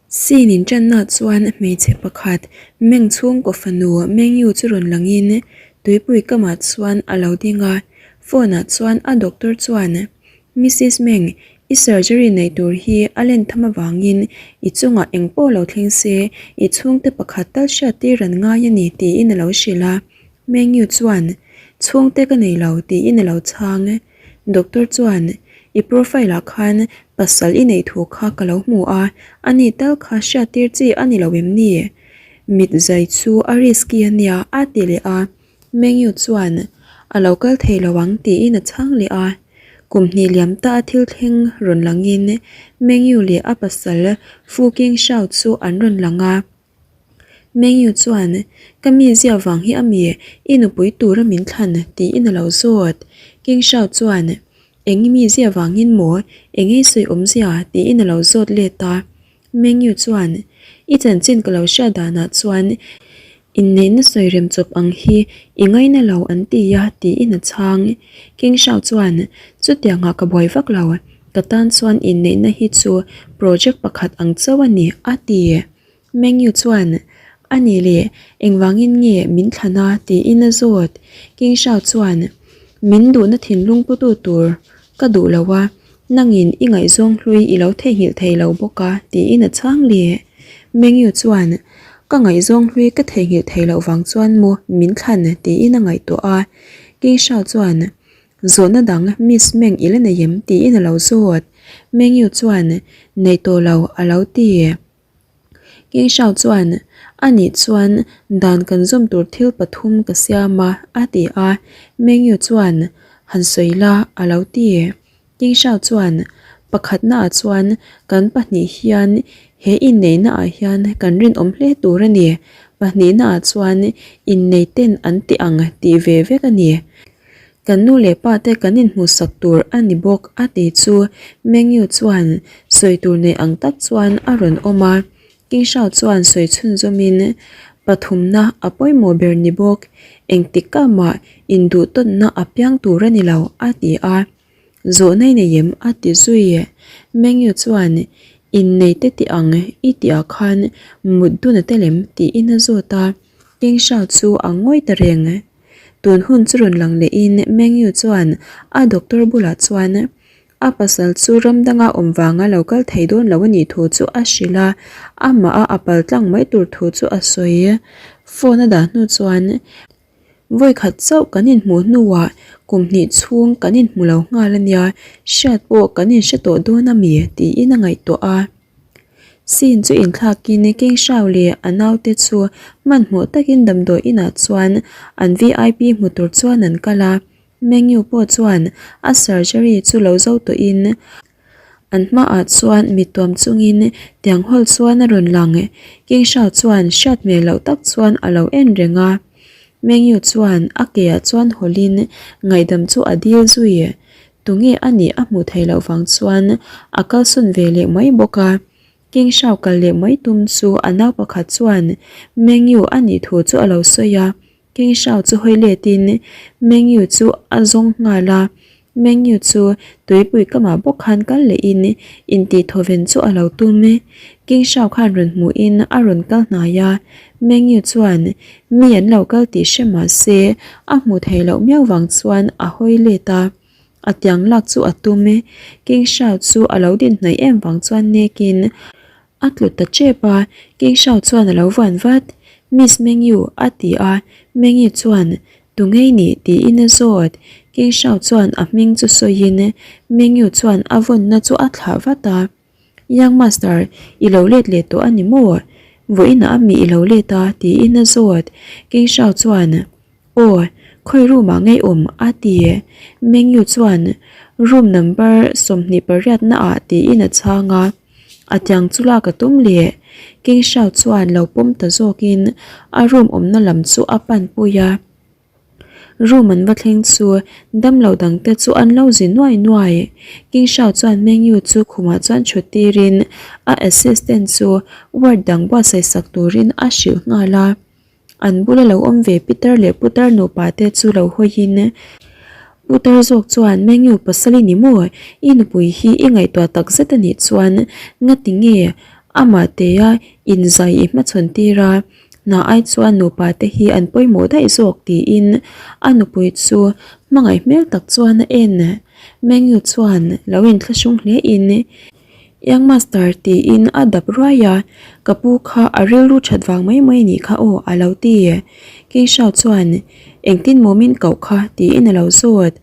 Scene inṭanna chuan hmeichhe pakhat Meng chhungkaw fanu Mengyu chu rawn langin tuipui kamah chuan a lo ding a, phone ah chuan a doctor chuan Missus Meng, i surgery neih tur hi a len tham avangin i chungah eng pawh lo thleng se i chhungte pakhat tal hriat tir an ngai a ni tiin a lo hrilh a, Mengyu chuan Chhungte ka nei lo tiin a lo chhang. Doctor chuan, I profile ah khan pasal i neih thu kha ka lo hmu a, ani tal kha hriattir chi a ni lo em ni? Mit zai chu a risky a nia a ti leh a, Mengyu chuan, A lo kal thei lo ang tiin a chhang leh a. Kum hnih liam ta a thil thleng rawn langin Mengyu leh a pasal Fu King Shao chu an rawn lang a. Mengyu chuan, Ka mi zia vang hi a mi, i nupui tura min thlan, tiin a lo zawt. King Shao chuan, Eng i mi zia vangin maw, eng ei sawi awmzia? tiin a lo zawt let a. Mengyu chuan, I chanchin ka lo hriat danah chuan inneihna sawi rem chawp ang hi i ngaina lo an ti a, tiin a chhang. King Shao chuan, Chutiangah ka buai vak lo, ka tan chuan inneihna hi chu project pakhat ang chauh a ni, a ti. Mengyu chuan, A nih leh, engvangin nge min thlan a? tiin a zawt. King Shao chuan, Min duhna thinlung putu tur ka duh lo a, nangin i ngaihzawng hlui i lo theihnghilh thei lo bawk a, tiin a chhang leh. Mengyu chuan, Ka ngaihzawng hlui ka theihnghilh thei loh vang chuan maw min thlan? tiin a ngaihtuah a. King Shao chuan, Zawhna dang Miss Meng i la nei em? tiin a lo zawt. Mengyu chuan, Nei tawh lo, a lo ti. King Shao chuan, A nih chuan dan kan zawm tur thil pathum ka siam a, a ti a. Mengyu chuan, Han sawi la, a lo ti. King Shao chuan, Pakhatnaah chuan kan pahnih hian he inneihnaah hian kan rinawm hle tur a ni. Pahnihnaah chuan inneiten an ti ang tih ve vek a ni. Kan nu leh pa te kan inhmuhsak tur a ni bawk a ti chu Mengyu chuan sawi tur nei ang tak chuan a rawn awm a, King Shao chuan sawi chhunzawmin pathumna a pawimawh ber ni bawk, engtik ka mah induhtawnna a piang tur a ni lo a ti a, zawhna i nei em a ti zui. Mengyu chuan innei te ti ang i tih ah khan mut dun a tel em tiin a zawt a, King Shao chu a ngawi ta reng. Tun hun chu rawn lang lehin Mengyu chuan a doctor bulah chuan a pasal chu ram danga awm vanga lo kal thei dawn lo a nih thu chu a hrilh a, amah a a pal tlang mai tur thu chu a sawi. Phone a dah hnu chuan vawi khat chauh kan inhmuh hnuah kum hnih chhung kan inhmu lo nghal a nia, hriat pawh kan inhre tawh dawn a mi tiin a ngaihtuah a. Scene chu inthlakin King Shao leh a naute chu hmanhmawh takin damdawi inah chuan an vip hmu tur chuan an kal a, Mengyu pawh chuan a surgery chu lo zo tawhin an hmaah chuan mit tuam chungin tiang hawl chuan a rawn lang. King Shao chuan hriat hmel loh tak chuan a lo en reng a, Mengyu chuan a ke ah chuan hawlhin ngaihdam chu a dil zui. Tunge a nih a hmuh theih loh vang chuan a kalsawn ve leh mai bawk a. King Shao kal leh mai tum chu a nau pakhat chuan Mengyu a nih thu chu a lo sawi a. King Shao chu hawi letin Mengyu chu a zawng nghal a. Mengyu chu tuipui kamah bawk khan kal lehin intihthaw-ven chu a lo tum. King Shao khan rawn hmuhin a rawn kal hnai a. Mengyu chuan mi an lo kal tih hre mah se a hmuh theih loh miau vang chuan a hawi let a, a tiang lak chu a tum e. King Shao chu a lo din hnaih em vang chuan nekin a tlu ta tep a, King Shao chuan a lo vuan vat. Miss Mengyu a ti a, Mengyu chuan Tungei nih tiin a zawt. King Shao chuan a hming chu sawiin Mengyu chuan a vawnna chu a thlah vat a. Young master, i lo let leh tawh a ni maw? Vawiinah a mi i lo let a? tiin a zawt. King Shao chuan, Aw, khawi room ah ngei awm? a ti. Meng Yu chuan, Room number 28 na ah tiin a chhang a. A tiang chu lak a tum leh. King Shao chuan lo pawm ta zawkin a room awmna lam chu a pan pui a. Room an va thleng chu damlo dang te chu an lo zi nuai nuai. King Shao chuan Meng Yu chu khumah chuan thut tirin a assistant chu ward dang buatsaih sak turin a hrilh nghal a. An bula lo awm ve Peter leh Putar nupa te chu lo hawiin Putar zawk chuan Meng Yu pasal i ni maw? I nupui hi i ngaihtuah tak zet a nih chuan ngati nge? Amah tea inzai i hmachhawn tir a, hna ai chuan nupa te hi an pawimawh daih zawk tiin a nupui chu hmangaih hmel tak chuan a en. Mengyu chuan lo inthlahrung hle in Young master tiin a dap ruai a, ka pu kha a rilru that vang mai mai nih kha aw a lo ti. King Shao chuan engtin maw min koh kha tiin a lo zawt.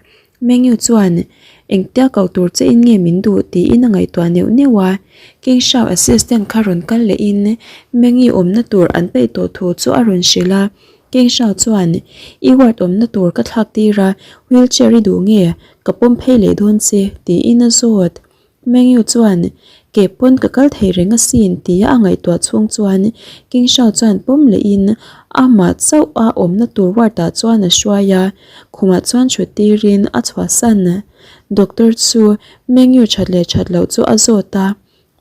Mengyu chuan engtia koh tur che in nge min duh tiin a ngaihtuah neuh neuh a, King Shao assistant kha rawn kal leh in Mengyu awmna tur an peih tawh thu chu a rawn hrilh a, King Shao chuan i ward awmna tur ka thlak tir a, wheelchair i duh nge ka pawm phei leh dawn che tiin a zawt. Mengyu chuan, Ke pawn ka kal thei reng asin tia a ngaihtuah chhung chuan King Shao chuan pawm lehin amah chauh a awmna tur ward ah chuan a hruai a, khumah chuan thut tirin a chhuahsan. Doctor chu Mengyu that leh that loh chu a zawt a,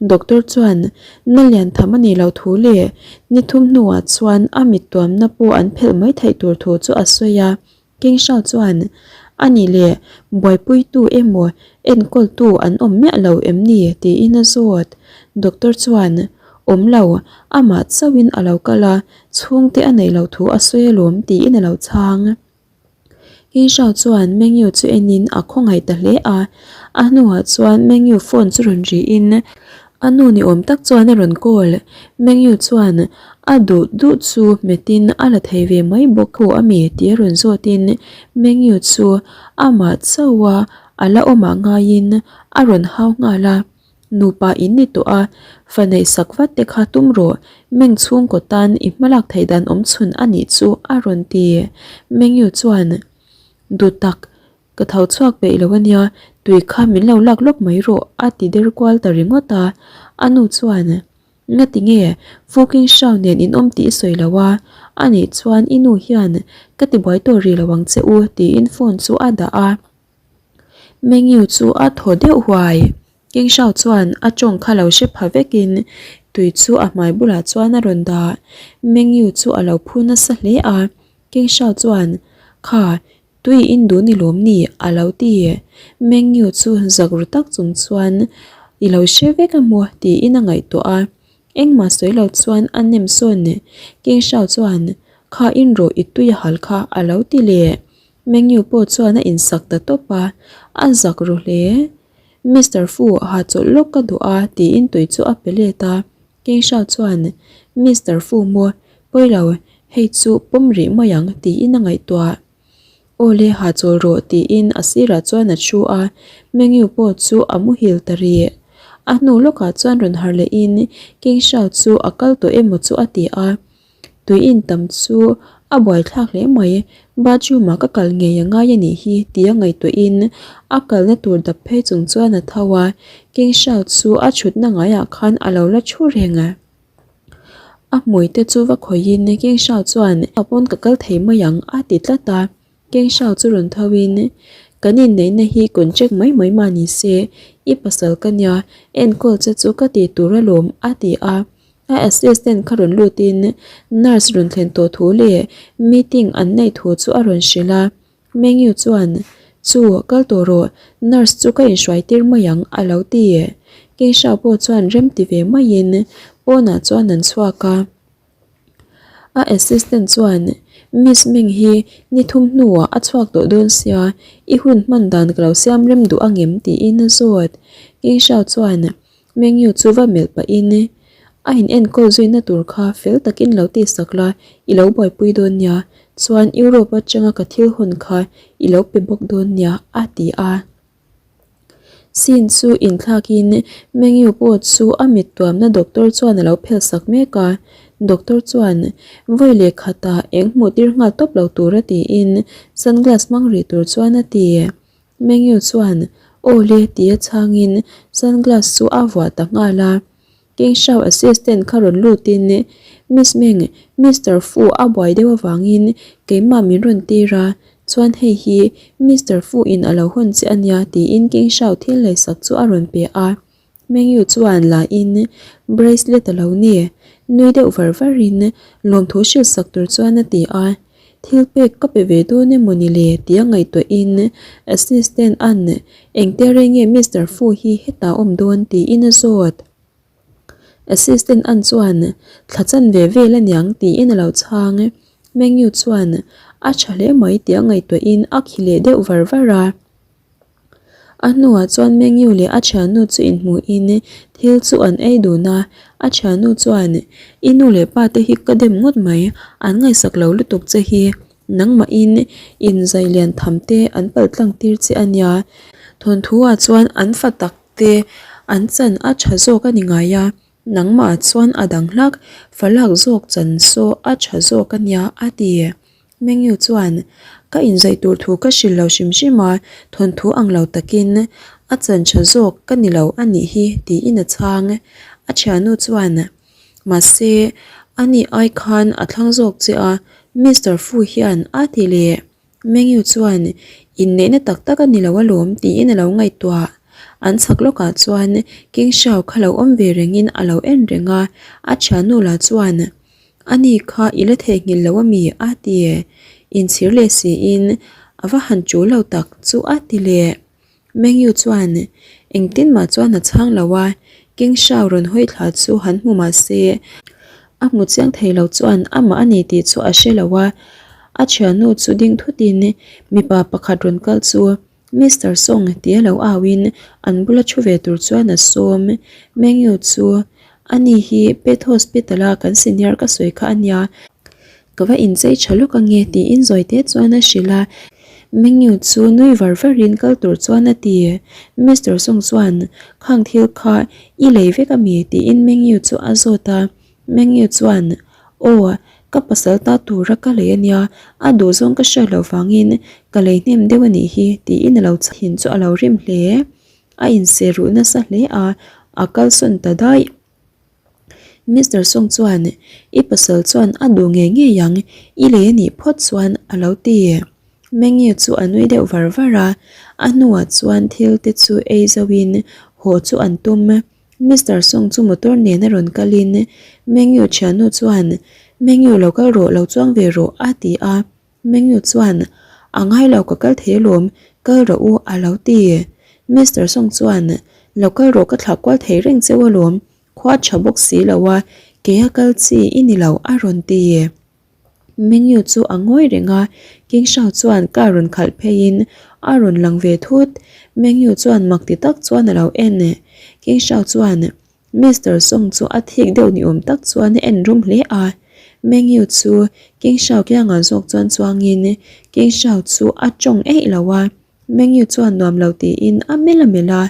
Doctor chuan na lian tham a nih loh thu leh ni thum hnuah chuan a mit tuamna pawh an phelh mai theih tur thu chu a sawi a. King Shao chuan, A nih leh, buaipuitu emaw enkawltu an awm miah lo em ni? tiin a zawt. Doctor chuan, Awm lo, amah chauhin a lo kal a, chhungte a neih loh thu a sawi alawm tiin a lo chhang. King Shao chuan Mengyu chu enin a khawngaih ta hle a, a hnuah chuan Mengyu phone chu rawn rihin A nu ni awm tak chuan a rawn call. Mengyu chuan a duh duh chu hmetin a la thei ve mai bawk a mi tih a rawn zawtin Mengyu chu amah chauha a la awmah ngaiin a rawn hau nghal a. Nupa in ni tawh a, fa neih sak vat te kha tum rawh, Meng chhungkaw tan i hmalak theih dan awm chhun a nih chu a rawn ti. Mengyu chuan duh tak Ka tho chhuak peih lo ania, tui kha min lo lak lawk mai rawh a ti der kual ta ringawt a. A nu chuan, Ngati nge, Fuking Shao nen in awm tih i sawi lo a, a nih chuan i nu hian ka ti buai tawh rih lo ang che u tiin phone chu a dah a. Mengyu chu a thaw deuh huai. King Shao chuan a tawng kha lo hre pha vekin tui chu a hmai bulah chuan a rawn dah. Mengyu chu a lo phu nasa hle a. King Shao chuan, Kha, Tui in duh ni lawm ni? a lo ti. Mengyu chu zak ru tak chung chuan I lo hre vek a maw? tiin a ngaihtuah a. Engmah sawi lo chuan a nem sawn. King Shao chuan, Kha in rawh i tui a hal kha a lo ti leh. Mengyu pawh chuan a insak ta tawp a, a zak ru hle. Mister Fu, ha chawlh lawk ka duh a tiin tui chu a pe let a. King Shao chuan, Mister Fu maw? Pawi lo, hei chu pawm rih mai ang tiin a ngaihtuah. Aw le ha chawl rawh tiin a sirah chuan a thu a, Mengyu pawh chu a muhil ta rih. A hnu lawkah chuan rawn harh lehin King Shao chu a kal tawh emaw chu a ti a. Tui in tam chu a buaithlak hle mai, bathroom ah ka kal ngei a ngai a nih hi tia ngaihtuahin a kalna tur dap phei chung chuan a tho a, King Shao chu a thutna ngaiah khan a lo la thu reng. A hmui te chu va khawihin King Shao chuan a pawn ka kal thei mai ang a ti tlat a, King Shao chu rawn tho in Kan inneihna hi contract mai mai mah ni se, i pasal ka nia, enkawl che chu ka ti tur alawm a ti a, a assistant kha rawn lut in nurse rawn thlen tawh thu leh meeting an neih thu chu a rawn hrilh a. Mengyu chuan, Chu, kal tawh rawh, nurse chu ka inhruai tir mai ang, a lo ti. King Shao pawh chuan rem ti ve maiin pawnah chuan an chhuak a. A assistant chuan, Miss Meng hi ni thum hnuah a chhuak tawh dawn sia, i hun hman dan ka lo siam rem duh angem? tiin a zawt. King Shao chuan, Mengyu chu va melh pahin, A in enkawl zuina tur kha fel takin lo tihsak la, i lo buaipui dawn nia, chuan Europe atanga ka thil hawn kha i lo pe bawk dawn nia, a ti a. Scene chu inthlakin Mengyu pawh chu a mit tuamna doctor chuan a lo phelhsak mek a, doctor chuan vawi leh khatah eng hmuh tir nghal tawp lo tura tiin sunglass hmang rih tur chuan a ti. Mengyu chuan Aw le tia chhangin sunglass chu a vuah ta nghal a. King Shao assistant kha rawn lutin Miss Meng, Mister Fu a buai deuh avangin keimah min rawn tir a, chuan hei hi Mister Fu in a lo hawn che ania tiin King Shao thil leisak chu a rawn pe a. Mengyu chuan la in bracelet a lo ni, nui deuh var var in lawmthu hrilh sak tur chuan a ti a, thil pek ka pe ve dawn emaw ni le tia ngaihtuah in assistant an engtia rei nge Mister Fu hi hetah awm dawn tiin a zawt. Assistant An chuan, Thla chanve vel aniang tiin a lo chhang. Mengyu chuan a tha hle mai tih a ngaihtuahin a khi leh deuh var var a. A hnuah chuan Mengyu leh a thiannu chu inhmuhin thil chu an ei dun a, a thiannu chuan, I nu leh pa te hi ka dem ngawt mai, an ngaihsak lo lutuk che hi, nangmahin inzai lian tham te an palh tlang tir che a nia. Thawnthu ah chuan an fa tak te an chan a tha zawk a ni ngai a. Nangmah chuan a dang hlak, falak zawk chan saw a tha zawk a nia, a ti. Mengyu chuan, Ka inzaih tur thu ka hrilh lo hrim hrim a, thawnthu ang lo takin a chan tha zawk ka ni lo a nih hi, tiin a chhang. A thiannu chuan, Mahse, ani ai khan a thlang zawk che a, Mister Fu hian a ti leh. Mengyu chuan, Inneihna tak tak a ni lo alawm tiin a lo ngaihtuah. An chhak lawkah chuan King Shao kha lo awm ve rengin a lo en reng a, a thiannu lah chuan, Ani kha i la theihnghilh lo ami? a ti. Inchhir leh siin a va han tul lo tak chu a ti leh. Mengyu chuan engtin mah chuan a chhang lo a, King Shao rawn hawi thla chu han hmu mah se, a hmu chiang thei lo chuan amah a ni tih chu a hre lo a, a thiannu chu ding thutin mipa pakhat rawn kal chu Mister Song tia lo auin an bula thu ve tur chuan a sawm. Mengyu chu ani hi Pet Hospital a kan senior ka sawi kha a nia, Ka va inchei tha lawk ange tiin zawi te chuan a hrilh a, Mengyu chu nui var varin kal tur chuan a ti. Mister Song chuan khang thil kha i lei vek ami tiin Mengyu chu a zawt a, Mengyu chuan aw ka pasal ta tura ka lei ania, a duhzawng ka hriat loh vangin ka lei hnem deuh anih hi tiin a lo chhin chu a lo rim hle. A inseh ruh nasa hle a, a kalsawn ta daih. Mister Song chuan, I pasal chuan a duh ngei ngei ang, i lei a nih phawt chuan a lo ti. Mengyi chu a nui deuh var var a, a hnuah chuan thil te chu ei zoin haw chu an tum. Mister Song chu motor nen a rawn kalin Mengyu thiannu chuan, Mengyu lo kal rawh, lo chuang ve rawh a ti a. Mengyu chuan, A ngai lo ka kal thei alawm, kal rawh u a lo ti. Mister Song chuan, Lo kal rawh ka thlah kual thei reng cheu alawm, khua tha bawk si lo a, kei a kal chi i ni lo a rawn ti. Mengyu chu a ngawi reng a, King Shao chuan car rawn khalh pheiin a rawn lang ve thut. Mengyu chuan mak ti tak chuan a lo en. King Shao chuan, Mister Song chu a thik deuh ni awm tak chuan a en rum hle a, Mengyu chu King Shao kiangah zawk chuan chuangin King Shao chu a tawng eih lo a, Mengyu chuan nuam lo tiin a melh a melh a.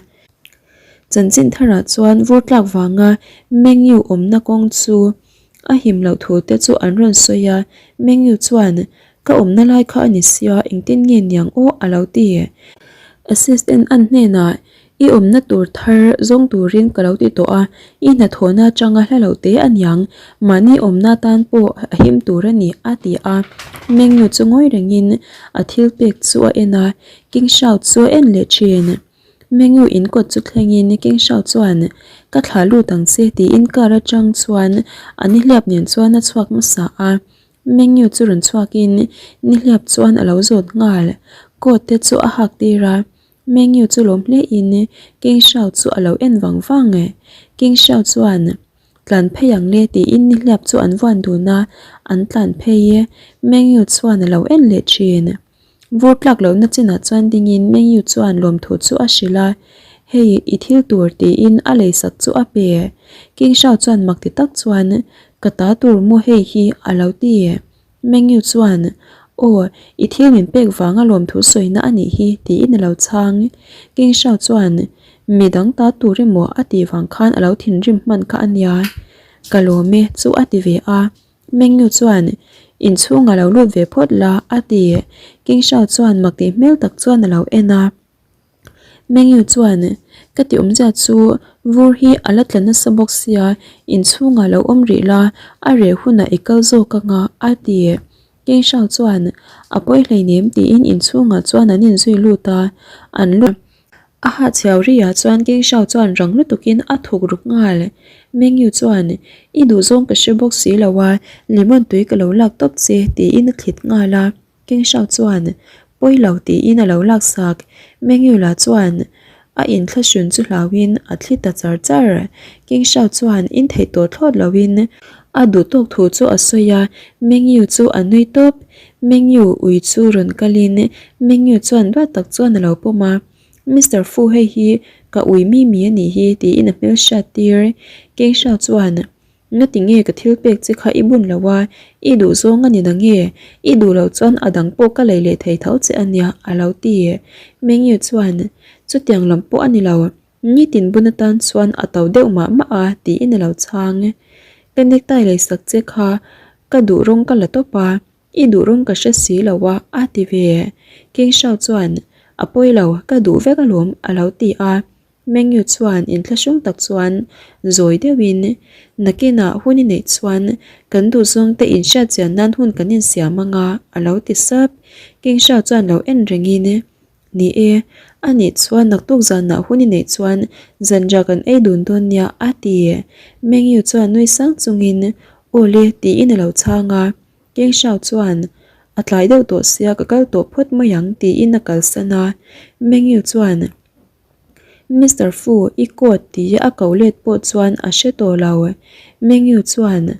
Chanchin tharah chuan vur tlak vanga Mengyu awmna kawng chu a him loh thu te chu an rawn sawi a, Mengyu chuan ka awmna lai kha a ni sia engtin nge niang aw a lo ti. Assistant an hnenah I awmna tur thar zawng turin ka lo ti tawh a, i hnathawhna atanga hla lo te a niang, mahni awmna tan pawh a him tur a ni, a ti a. Mengnu chu ngawi rengin a thil pek chu a en a, King Shao chu a en leh thin. Mengnu in kawt chu thlengin King Shao chuan, Ka thlah lut ang che tiin car atang chuan a nihliap nen chuan a chhuak hmasa a. Mengnu chu rawn chhuakin nihliap chuan a lo zawt nghal, coat te chu a hak tir a. Mengyu chu lawm hle in King Shao chu a lo en vang vang e. King Shao chuan, Tlan phei ang le tiin nihliap chu an vuan dun a, an tlan phei e. Mengyu chuan a lo en leh thin. Vur tlak lohna chinah chuan dingin Mengyu chuan lawmthu chu a hrilh a, Hei, i thil tur tiin a leisak chu a pe. King Shao chuan mak ti tak chuan, Ka ta tur maw hei hi a lo ti. Mengyu chuan, Aw, i thil min pek vanga lawmthu sawina a nih hi, tiin a lo chhang. King Shao chuan, Mi dang ta tur emaw a tih vang khan a lo thinrim hman kha a nia. Ka lawm e, chu a ti ve a. Mengyu chuan, Inchhungah lo lut ve phawt la, a ti. King Shao chuan mak tih hmel tak chuan a lo en a. Mengyu chuan, Ka ti awmzia chu vur hi a la tla nasa bawk sia, inchhungah lo awm rih la, a reh hunah i kal zawk anga, a ti. Keng Shao chuan, A pawi hleinem tiin inchhungah chuan an inzui lut a, an lut. A hahchhiau riah chuan Keng Shao chuan rang lutukin a thuk ruk nghal. Mengyu chuan, I duhzawng ka hre bawk si lo a, lemon tui ka lo lak tawp che, tiin a thlit nghal a. King Shao chuan, Pawi lo tiin a lo laksak. Mengyu lah chuan, A inthlahrun chu hlauhin a thli ta char char. King Shao chuan in theih tawh thlawt loin a duh tawk thu chu a sawi a, Mengyu chu a nui tawp. Mengyu ui chu rawn kalin Mengyu chuan duat tak chuan a lo pawm a, Mister Fu hei hi ka ui mi mi a nih hi tiin a hmel hriat tir. King Shao chuan Ngati nge ka thil pek che kha i bun lo a, i duh zawng a ni na nge? I duh loh chuan a dang pawh ka lei leh thei tho che a nia, a lo ti. Mengyu chuan, Chutiang lam pawh a ni lo, nitin bun atan chuan a to deuh mah mah a, tiin a lo chhang. Ka necktie lei sak che kha ka duh rawng ka la tawp a, i duh rawng ka hre si lo a, a ti ve. King Shao chuan, A pawi lo, ka duh vek alawm, a lo ti a. Mengyu chuan inthlahrung tak chuan zawi deuhin, Nakinah hun i neih chuan kan duhzawngte inhriatchian nan hun kan insiam ang a, a lo ti sap. Kingsha chuan lo en rengin, Ni e, a nih chuan naktuk zanah hun i neih chuan zanriah kan ei dun dawn nia, a ti. Mengyu chuan nui sang chungin, Aw le, tiin a lo chhang a. Kingsha chuan, A tlai deuh tawh sia ka kal tawh phawt mai ang, tiin a kalsan a. Mengyu chuan, Mister Fu, i coat tia a ko let pawh chuan a hre tawh lo. Mengyu chuan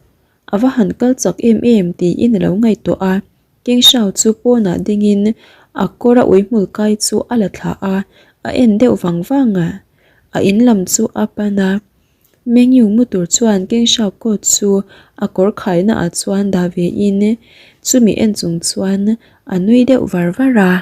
a va han kal chak em em tiin a lo ngaihtuah a. King Shao chu pawnah dingin a kawr a uihmul kai chu a la thlah a, a en deuh vang vang a. A in lam chu a pan a. Mengyu mu tur chuan King Shao coat chu a kawr khaina ah chuan dah ve in chumi en chung chuan a nui deuh var var a.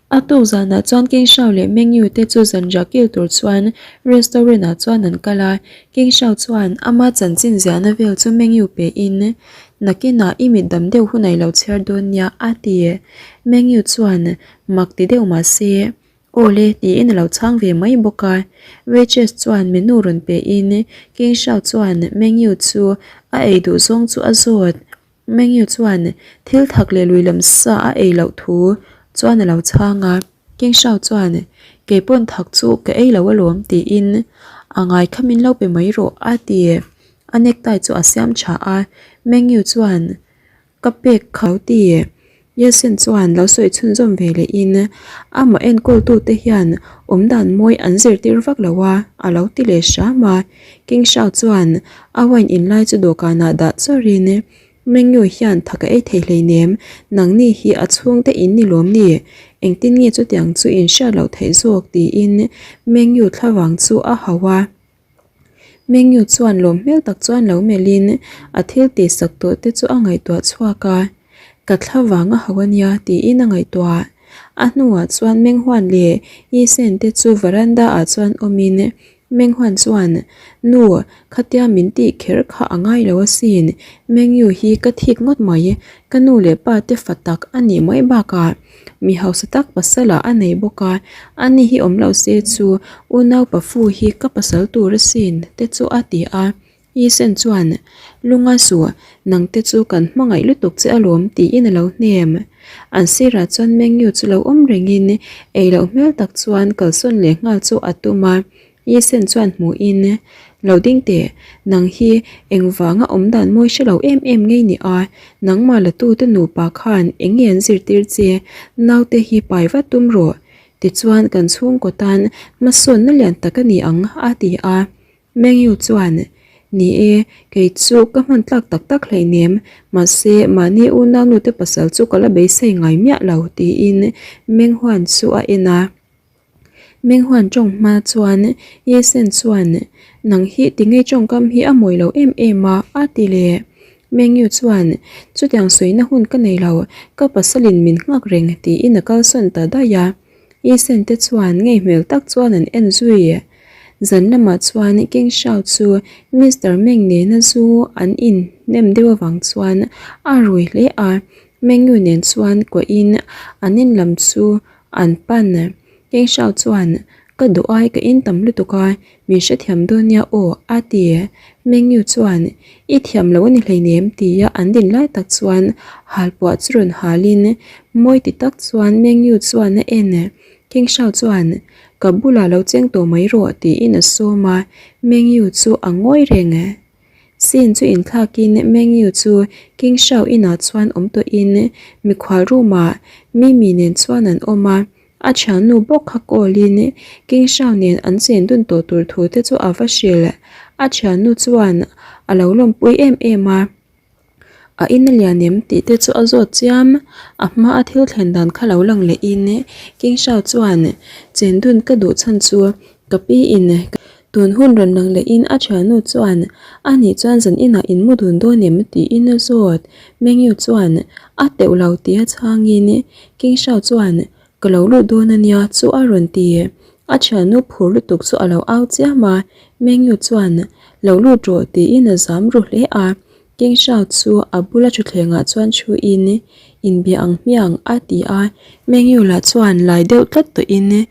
A tuk zanah chuan King Shao leh Meng Yu te chu zanriah kil tur chuan restaurant ah chuan an kal a, King Shao chuan ama chanchin ziahna vel chu Meng Yu pe in, Nakinah i mit dam deuh hun a i lo chhiar dawn nia a ti. Meng Yu chuan mak ti deuh mah se, Aw le tiin a lo chhang ve mai bawk a. Waitress chuan menu rawn pe in King Shao chuan Meng Yu chu a ei duh zawng chu a zawt. Mengyu chuan thil thak leh lui lam sa a ei loh thu chuan a lo chhang a, King Shao chuan kei pawn thak chu ka ei lo alawm tiin a ngai kha min lo pe mai rawh a ti. A necktie chu a siam tha a, Mengyu chuan ka pek kha lo ti. Yeltsin chuan lo sawi chhunzawm ve lehin amah enkawltute hian awmdan mawi an zirtir vak lo a, a lo ti leh hram a. King Shao chuan a wine in lai chu dawhkanah dah chawrin, Mengyu hian thak a ei thei hleinem, nangni hi a chhungte in ni lawm ni? Engtin nge chutiang chu in hriat loh theih zawk? tiin Mengyu thlavang chu a hauh a. Mengyu chuan lawm hmel tak chuan lo melhin a thil tih sak tawh te chu a ngaihtuah chhuak a, Ka thla vang a hauh a nia tiin a ngaihtuah. A hnuah chuan Menghuan leh Yisen te chu veranda ah chuan awmin Menghuan chuan, Nu, khatia min tih kher kha a ngai lo asin, Mengyu hi ka thik ngawt mai, ka nu leh pa te fa tak a nih mai bakah Mi hausa tak pasal ah a nei bawk a, ani hi awm lo se chu unau pafu hi ka pasal tur asin te chu a ti a. Yisen chuan, Lunga suh, nang te chu kan hmangaih lutuk che alawm tiin a lo hnem. An sirah chuan Mengyu chu lo awm rengin ei loh hmel tak chuan kalsawn leh nghal chu a tum a. Yisen chuan hmuhin, Lo ding teh, nang hi engvanga awm dan mawi hre lo em em ngei ni a, nangmah la tute nupa khan eng nge an zirtir che, naute hi pai vat tum rawh, tichuan kan chhungkaw tan hmasawnna lian tak a ni ang, a ti a. Mengyu chuan, Ni e, kei chu ka hman tlak tak tak hleinem, mahse mahni unau nute pasal chu ka la beisei ngai miah lo, tiin Menghuan chu a en a. Menghuan tawng hma chuan Yesen chuan, Nang hi tinge tawngkam hi a mawi lo em em a? a ti leh. Mengyu chuan, Chutiang sawina hun ka nei lo, ka pasalin min nghak reng tiin a kalsawn ta daih a. Yesen te chuan ngei hmel tak chuan an en zui. Zan lamah chuan King Shao chu Mister Meng nena zu an in hnem deuh avang chuan a rui hle a. Mengyu nen chuan kuahin an in lam chu An pan King Shao chuan, Ka duh ai ka in tam lutuk a, min hrethiam dawn nia aw, a ti. Meng Yu chuan, I thiam lo a ni hleinem tia an din lai tak chuan halpuah chu rawn halin mawi ti tak chuan Meng Yu chuan a en. King Shao chuan, Ka bulah lo cheng tawh mai rawh tiin a sawm a, Meng Yu chu a ngawi reng. Scene chu inthlakin Meng Yu chu King Shao inah chuan awm tawhin mikhual room ah Mimi nen chuan an awm a. A thiannu bawk kha call in King Shao nen an chen dun tawh tur thu te chu a va hrilh. A thiannu chuan a lo lawmpui em em a. A in a lian em tih te chu a zawt chiam. A hma a thil thlen dan kha lo lang leh in King Shao chuan chen dun ka duh chhan chu ka pi in tun hun rawn lang leh in a thiannu chuan a nih chuan zan inah in mu dun dawn em tiin a zawt. Mengyu chuan a teuh lo tia chhang in King Shao chuan Ka lo lut dawn a nia chu a rawn ti. A thiannu phur lutuk chu a lo au chiam a, Mengyu chuan lo lut rawh tiin a zam ru hle a. King Shao chu a bula thutthlengah chuan thuin inbia ang hmiang a ti a, Mengyu lah chuan lai deuh tlat tawhin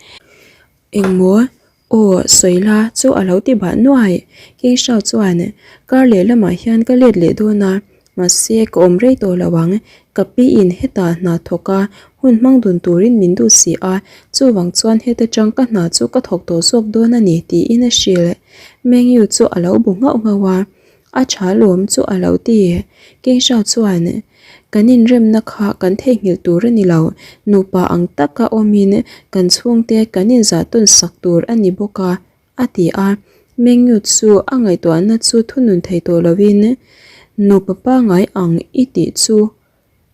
Engmaw? Aw, sawi la chu a lo ti bah nuai. King Shao chuan, Kar leh lamah hian ka let leh dawn a, mahse ka awm rei tawh lo ang. Ka pi in hetah hna thawk a, hun hmang dun turin min duh si a, chuvang chuan heta tang ka hna chu ka thawk tawh zawk dawn a ni tiin a hrilh. Meng Yu chu a lo bu nghauh nghauh a, A tha lawm chu a lo ti. King Shao chuan, Kan inremna kha kan theihnghilh tur a ni lo. Nupa ang taka awmin kan chhungte kan inzahtawn sak tur a ni bawk a, a ti a. Meng Yu chu a ngaihtuahna chu thunun thei tawh loin, Nupa pangngai ang i tih chu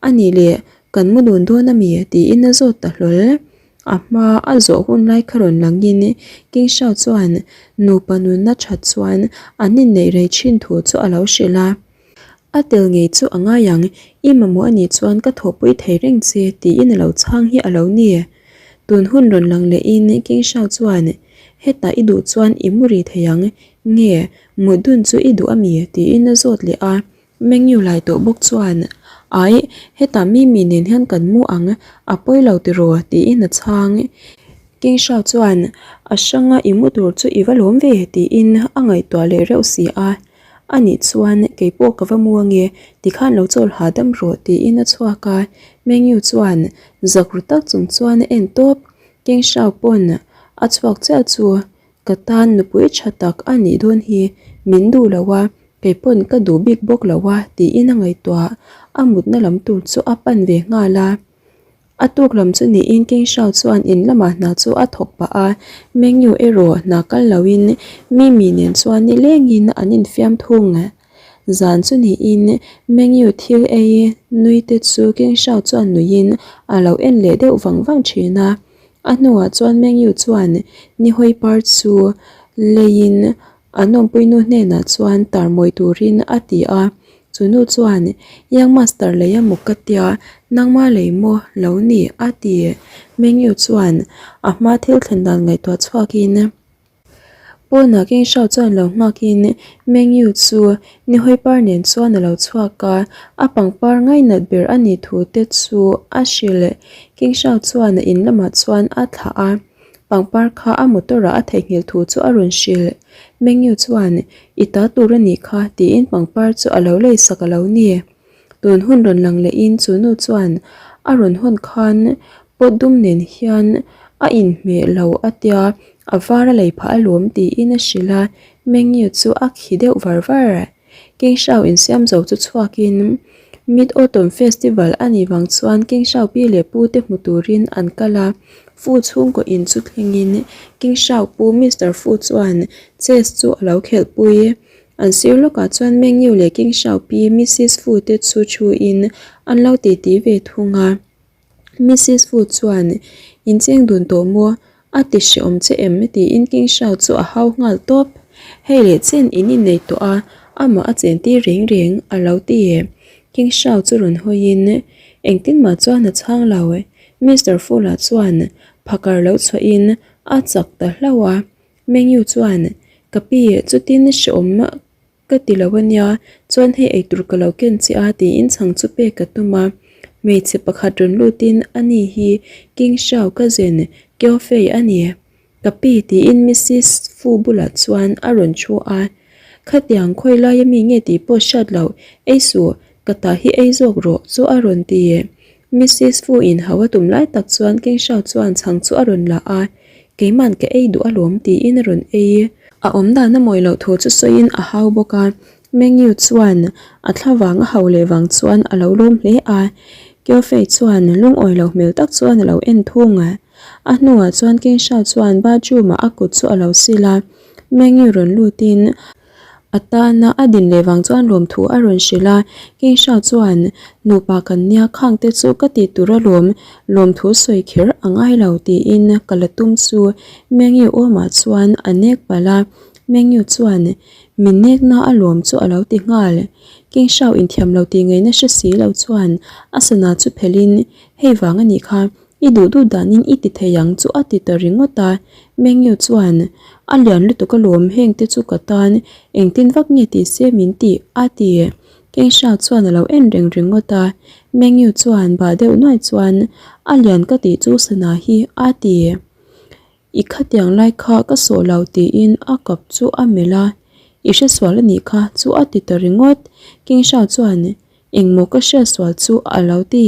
A nih leh, kan mu dun dawn a mi? tiin a zawt ta hlawl. A hma a zawh hun lai kha rawn langin King Shao chuan nupa nunna that chuan an inneih rei thin thu chu a lo hrilh a. A tel ngei chu a ngai ang, i mamawh a nih chuan ka thawhpui thei reng che tiin a lo chhang hi a lo ni. Tun hun rawn lang lehin King Shao chuan, Hetah i duh chuan i mu ri thei ang, nge mut dun chu i duh a mi? tiin a zawt leh a. Menu lai tawh bawk chuan, Aih, hetah Mimi nen hian kan mu ang, a pawi lo tiraw? tiin a chhang. King Shao chuan, A hranga i mu tur chu i va lawm ve? tiin a ngaihtuah leh reuh si a. A nih chuan, Kei pawh ka va mu ange, tikhan lo chawl hahdam rawh, tiin a chhuak a. Menu chuan zak ru tak chung chuan a en tawp. King Shao pawn a chhuak chiah chu Ka tan nupui tha tak a nih dawn hi min duh lo a, kei pawn ka duh bik bawk lo a tiin a ngaihtuah a mutna lam tur chu a pan ve nghal a. A tuk lam chu niin King Shao chuan in lamah hna chu a thawk pah a, Mengyu erawh hna kal loin Mimi nen chuan nilengin an infiam thung. Zan chu niin Mengyu thil ei nui te chu King Shao chuan nuiin a lo en leh deuh vang vang thin a. A hnuah chuan Mengyu chuan Nihawi par chu leiin an awmpuinu hnenah chuan tar mawi turin a ti a. Chu nu chuan, Young Master lei a maw ka tia, nangma lei maw lo ni a ti. Mengyu chuan a hma thil thlen dan ngaihtuah chhuakin, Pawnah King Shao chuan lo nghakin Meng Yu chu Nihawi par nen chuan a lo chhuak a, a pangpar ngainat ber a nih thu te chu a hrilh. King Shao chuan a in lamah chuan a thlah a, pangpar kha a motor ah a theihnghilh thu chu a rawn hrilh. Meng Yu chuan, I ta tur a nih kha, tiin pangpar chu a lo leisak a lo ni. Tun hun rawn lang lehin chu nu chuan a rawn hawn khan pot dum nen hian a inhmeh lo a tia, a var a lei phah alawm tiin a hrilh a, Mengyu chu a khi deuh var var. King Shao insiam zo chu chhuakin Mid Autumn Festival a nih vang chuan King Shao pi leh pu te hmu turin an kal a, Fu chhungkaw in chu thlengin King Shao pu Mister Fu chuan chess chu a lo khelhpui. An sir lawkah chuan Meng Yu leh King Shao pi Missis Fu te chu thuin an lo titi ve thung a. Missis Fu chuan, In cheng dun tawh maw? A ti hrehawm che em? tiin King Shao chu a hau nghal tawp. Hei leh chen in innei tawh a, amah a chen tir reng reng a lo ti. King Shao chu rawn hawiin, Engtin mah chuan a chhang lo. Mister Fu lah chuan phakar lo chhuahin a chak ta hlauh a. Mengyu chuan, Ka pi, chutin hrehawm ka ti lo a nia, chuan hei eitur ka lo ken che a tiin chhang chu pek ka tum a. Hmeichhe pakhat rawn lutin a ni hi King Shao ka zen Kyo Fei a ni. Ka pi tiin Missis Fu bulah chuan a rawn thu a. Khatiang khawi laia mi nge tih pawh hriat loh, ei suh, ka ta hi ei zawk rawh chu a rawn ti. Missis Fu in hau a tum lai tak chuan King Shao chuan chhang chu a rawn la a. Keiman ka ei duh alawm tiin a rawn ei. A awm dan a mawi loh thu chu sawiin a hau bawk a, Mengyu chuan a thla vang a hau leh vang chuan a lo lawm hle a, Kyaw Fei chuan lungawi lo hmel tak chuan a lo en thung. A hnuah chuan Kengsha chuan bathroom ah a kut chu a lo sil a, Mengyu rawn lutin a tana a din leh vang chuan lawmthu a rawn hrilh a, Kengsha chuan nupa kan nia khang te chu ka tih tur alawm, lawmthu sawi kher a ngai lo tiin ka la tum chu Mengyu awmah chuan a nek palh a, Mengyu chuan Min nekna a lawm chu a lo ti nghal. Kingshau inthiam lo tih ngaihna hre si lo chuan a sana chu phelhin, Hei vang a nih kha, i duh duh danin i ti thei ang chu a ti ta ringawt a. Mengyu chuan, A lian lutuk alawm heng te chu ka tan, engtin vak nge ti se min tih? a ti. Kingshau chuan a lo en reng ringawt a. Mengyu chuan bah deuh nuai chuan, A lian ka tih chu sana hi a ti. I khatiang lai kha ka sawh lo tiin a kap chu a melh a, I hresual a nih kha chu a ti ta ringawt. Kingsha chuan engmaw ka hriatsual chu a lo ti.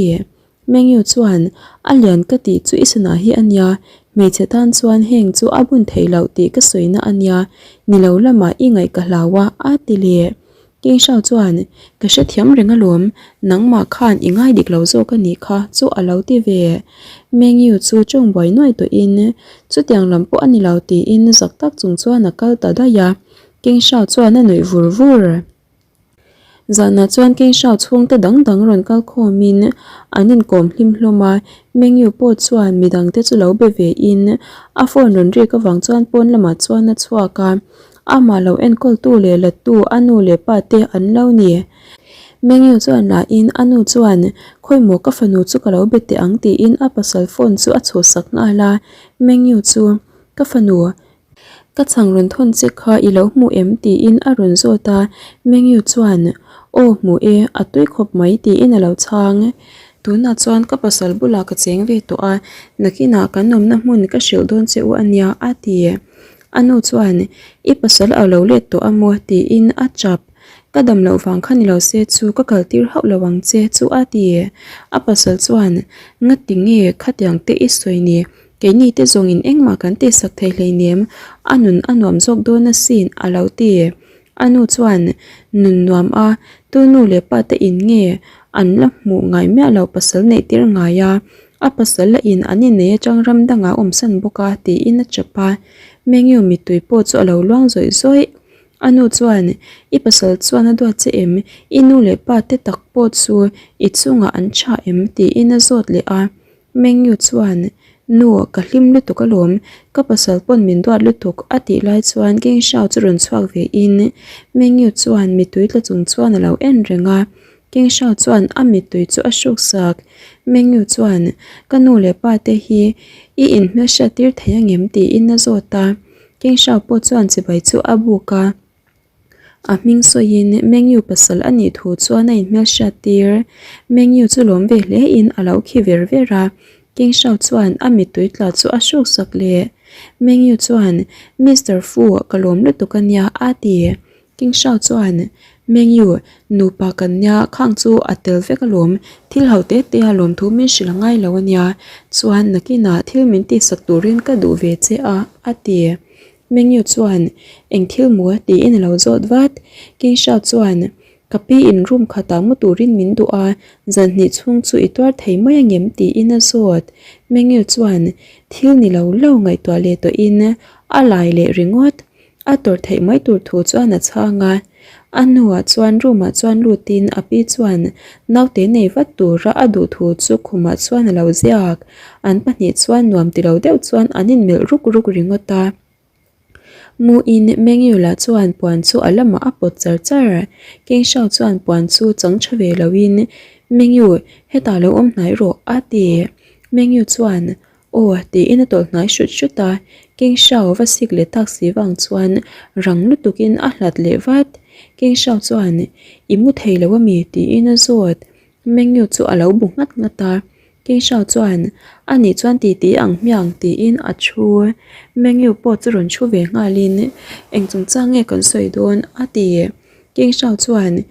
Mengyu chuan a lian ka tih chu i sana hi a nia, hmeichhe tan chuan heng chu a bun theih loh tih ka sawina a nia, ni lo lamah i ngaih ka hlau a a ti leh. Kingshao chuan, Ka hrethiam reng alawm, nangmah khan i ngai dik lo zawk a nih kha chu a lo ti ve. Mengyu chu tawng buai nuai tawhin, Chutiang lam pawh a ni lo tiin zak tak chung chuan a kal ta daih a. Kingshao chuan a nuih vur vur. Zanah chuan Kingshao chhungte dang dang rawn kal khawmin an inkawm hlim hlawm a, Mengyu pawh chuan midangte chu lo be vein a phone rawn rik avang chuan pawn lamah chuan a chhuak a. Amah lo enkawltu leh lattu a nu leh pa te an lo ni. Mengyu chuan lahin a nu chuan Khawimaw ka fanu chu ka lo be teh ang tiin a pasal phone chu a chhuhsak nghal a. Mengyu chu Ka fanu, ka chhang rawn thawn che kha i lo hmu em? tiin a rawn zawt a. Mengyu chuan Aw hmu e, a tui khawp mai tiin a lo chhang. Tunah chuan ka pasal bulah ka cheng ve tawh a, nakinah kan awmna hmun ka hrilh dawn che u a nia a ti. A nu chuan, I pasal a lo let tawh a maw? tiin a chap. Ka dam loh vang kha ni lo se chu ka kal tir hauh lo ang che chu a ti. A pasal chuan, Ngati nge khatiang te i sawi ni? Keini te zawngin engmah kan tihsak thei hleinem, a nun a nuam zawk dawn asin a lo ti. A nu chuan, Nun nuam a, tu nu leh pa te in nge an la hmuh ngai miah lo pasal neih tir ngai a, a pasal la in an innei atang ram dangah a awmsan bawk a tiin a chap a. Mengyu mittui pawh chu a lo luang zawih zawih. A nu chuan, I pasal chuan a duat che em? I nu leh pa te tak pawh chu i chungah an tha em? tiin a zawt leh a. Mengyu chuan, Nu, ka hlim lutuk alawm, ka pasal pawn min duat lutuk a tih lai chuan King Shao chu rawn chhuak ve in Mengyu chuan mittui tla chung chuan a lo en reng a, King Shao chuan a mittui chu a hruk sak. Mengyu chuan, Ka nu leh pa te hi i inhmelhriat tir thei angem? tiin a zawt a, King Shao pawh chuan chibai chu a buk a. A hming sawiin Mengyu pasal a nih thu chuan a inhmelhriat tir. Mengyu chu lawm ve hle in a lo khi ver ver a, King Shao chuan a mittui tla chu a hruk sak leh. Mengyu chuan, Mister Fu, ka lawm lutuk a nia, a ti. King Shao chuan, Mengyu, nupa kan nia, khang chu a tel vek alawm, thil ho te te a lawm thu min hrilh a ngai lo a nia, chuan nakinah thil min tihsak turin ka duh ve che a, a ti. Menu chuan eng thil maw tiin a lo zawt vat. Kingsha chuan ka pi in room khatah mu turin min duh a, zan hnih chhung chu i tuar thei mai angem tiin a zawt. Menu chuan thil ni lo lo ngaihtuah leh tawhin a lai leh ringawt. A tawrh theih mai tur thu chuan a chhang a. A hnuah chuan room ah chuan lutin a pi chuan naute nei vat tura a duh thu chu khumah chuan a lo ziak. An pahnih chuan nuam ti lo deuh chuan an inmelh ruk ruk ringawt a. Muin Mengyu-la chuan puan chu a lamah a pawt char char. Kengshao chuan puan chu chang tha ve loin Mengyu, hetah lo awm hnai rawh a ti. Mengyu chuan Aw, tiin a tawlh hnai hrut hrut a, King Shao va sik leh tak si vang chuan rang lutukin a hlat leh vat. King Shao chuan, I mu thei lo ami? tiin a zawt. Mengyu chu a lo bu nghat nghat a. King Shao chuan, A nih chuan titi ang hmiang, tiin a thu. Mengyu pawh chu rawn thu ve nghalin, Eng chungchang nge kan sawi dawn? a ti. King Shao chuan,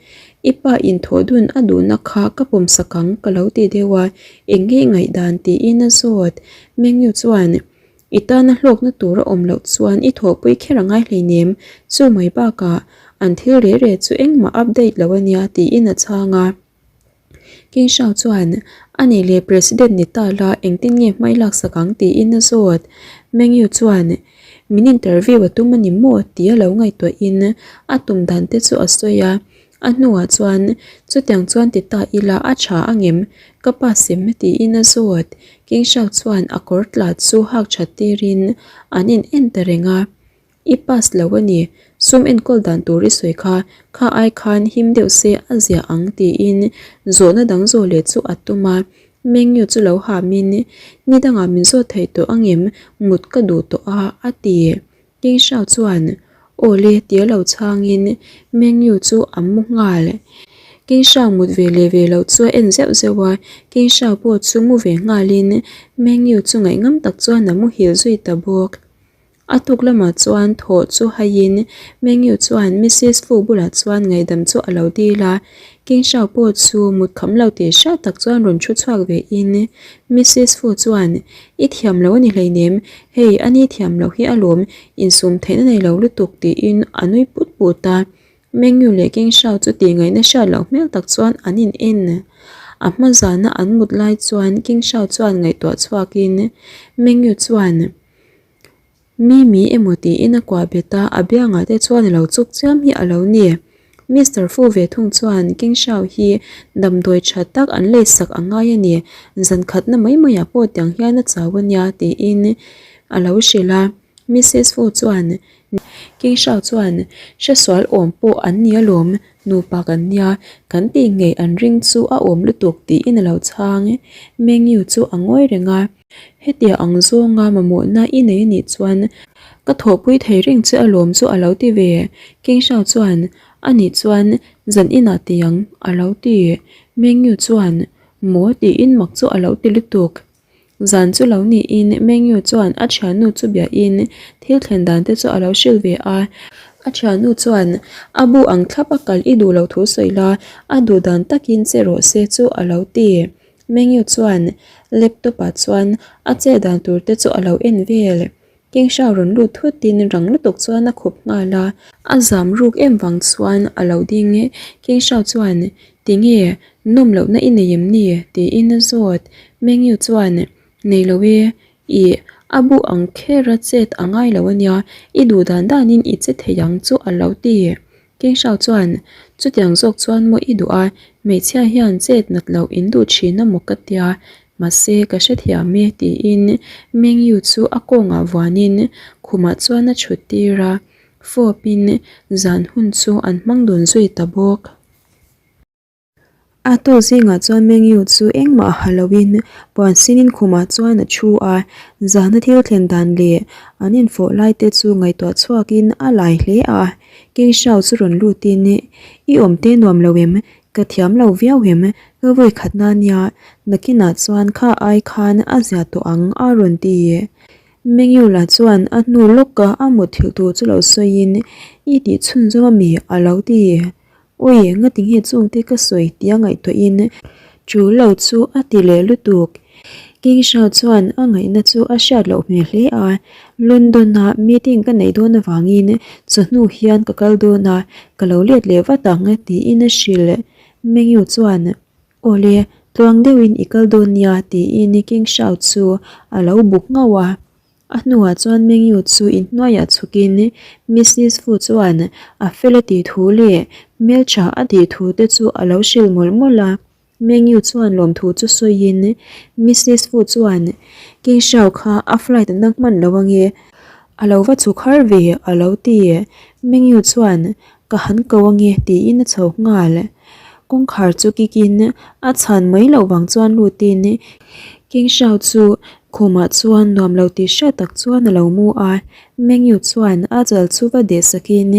I pa inthawh dun a duhna kha ka pawmsak ang ka lo ti deuh a, eng nge i ngaihdan tiin a zawt. Mengyu chuan, I tana hlawkna tur a awm loh chuan i thawhpui kher a ngai hleinem, chu mai bakah an thil reh reh chu engmah update lo a nia tiin a chhang a. King Shao chuan, A nih leh President ni ta la engtin nge hmai laksak ang tiin a zawt. Meng Yu chuan, Min interview a tum a ni maw? tia lo ngaihtuahin a tum dan te chu a sawi a. A hnuah chuan, Chutiang chuan ti ta ila a tha angem? Ka pa sem tiin a zawt. King Shao chuan a kawr tla chu hak that tirin an in en ta reng a. I pass lo a ni, sum enkawl dan tur i sawi kha, kha ai khan him deuh se a ziah ang tiin zawhna dang zawh leh chu a tum a. Mengyu chu lo hamin, Ni dangah min zawt thei tawh angem, mut ka duh tawh a, a ti. King Shao chuan, Aw le tia lo chhangin Mengyu chu a mu nghal. King Shao mut ve leh ve loh chu a en zeuh zeuh a, King Shao pawh chu mu ve nghalin Mengyu chu ngaihngam tak chuan a muhil zui ta bawk. A tuk lamah chuan thawh chu haiin Mengyu chuan Missis Fu bulah chuan ngaihdam chu a lo dil a, King Shao pawh chu mut kham lo tih hriat tak chuan rawn thu chhuak ve in Missis Fu chuan, I thiam lo a ni hleinem, hei a ni thiam loh hi alawm, insum theihna nei lo lutuk tiin a nui put put a. Mengyu leh King Shao chu tih ngaihna hriat loh hmel tak chuan an in en. A hma zana an mut lai chuan King Shao chuan ngaihtuah chhuakin Mengyu chuan, Mimi emaw tiin a kuah bet a, a biangah te chuan a lo chuk chiam hi a lo ni. Mister Fu ve thung chuan King Shao hi damdawi tha tak an leisak a ngai a ni, zan khatna mai maiah pawh tiang hian a chau a nia tiin a lo hrilh a. Missis Fu chuan King Shao chuan hresual awm pawh an ni alawm, nupa kan nia, kan tih ngei an ring chu a awm lutuk tiin a lo chhang. Mengyu chu a ngawi reng a. Hetia ang zawnga mamawhna i nei anih chuan ka thawhpui thei reng che alawm chu a lo ti ve. King Shao chuan, Anih chuan zan inah ti ang a lo ti. Mengyu chuan, Maw tiin mak chu a lo ti lutuk. Zan chu lo niin Mengyu chuan a thiannu chu biahin thil thlen dan te chu a lo hrilh ve a. A thiannu chuan, A bu ang thlap a kal i duh loh thu sawi la, a duh dan takin che rawh se chu a lo ti. Mengyu chuan laptop ah chuan a chet dan tur te chu a lo en vel. King Shao rawn lut thut in rang lutuk chuan a khup nghal a. A zam ruk em vang chuan a lo ding. King Shao chuan, Tinge, nawm lohna i nei em ni? tiin a zawt. Mengyu chuan, Nei lo e, ih, a bu ang kher a chet a ngai lo ania, i duh dan danin i che thei ang chu a lo ti. King Shao chuan, Chutiang zawk chuan maw i duh a, hmeichhia hian chet nat loh in duh thin a maw ka tia, mahse ka hrethiam e tiin Meng Yu chu a kawngah vuanin khumah chuan a chhut tir a, fawpin zan hun chu an hmang dun zui ta bawk. A tawk zingah chuan Mengyu chu engmah ha loin puan sinin khumah chuan a thu a, zahna thil thlen dan leh an infawh lai te chu ngaihtuah chhuakin a lai hle a. King Shao chu rawn lutin, I awm te nuam lo em? Ka thiam lo viau em? Ka vawi khatna nia, nakinah chuan kha ai khan a zia tawh ang a rawn ti. Mengyu lah chuan a hnu lawka a mutthilh tur chu lo sawiin, I tih chhunzawm ami? a lo ti. Ui, ngati nge chungte ka sawi tia ngaihtuahin tul lo chu a ti leh lutuk. King Shao chuan a ngaihna chu a hriat loh hmel hle a, London-ah meeting ka neih dawn avangin chawhnu hian ka kal dawn a, ka lo let leh vat ang tiin a hrilh. Mengyu chuan, Awle, tluang deuhin i kal dawn nia tiin King Shao chu a lo buk ngauh a. A hnuah chuan Mengyu chu inhnuaiah chhukin Missis Fu chuan a fel a tih thu leh hmeltha a tih thu te chu a lo hrilh mawlh mawlh a. Mengyu chuan lawmthu chu sawiin Missis Fu chuan King Shao kha a flight a nang hman lo ange, a lo va chhuk har ve a lo ti. Mengyu chuan Ka han ko ange tiin a chho nghal. Kawngkhar chu kikin a chhan mai loh vang chuan lutin King Shao chu khumah chuan nuam lo tih hriat tak chuan a lo mu a. Mengyu chuan a chal chu va deh sakin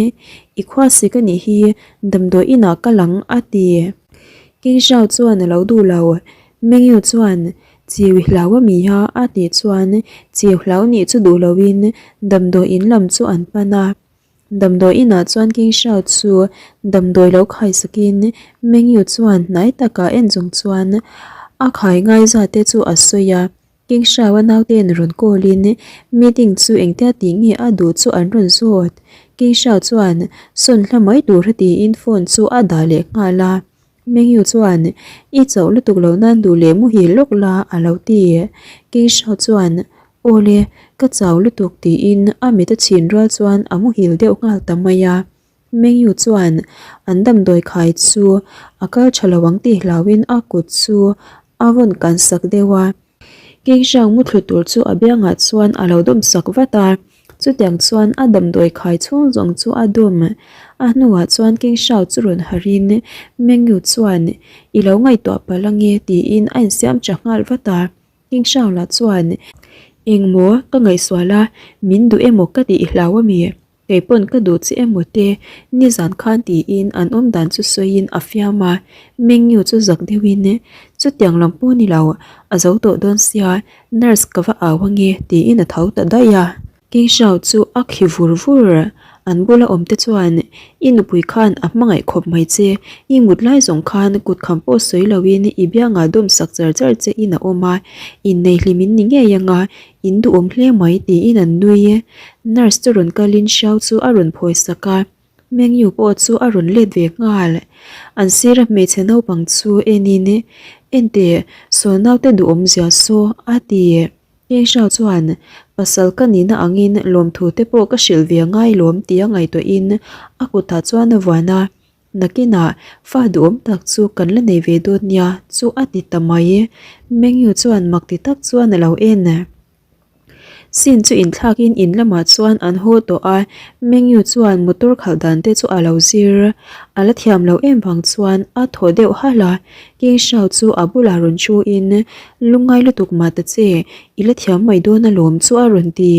I khuasik a nih hi damdawi inah ka lang a ti. King Shao chuan a lo duh lo. Mengyu chuan Chiu i hlau a mi a a tih chuan Chiu hlau nih chu duh loin damdawi in lam chu an pan a. Damdawi inah chuan King Shao chu damdawi lo khai sakin Meng Yu chuan hnai takah en chung chuan a khai ngai zat te chu a sawi a. King Shao a nauten rawn call in meeting chu engtia tih nge a duh chu an rawn zawt. King Shao chuan sawn hla mai tur a tiin phone chu a dah leh nghal a. Mengyu chuan, I chauh lutuk lo nan duh leh muhil lawk la, a lo ti. Keisha chuan, Aw le, ka chau lutuk tiin a mit a chhin rual chuan a muhil deuh nghal ta mai a. Mengyu chuan an damdawi khai chu a kal tha lo ang tih hlauhin a kut chu a rawn kan sak deuh a. Kengsang muthlu tur chu a biangah chuan a lo dawm sak vat a, chutiang chuan a damdawi khai chhung zawng chu a dawm. A hnuah chuan Kengsao chu rawn harhin Mengyu chuan I lo ngaihtuah palh ange tiin a insiam tha nghal vat a. Kengsao lah chuan Engmaw ka ngaihsual a, min duh emaw ka tih i hlau ami? Kei pawn ka duh che emaw te, nizan khan tiin an awm dan chu sawiin a fiam a, Mengyu chu zak deuhin, Chutiang lam pawh ni lo, a zo tawh dawn sia, nurse ka va au ange tiin a tho ta daih a. Kingshao chu a khi vur vur, an bula awm te chuan, I nupui khan a hmangaih khawp mai che, i mut lai zawng khan kut kham pawh sawi loin i biangah dawm sak char char che in a awm a, innei hlim in ni ngei anga In duhawm hle mai tiin an nui e. Nurse chu rawn kalin Xiao chu a rawn phawi sak a, Mengyu pawh chu a rawn let ve nghal. An sira hmeichhe naupang chu enin, Enteh, saw naute duhawm zia saw, a ti. Eng Xiao chuan, Pasal ka nihna angin lawmthu te pawh ka hrilh ve ngai lawm tia ngaihtuahin a kutah chuan a vuan a. Nakinah fa duhawm tak chu kan la nei ve dawn nia chu a ti ta mai. Mengyu chuan mak ti tak chuan a lo en. Sin chu inthlakin in lamah chuan an haw tawh a, Mengyu chuan motor khalh dan te chu a lo zir. A la thiam lo em vang chuan a thaw deuh halh a, King Shao chu a bulah rawn thu in, Lungngai lutuk mah ta che, i la thiam mai dawn alawm chu a rawn ti.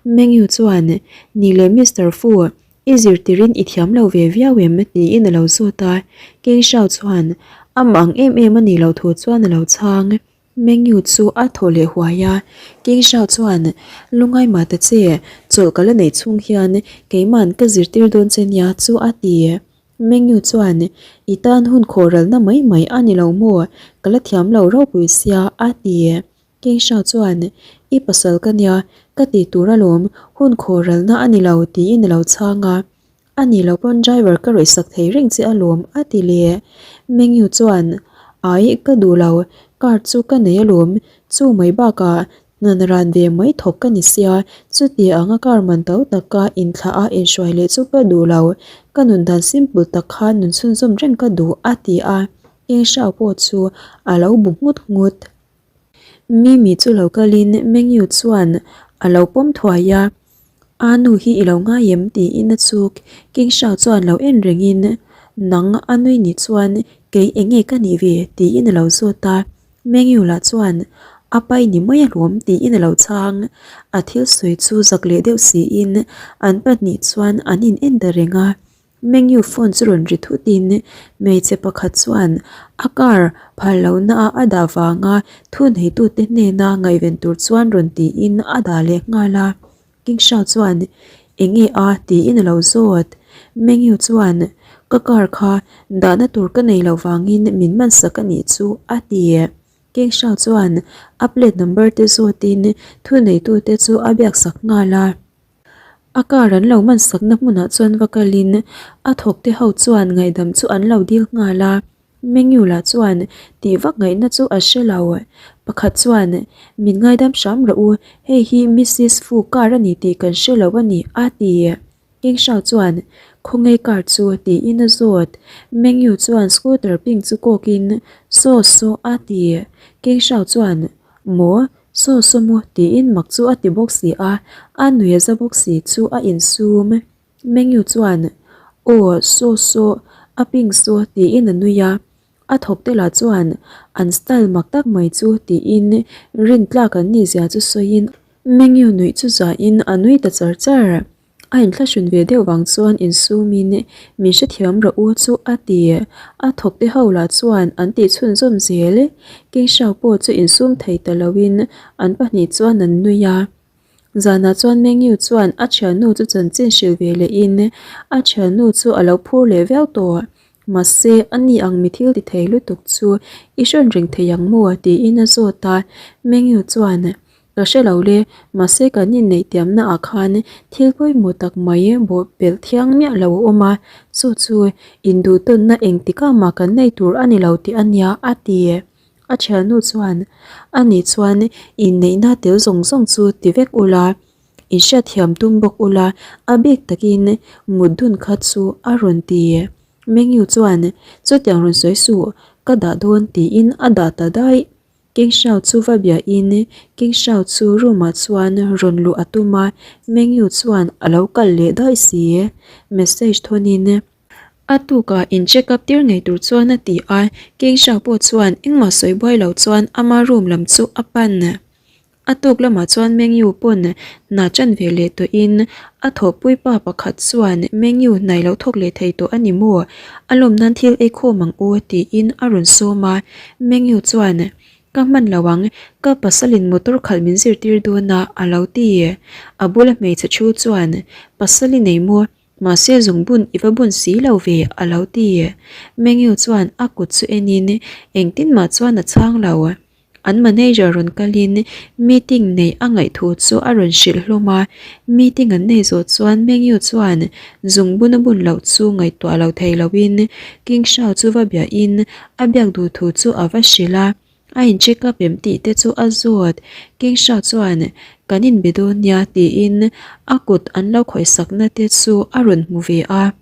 Mengyu chuan, Ni leh Mister Fu, I zirtirin i thiam lo ve viau em? tiin a lo zawt a, King Shao chuan amah ang em em a nih loh thu chuan a lo chhang. Mengyu chu a thaw leh huai a, King Shao chuan Lungai mah ta che, chawlh ka la neih chhung hian keima'n ka zirtir dawn che nia chu a ti. Mengyu chuan I tan hun khawhralna mai mai a ni lo maw? Ka la thiam lo ropui sia a ti. Keisha chuan, I pasal ka nia, ka ti tur alawm, hun khawralna a ni lo, tiin a lo chhang a. A ni lo pawn driver ka rawih sak thei reng che alawm, a ti leh. Mengyu chuan, Ai, ka duh lo, car chu ka nei alawm, chu mai bakah hna ran ve mai thawk ka ni sia, chuti anga car man to taka inthlah a inhruai leh chu ka duh lo, ka nun dan simple tak khan nun chhunzawm reng ka duh, a ti a. Keisha pawh chu a lo bu nghut nghut. Mimi chu lo kalin Mengyu chuan a lo pawm thuai a, A nu hi i lo ngai em? tiin a chuk. King Shao chuan lo en rengin, Nang a nui ni chuan kei eng nge ka nih ve? tiin a lo zawt a. Mengyu lah chuan, A pai ni mai alawm tiin a lo chhang. A thil sawi chu zak leh deuh siin an pahnih chuan an in en ta reng a. Mengyu phone chu rawn ri thut in hmeichhe pakhat chuan a car phal lohna a a dah vanga thuneitute hnena ngaihven tur chuan rawn tiin a dah leh nghal a. King Shao chuan Eng nge a? tiin a lo zawt. Mengyu chuan Ka car kha dahna tur ka nei loh vangin min man sak a nih chu a ti. King Shao chuan a plate number te zawtin thuneitute chu a biak sak nghal a. A car an lo man sakna hmunah chuan va kalin a thawkte ho chuan ngaihdam chu an lo dil nghal a, Mengyu lah chuan tih vak ngaihna chu a hre lo. Pakhat chuan, Min ngaidam hram rawh u, hei hi Missis Fu car a ni tih kan hre lo a ni, a ti. King Shao chuan, Khawnge car chu? tiin a zawt. Mengyu chuan scooter pink chu kawkin, Saw saw, a ti. King Shao chuan, Maw? Saw saw maw tiin mak chu a ti bawk si a, a nui a za bawk si chu a insum. Mengyu chuan, Aw, saw saw, a pink saw tiin a nui a. A thawk te lah chuan an style mak tak mai chu tiin rin tlak an nih zia chu sawiin Mengyu nuih chu zahin a nui ta char char. A inthlahrun ve deuh vang chuan insumin min hrethiam rawh u chu a ti. A thawk te ho lah chuan an tih chhunzawm zel. Keishau pawh chu insum thei ta loin an pahnih chuan an nui a. Zanah chuan Mengyu chuan a thiannu chu chanchin hrilh ve lehin a thiannu chu a lo phur leh viau tawh. Mahse, a ni ang mi thil ti thei lutuk chu i hrawn reng thei ang maw? tiin a zawt a. Mengyu chuan. Ka hre lo le, mahse kan inneih tiamna ah khan thil pawimawh tak mai bawh pelh thiang miah lo a awm a, chu chu induhtawnna engtikah mah kan nei tur a ni lo tih a nia, a ti. A thiannu chuan, Ani chuan inneihna tel zawng zawng chu ti vek ula, in hriatthiam tum bawk ula, a bik takin mut dun kha chu a rawn ti. Mengyu chuan, Chutiang rawn sawi suh, ka dah dawn tiin a dah ta daih. King Shao chu va biahin King Shao chu room ah chuan rawn luh a tum a, Mengyu chuan a lo kal leh daih si. Message thawnin. A tukah in check up tir ngei tur chuan a ti a, King Shao pawh chuan engmah sawi buai lo chuan ama room lam chu a pan. A tuk lamah chuan Mengyu pawn hna chan ve leh tawhin a thawhpui pa pakhat chuan Mengyu hnai lo thawk leh thei tawh a ni maw? A lawm nan thil ei khawm ang u tiin a rawn sawm a. Mengyu chuan, Ka hman lo ang, ka pasalin motor khalh min zirtir dawn a a lo ti. A bula hmeichhe thu chuan, Pasal i nei maw? Mahse zungbun i va bun si lo ve a lo ti. Mengyu chuan a kut chu enin engtin mah chuan a chhang lo. An manager rawn kalin meeting neih a ngaih thu chu a rawn hrilh hlawm a, meeting an nei zawh chuan Mengyu chuan zungbun a bun loh chu ngaihtuah lo thei loin King Shao chu va biahin a biak duh thu chu a va hrilh a, a in check up em tih te chu a zawt. King Shao chuan kan inbe dawn nia tiin a kut an lo khawihsakna te chu a rawn hmu ve a.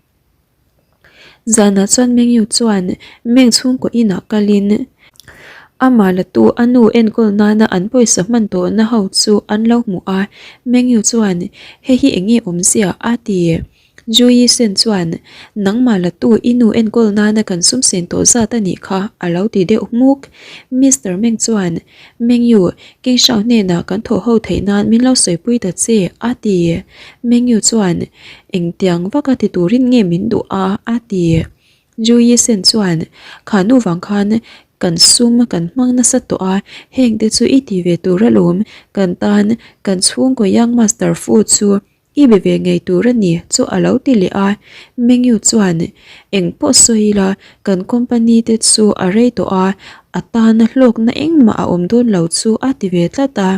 Zanah chuan Mengyu chuan Meng chhungkaw inah kalin amah latu a nu enkawl nana an pawisa hman tawhna ho chu an lo hmu a, Mengyu chuan hei hi eng nge awmzia a ti. Juyi Sen chuan nangmah latu i nu enkawl nana kan sum sen tawh zat a nih kha a lo ti deuh hmuk. Mister Meng chuan Mengyu, King Shao hnenah kan thawh ho theih nan min lo sawipui ta che a ti. Mengyu chuan Engtiang vaka ti turin nge min duh a? a ti. Juyi Sen chuan, Kha nu vang khan kan sum kan hmang nasa tawh a, heng te chu i ti ve tur alawm, kan tan kan chhungkaw Young Master Fu chu i be ve ngei tur a ni chu a lo ti leh a. Mengyu chuan, Eng pawh sawi ila, kan company te chu a rei tawh a, a tana hlawkna engmah a awm dawn lo chu a ti ve tlat a.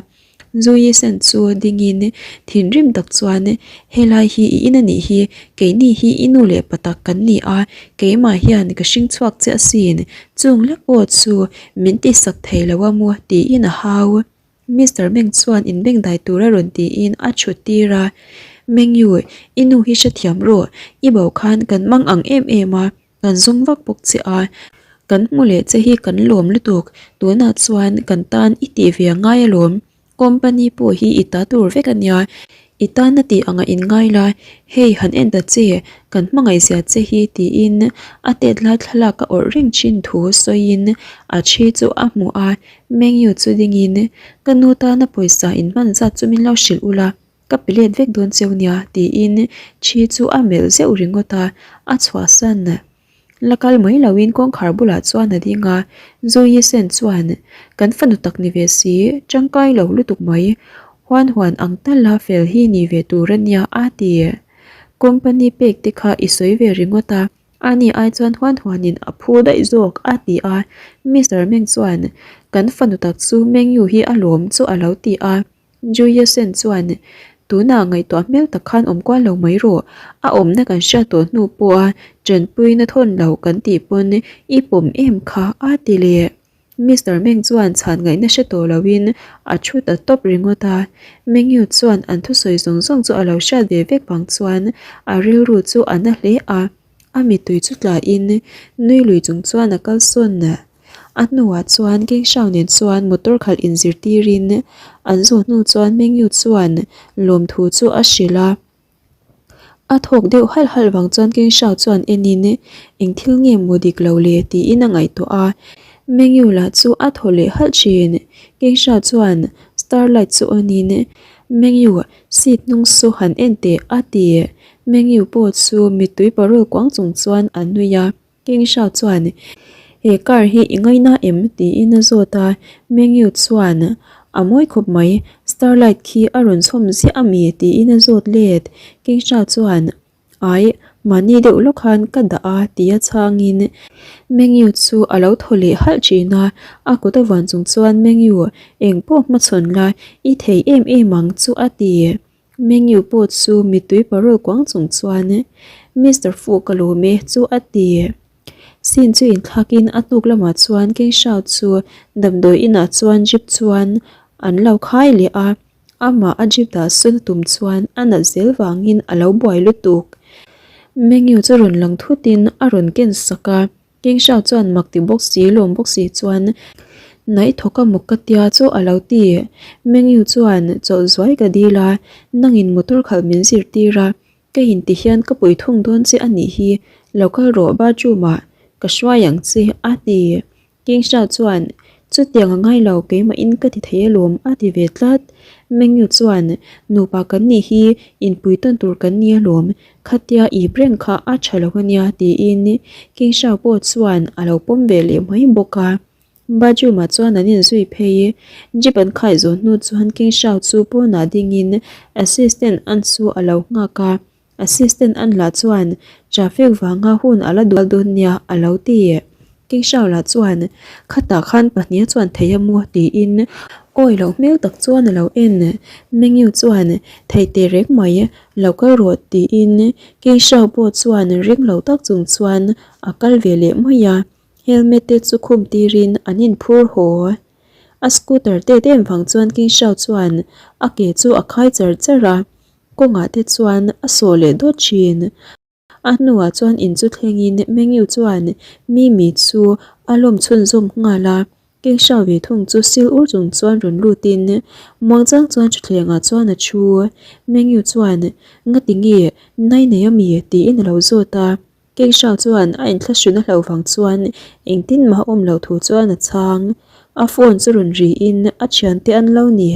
Zuyi sen chu dingin thinrim tak chuan, Helai hi i in a nih hi, keini hi i nu leh pa tak kan ni a, keimah hian ka hring chhuak che asin, chung lek pawh chu min tihsak thei lo a maw tiin a hau. Mister Meng chuan inbengdai tura rawn tiin a chhut tir a, Mengyu, i nu hi hrethiam rawh, i bo khan kan mang ang em em a, Kan zawng vak bawk che a, kan hmu leh che hi kan lawm lutuk, tunah chuan kan tan i tih ve a ngai alawm, company pawh hi i ta tur vek a nia, i tan a tih anga in ngai la, hei han en ta che, kan hmangaih zia che hi tiin a tet lai thlalak a awrh reng thin thu sawiin a thi chu a hmu a, Mengyu chu dingin ka nu tana pawisa in hman zat chu min lo hrilh ula. Ka pe let vek dawn cheu nia tiin thi chu a melh zeuh ringawt a, a chhuahsan. La kal mai loin kawngkhar bulah chuan a ding a, Zoe Sen chuan, Kan fanu tak ni ve si, tangkai lo lutuk mai, huan huan ang tala fel hi ni ve tur a nia a ti. Company pek te kha i sawi ve ringawt a, ani ai chuan huan huanin a phu daih zawk a ti a, Mister Meng chuan, Kan fanu tak chu Mengyu hi a lawm chu a lo ti a. Juliusen chuan, Tunah ngaihtuah hmel tak khan awm kual lo mai rawh. A awmna kan hriat tawh hnu pawha tanpuina thawn lo kan tih pawn i pawm em kha a ti leh. Mister Meng chuan chhan ngaihna hre tawh loin a thu ta tawp ringawt a. Mengyu chuan an thusawi zawng zawng chu a lo hriat ve vek vang chuan a rilru chu a na hle a. A mittui chu tlain nui lui chung chuan a kalsawn. A hnuah chuan King Shao nen chuan motor khalh inzirtirin an zawh hnu chuan Mengyu chuan lawmthu chu a hrilh a. A thawk deuh halh halh vang chuan King Shao chuan enin eng thil nge maw dik lo le tiin a ngaihtuah a. Mengyu lah chu a thaw leh halh thin. King Shao chuan starlight chu on in Mengyu seat hnung chu han en teh a ti. Mengyu pawh chu mittui parawl kuang chung chuan a nui a. King Shao chuan, He car hi i ngaina em? tiin a zawt a, Mengyu chuan, A mawi khawp mai, Starlight khi a rawn chhawm ziah a mi? tiin a zawt let. King Shao chuan, Ai, Mahni deuh lawk khan ka dah a tia chhangin Mengyu chu a lo thaw leh halh thin a, a kut a vuan chung chuan Mengyu eng pawh hmachhawn la i thei em em ang chu a ti. Mengyu pawh chu mittui parawl kuang chung chuan Mister Fu ka lawm e chu a ti. Sin chu inthlakin a hnuk lamah chuan Kengshao chu damdawi inah chuan jeep chuan an lo khai leh a. Amah a jeep dah sawn a tum chuan a nat zel vangin a lo buai lutuk. Mengyu chu rawn lang thutin a rawn ken sak a, Kengshao chuan mak ti bawk si lawm bawk si chuan Naih thawk a mawk ka tia chu a lo ti. Mengyu chuan chawlh zuai ka dil a, nangin motor khalh min zirtir a, Ka inti hian ka pui thung dawn che a nih hi, lo kal rawh bathroom ah ka hruai ang che a ti. Kingsha chuan, Chutiang a ngai lo keimahin ka ti thei alawm a ti ve tlat. Mengyu chuan, Nupa kan nih hi inpui tawn tur kan ni alawm, khatia ip reng kha a tha lo a nia tiin Kingsha pawh chuan a lo pawm ve leh mai bawk a. Bathroom ah chuan an inzui phei. Jeep an khai zawh hnu chuan King Shao chu pawnah dingin assistant an chu a lo nghak a. Assistant an lah chuan traffic vanga hun a la dual dawn nia a lo ti. King Shao lah chuan khatah khan pahnih a chuan thei a maw tiin awi loh hmel tak chuan a lo en. Mengyu chuan thei teh reng mai lo kal rawh tiin King Shao pawh chuan ring lo tak chung chuan a kal ve leh mai a. Helmet te chu khum tirin an inphur haw. A scooter tet em vang chuan King Shao chuan a ke chu a khai char char a, kawngah te chuan a sawh leh dawt thin. A hnuah chuan in chu thlengin Mengyu chuan Mimi chu a lawm chhunzawm nghal a, King Shao ve thung chu sil ur chung chuan rawn lutin muangchang chuan thutthlengah chuan a thu. Mengyu chuan, Ngati nge nai nei ami? tiin a lo zawt a. Kengshao chuan a inthlahrun a hlauh vang chuan engtin mah awm loh thu chuan a chhang. A phone chu rawn riin a thiante an lo ni.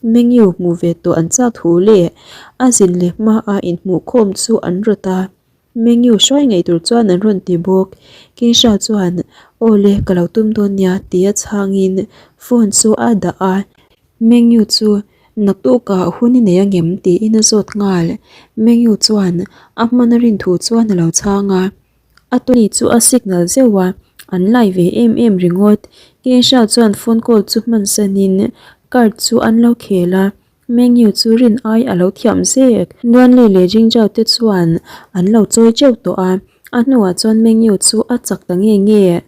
Mengyu hmuh ve tawh an chak thu leh a zin leh hmaah inhmuhkhawm chu an rawt a. Mengyu hruai ngei tur chuan an rawn ti bawk. Kengshao chuan, Aw le, ka lo tum dawn nia, tia chhangin phone chu a dah a. Mengyu chu naktukah hun i nei angem tiin a zawt nghal. Mengyu chuan a hman a rin thu chuan a lo chhang a. A tuni chu a signal zeuh a, an lai ve em em ringawt. Keisha chuan phone call chu hman sanin card chu an lo khel a. Mengyu chu rin ai a lo thiam zek. Duanli leh Jingjao te chuan an lo chawi teuh tawh a. A hnuah chuan Mengyu chu a chak ta nge nge.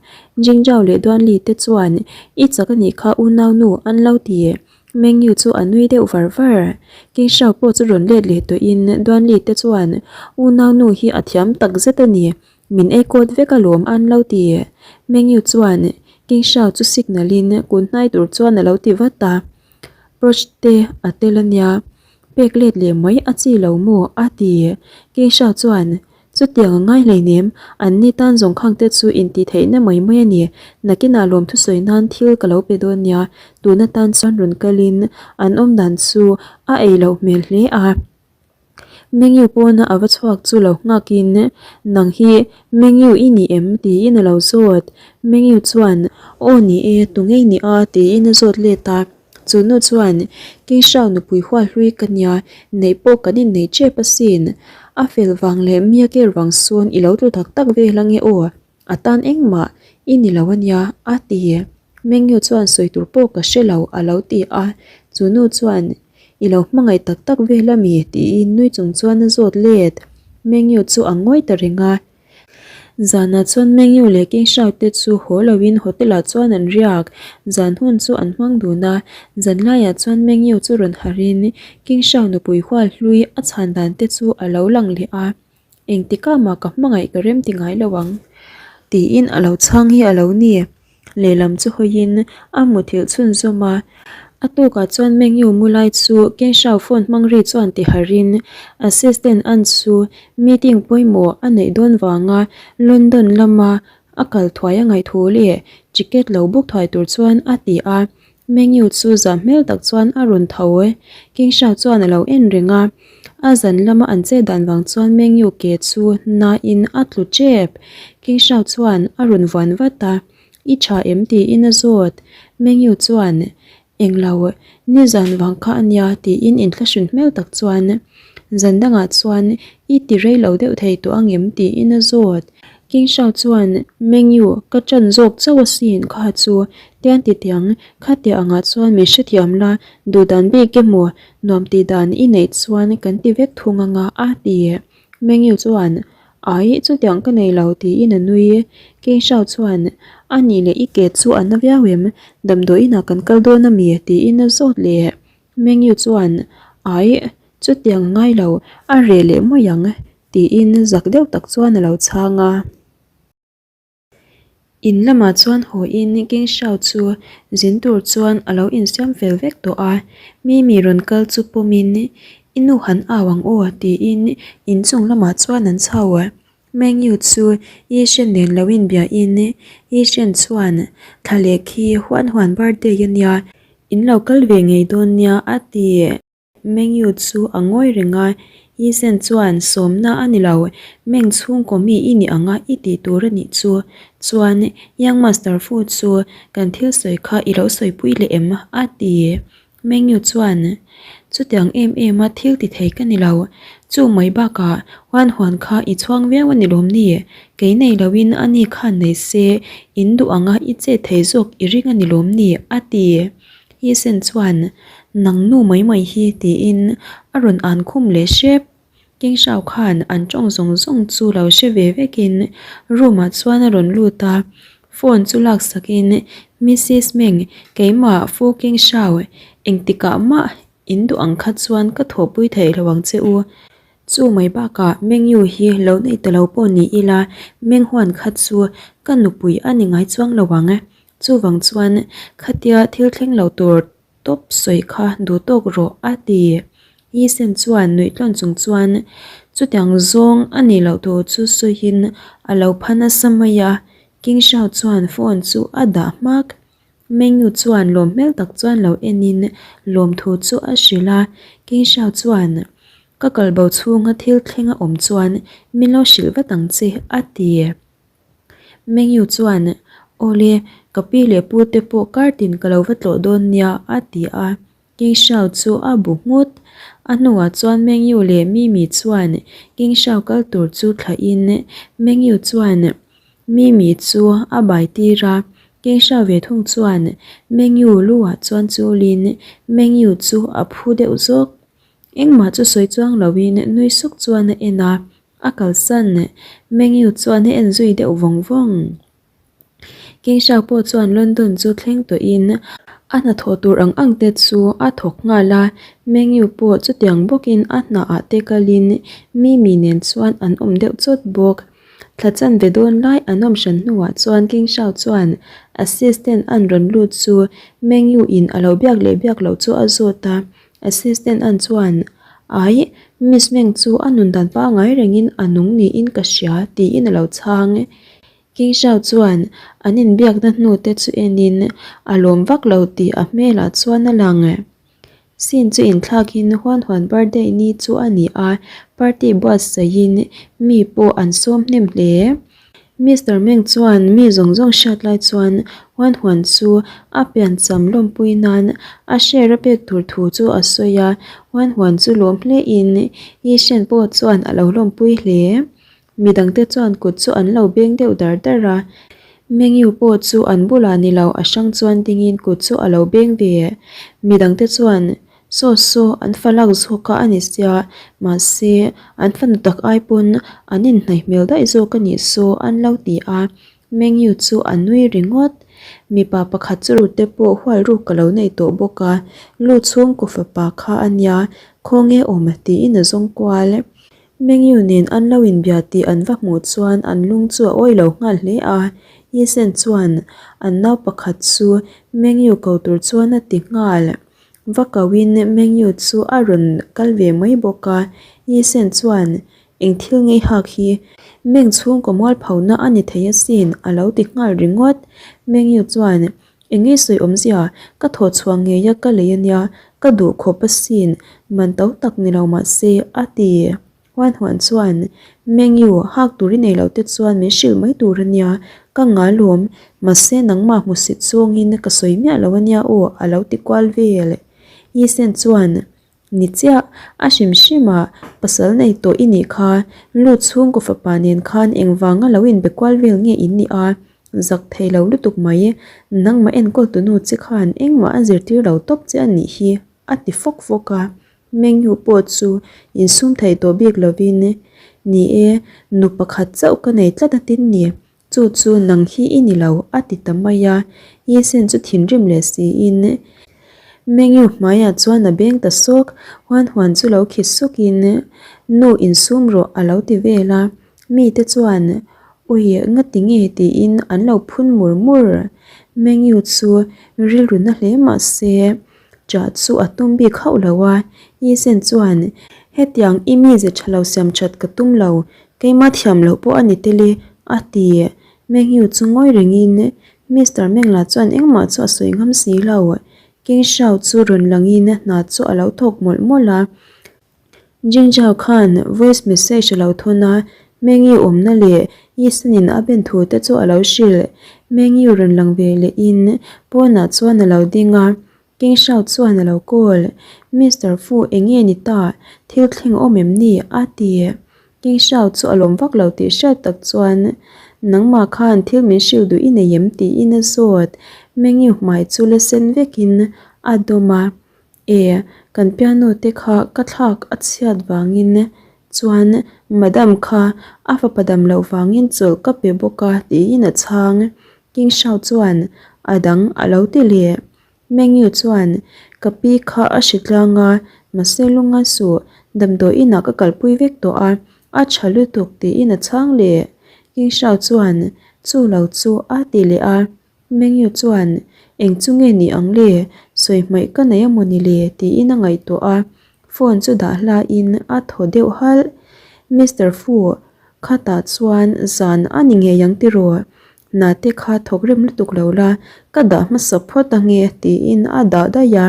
Jingjao leh Duanli te chuan I chak a nih kha unaunu an lo ti. Mengyu chu a nui deuh var var. Kingshao pawh chu rawn let leh tawhin Duanli te chuan Unaunu hi a thiam tak zet a ni. Min ei kawt vek alawm an lo ti. Mengyu chuan Kingshao chu signal in kun hnai tur chuan a lo ti vat a. Proch te a tel a nia. Pek let leh mai a chi lo maw a ti. Kingshao chuan Chutiang a ngai hleinem, an ni tan zawng khang te chu intih theihna mai mai a ni. Nakinah lawm thusawi nan thil ka lo pe dawn nia, tun atan chuan rawn kalin an awm dan chu a ei loh hmel hle a. Mengyu pawna a va chhuak chu lo nghakin, Nang hi Mengyu i ni em? tiin a lo zawt. Mengyu chuan, Aw ni e, tu ngei ni a? tiin a zawt let a. Chu nu chuan, Kingshao nupui hual hlui ka nia, neih pawh kan innei tep asin. A fel vang leh mia ker vang sawn i lo tlu tak tak vel ange aw, a tan engmah i ni lo ania, a ti. Mengyu chuan sawi tur pawh ka hre lo, a lo ti a. Chu nu chuan, I lo hmangaih tak tak vel ami? tiin nui chung chuan a zawt let. Mengyu chu a ngawi ta reng a. Zanah chuan Mengyu leh Kingshao te chu haw loin hotel ah chuan an riak. Zan hun chu an hmang dun a, zan laiah chuan Mengyu chu rawn harhin Kingshao nupui hual hlui a chhan dan te chu a lo lang leh a, Engtikah mah ka hmangaih ka rem ti ngai lo ang tiin a lo chhang hi a lo ni. Lehlam chu hawiin a muthilh chhunzawm a, a tukah chuan Mengyu mu lai chu Kenshao phone hmang ri chuan ti harhin assistant an chu meeting pawimawh a neih dawn vanga London lama a kal thuai a ngaih thu leh ticket lo book thuai tur chuan a ti a, Mengyu chu zah hmel tak chuan a rawn tho e. Kingshao chuan a lo en reng a, a zan lama an chet dan vang chuan Mengyu ke chu nain a tlu tep. Kingshao chuan a rawn vuan vat a, I tha em tiin a zawt. Mengyu chuan, Englo, nizan vang kha a nia tiin inthlahrun hmel tak chuan zan dangah chuan I ti rei lo deuh thei tawh angem? tiin a zawt. King Shao chuan, Mengyu, ka ṭan zawk chauh asin kha chu, tian ti tiang, khatia angah chuan min hrethiam la, duhdan bik emaw nuam tih dan i neih chuan kan ti vek thung anga a ti. Mengyu chuan, Ai, chutiang ka nei lo tiin a nui. King Shao chuan, A nih leh i ke chu a na viau em? Damdawiinah kan kal dawn ami? tiin a zawt leh. Mengyu chuan, Ai, chutiang a ngai lo, a reh leh mai ang, tiin zak deuh tak chuan a lo chhang a. In lamah chuan haw in King Shao chu zin tur chuan a lo insiam fel vek tawh a, Mimi rawn kal chu pawm in, I nu han au ang aw, tiin inchung lamah chuan an chho. Mengyu chu Yi Shen nen lo inbia in Yi Shen chuan thla leh khi huan huan birthday a nia, in lo kal ve ngei dawn nia a ti. Mengyu chu a ngawi reng a, Yi Shen chuan sawmna a ni lo, Meng chhungkaw mi i nih anga i tih tur a nih chu. Chuan Young Master Fu chu kan thil sawi kha i lo sawipui leh em? a ti. Mengyu chuan, Chutiang em em a thil ti thei ka ni lo. Chu mai bakah huan huan kha i chhuang viau a ni lawm ni? Kei nei loin a ni khan nei se, in duh anga i chet thei zawk i ring a ni lawm ni? a ti. Hisen chuan, Nang nu mai mai hi tiin a rawn an khum leh hrep. King Shao khan an tawng zawng zawng chu lo hre ve vekin room ah chuan a rawn lut a, phone chu laksakin Missus Meng keimah Fu King Shao engtikah mah in duh ang kha chuan ka thawhpui theih lo ang che u. Chu mai bakah Meng Yu hi lo nei ta lo pawh ni ila Meng Huan kha chu ka nupui a ni ngai chuang lo ang. Chuvang chuan khatia thil thleng lo tur Tawp sawi kha duh tawk rawh a ti. Yi Sen chuan nuih tlawn chung chuan chutiang zawng a nih loh tur chu sawiin a lo pha nasa mai a, King Shao chuan phone chu a dah hmak. Meng Yu chuan lawm hmel tak chuan lo enin lawmthu chu a hrilh a, King Shao chuan ka kalbo chhunga thil thleng a awm chuan min lo hrilh vat ang che a ti. Mengyu chuan, Awle, ka pi leh pu te pawh kar tin ka lo va tlawh dawn nia, a ti a. King Shao chu a bu nghut. A hnuah chuan Mengyu leh Mimi chuan King Shao kal tur chu thlahin Mengyu chuan Mimi chu a bai tir a. King Shao ve thung chuan Mengyu lu ah chuan chulin Mengyu chu a phu deuh zawk. Engmah chu sawi chuang loin nui suk chuan a en a. A kalsan Mengyu chuan a en zui deuh vawng vawng. King Shao pawh chuan London chu thleng tawhin a hnathawh tur ang ang te chu a thawk nghal a, Mengyu pawh chutiang bawkin a hna ah te kalin Mimi nen chuan an awm deuh chawt bawk. Thla chanve dawn lai an awm hran hnuah chuan King Shao chuan assistant an rawn lut chu Mengyu in a lo biak leh biak loh chu a zawt a, Assistant an chuan, Ai, Miss Meng chu a nun dan pangai rengin a nung niin ka hria, tiin a lo chhang. King Shao chuan an inbiakna hnu te chu enin a lawm vak lo tih a hmelah chuan a lang. Scene chu inthlakin Huan Huan birthday ni chu a ni a, party buatsaihin mi pawh an sawm hnem hle. Mister Meng chuan mi zawng zawng hriat lai chuan Huan Huan chu a piancham lawmpui nan a share a pek tur thu chu a sawi a, Huan Huan chu lawm hle in Yi Shen pawh chuan a lo lawmpui hle. Midangte chuan kut chu an lo beng deuh dar dar a, Meng Yu pawh chu an bulah ni lo a hrang chuan dingin kut chu a lo beng ve. Midangte chuan Saw saw an fa lak zawk a a ni sia, mahse an fanu tak ai pawn an inhnaih hmel daih zawk a nih saw an lo ti a, Mengyu chu a nui ringawt. Mipa pakhat chu rute pawh hual ruk ka lo nei tawh bawk a, lu chhungkaw fapa kha a nia, khawnge awm tiin a zawng kual. Mengyu nen an lo inbia tih an va hmuh chuan an lung chu a awi lo nghal hle a, Yisen chuan an nau pakhat chu Mengyu ko tur chuan a ti nghal. Va koin Mengyu chu a rawn kal ve mai bawk a, Yisen chuan eng thil ngei hak hi Meng chhungkaw mualphona a ni thei asin a lo ti nghal ringawt. Mengyu chuan eng ngei sawi awmzia ka thawh chhuah ngei a ka lei ania ka duh khawp asin man to tak ni lo mahse a ti. Huan huan chuan, Mengyu, hak tur i nei loh te chuan min hrilh mai tur a nia, ka ngalawm, mahse nangmah hmusit zawngin ka sawi miah lo a nia aw, a lo ti kual vel. Yisen chuan, Ni chiah, a hrim hrim a, pasal nei tawh i nih kha, lut chhungkaw fapa nen khan engvanga lo inbe kual vel nge in nih a, zak thei lo lutuk mai, nangmah enkawl tunu che khan engmah a zirtir lo tawp che a nih hi, a ti fawk fawk a. Mengyu pawh chu insum thei tawh bik lovin, Ni e, nu pakhat chauh ka nei tlat a tin ni, Chu chu nang hi i ni lo, a ti ta mai a. Yisen chu thinrim leh siin Mengyu hmaiah chuan a beng ta sawk, huan huan chu lo khi sukin, Nu insum rawh a lo ti vel a. Mite chuan, Ui, ngati nge tiin an lo phun mur mur. Mengyu chu rilru na hle mah se, chah chu a tum bik hauh lo a. Yisen chuan, Hetiang i mize tha lo siam that ka tum lo, Keimah thiam loh pawh a ni tel e, a ti. Mengyu chu ngawi rengin Mister Mengla chuan engmah chu a sawi ngam si lo. King Shao chu rawn langin hna chu a lo thawk mawlh mawlh a. Jing Zhao khan voice message a lo thawn a, Mengyu awmna leh Yisenin a ben thu te chu a lo hrilh. Mengyu rawn lang ve lehin pawnah chuan a lo ding a, King Shao chuan a lo call, Mister Fu enge ni ta, thil thleng awm em ni? a ti. King Shao chu a lawm vak lo tih hriat tak chuan, Nangmah khan thil min hrilh duh i nei em? tiin a zawt. Mengyu hmai chu la sen vekin a dawm a, E, kan piano te kha ka thlak a chhiat vangin chuan Madam kha a fapa dam loh vangin chawlh ka pe bawk a tiin a chhang. King Shao chuan a dang a lo ti leh. Mengyu chuan, Ka pi kha a hri tlang a, mahse lunga suh, damdawi inah ka kalpui vek tawh a, a tha lutuk tiin a chhang leh. King Shao chuan, Chu lo chu a ti leh a. Mengyu chuan, Eng chu nge ni ang le, sawi hmaih ka nei a mawni le tiin a ngaihtuah a, phone chu dah hlain a thaw deuh halh. Mister Fu, khatah chuan zan a ni ngei ang tiraw? Hna te kha thawk rem lutuk lo la, ka dah hmasa phawt ange tiin a dah daih a.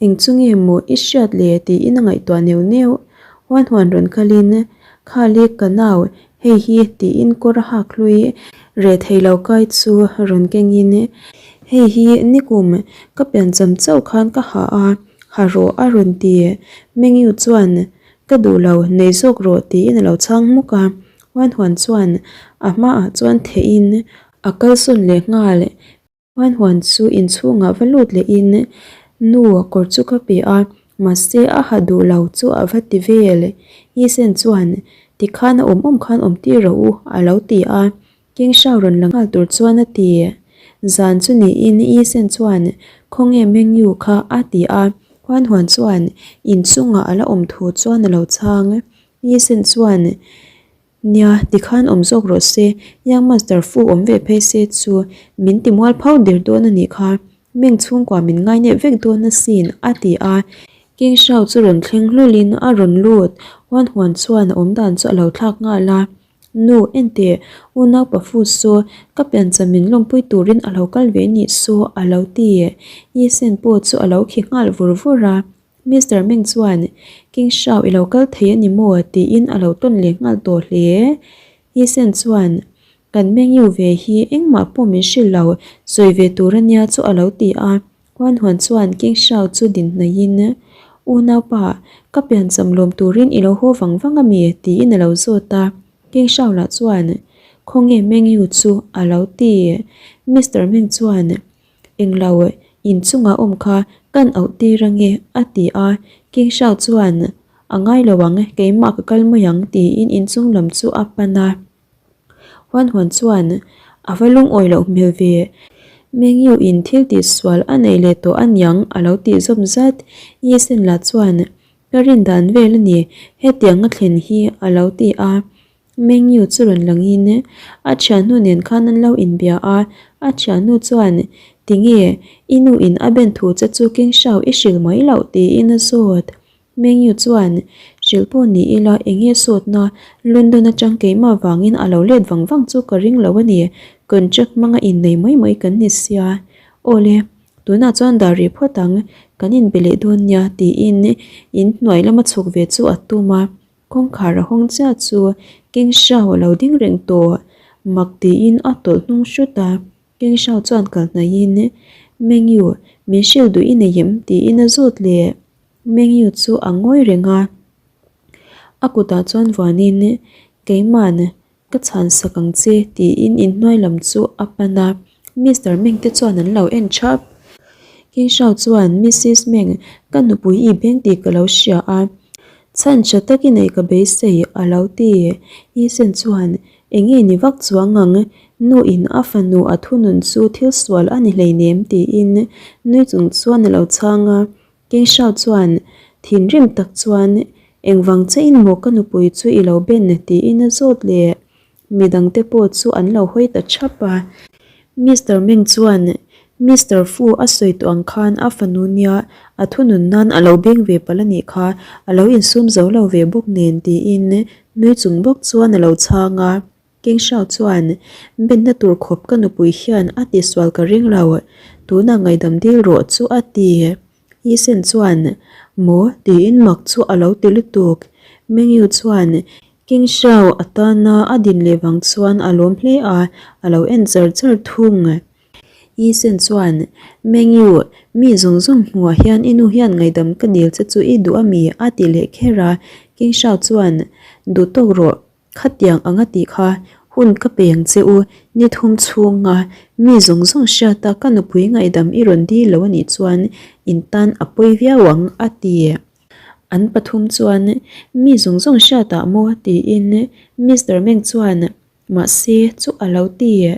Eng chu nge maw i hriat le tiin a ngaihtuah neuh neuh. Huan huan rawn kalin, Khali ka nau, hei hi tiin kawr a hak hlui reh thei lo kai chu rawn kengin, Hei hi nikum ka piancham chauh khan ka ha a, ha rawh a rawn ti. Mengyu chuan, Ka duh lo, nei zawk rawh tiin a lo chhang hmuk a. Huan huan chuan a hmaah chuan theihin a kalsawn leh nghal. Huan huan chu inchhungah va lut lehin nu kawr chu ka pe a, mahse a ha duh lo chu a va ti vel. Yisen chuan tikhan a awm awm khan awm tir rawh u a lo ti a, King Shao rawn la nghal tur chuan a ti. Zan chu niin Yisen chuan khawnge Mengyu kha a ti a, Huan huan chuan inchungah a la awm thu chuan a lo chhang. Yisen chuan Nia, tikhan awm zawk rawh se, Young Master Fu awm ve phei se chu min ti mual phau der dawn a nih kha, Meng chhungkua min ngainep vek dawn asin, a ti a. King Shao chu rawn thleng hlawlin a rawn lut, Huan Huan chuan a awm dan chu a lo thlak nghal a. Nu, enteh, unau pa Fu saw ka piancham min lawmpui turin a lo kal ve nih saw, a lo ti. Yisen pawh chu a lo khi nghal vur vur a. Mister Meng chuan, King Shao i lo kal thei a ni maw? tiin a lo tawn leh nghal tawh hle. Yisen chuan, Kan Meng Yu ve hi engmah pawh min hrilh lo, sawi ve tur a nia chu a lo ti a. Huan Huan chuan King Shao chu din hnaihin, Unaupa, ka piancham lawm turin i lo haw vang vang a mi? tiin a lo zawt a. King Shao lah chuan, Khawnge Meng Yu chu? a lo ti. Mister Meng chuan, Englo, in chungah awm kha kan auh tir ange a ti a, King Shao chuan a ngai lo ang, keimah ka kal mai ang tiin in chung lam chu a pan a. Huan Huan chuan a va lungawi loh hmel ve, Mengyu in thil tih sual a nei leh tawh aniang a lo tih zawm zat, Yi Sen lah chuan ka rin dan vel a ni, hetiang a thlen hi a lo ti a. Mengyu chu rawn langin a thiannu nen khan an lo inbia a, a thiannu chuan Tinge i nu in a ben thu che chu King Shao i hrilh mai loh tiin a zawt. Mengyu chuan Hrilh pawh ni ila enge sawtna London atang keimah vangin a lo let vang vang chu ka ring lo a ni, contract hmanga innei mai mai kan ni sia. Awle, tunah chuan dar rih phawt ang, kan inbe leh dawn nia tiin inhnuai lama chhuk ve chu a tum a. Kawngkhar a hawng chiah chu King Shao a lo ding reng tawh. Mak tiin a tawlh hnung hrut a. King Shao chuan kal hnaihin, Mengyu, min hrilh duh i nei em? tiin a zawt leh. Mengyu chu a ngawi reng a, a kutah chuan vuanin Keiman ka chhan sak ang che tiin inhnuai lam chu a pan a, Mister Meng te chuan an lo en thap. King Shao chuan Missis Meng ka nupui i beng tih ka lo hria a, chhan tha tak i neih ka beisei a lo ti. Yi Sen chuan Enge ni vak chuang ang, nu in a fanu a thunun chu thil sual a ni hleinem tiin nui chung chuan a lo chhang a. Keishau chuan thinrim tak chuan Engvang che in maw ka nupui chu i lo ben tiin a zawt leh. Midangte pawh chu an lo hawi ta thap a. Mister Meng chuan Mister Fu a sawi tawh ang khan a fanu nia a thunun nan a lo beng ve palh a nih kha, a lo insum zo lo ve bawk nen tiin nui chung bawk chuan a lo chhang a. Kengshao chuan, Benna tur khawp ka nupui hian a tisual ka ring lo, tunah ngaihdam dil rawh chu a ti. Yisen chuan, Maw? tiin mak chu a lo ti lutuk. Mengyu chuan, Kengshao a tana a din leh vang chuan a lawm hle a, a lo en char char thung. Yisen chuan, Mengyu, mi zawng zawng hmuhah hian i nu hian ngaihdam ka dil che chu i duh a mi? a ti leh kher a. Kengshao chuan, Duh tawk rawh. Khatiang anga tih kha hun ka pe ang che u, ni thum chhunga mi zawng zawng hriata ka nupui ngaihdam i rawn dil lo anih chuan in tan a pawi viau ang a ti. An pathum chuan mi zawng zawng hriatah maw tiin Mister Meng chuan mahse chu a lo ti.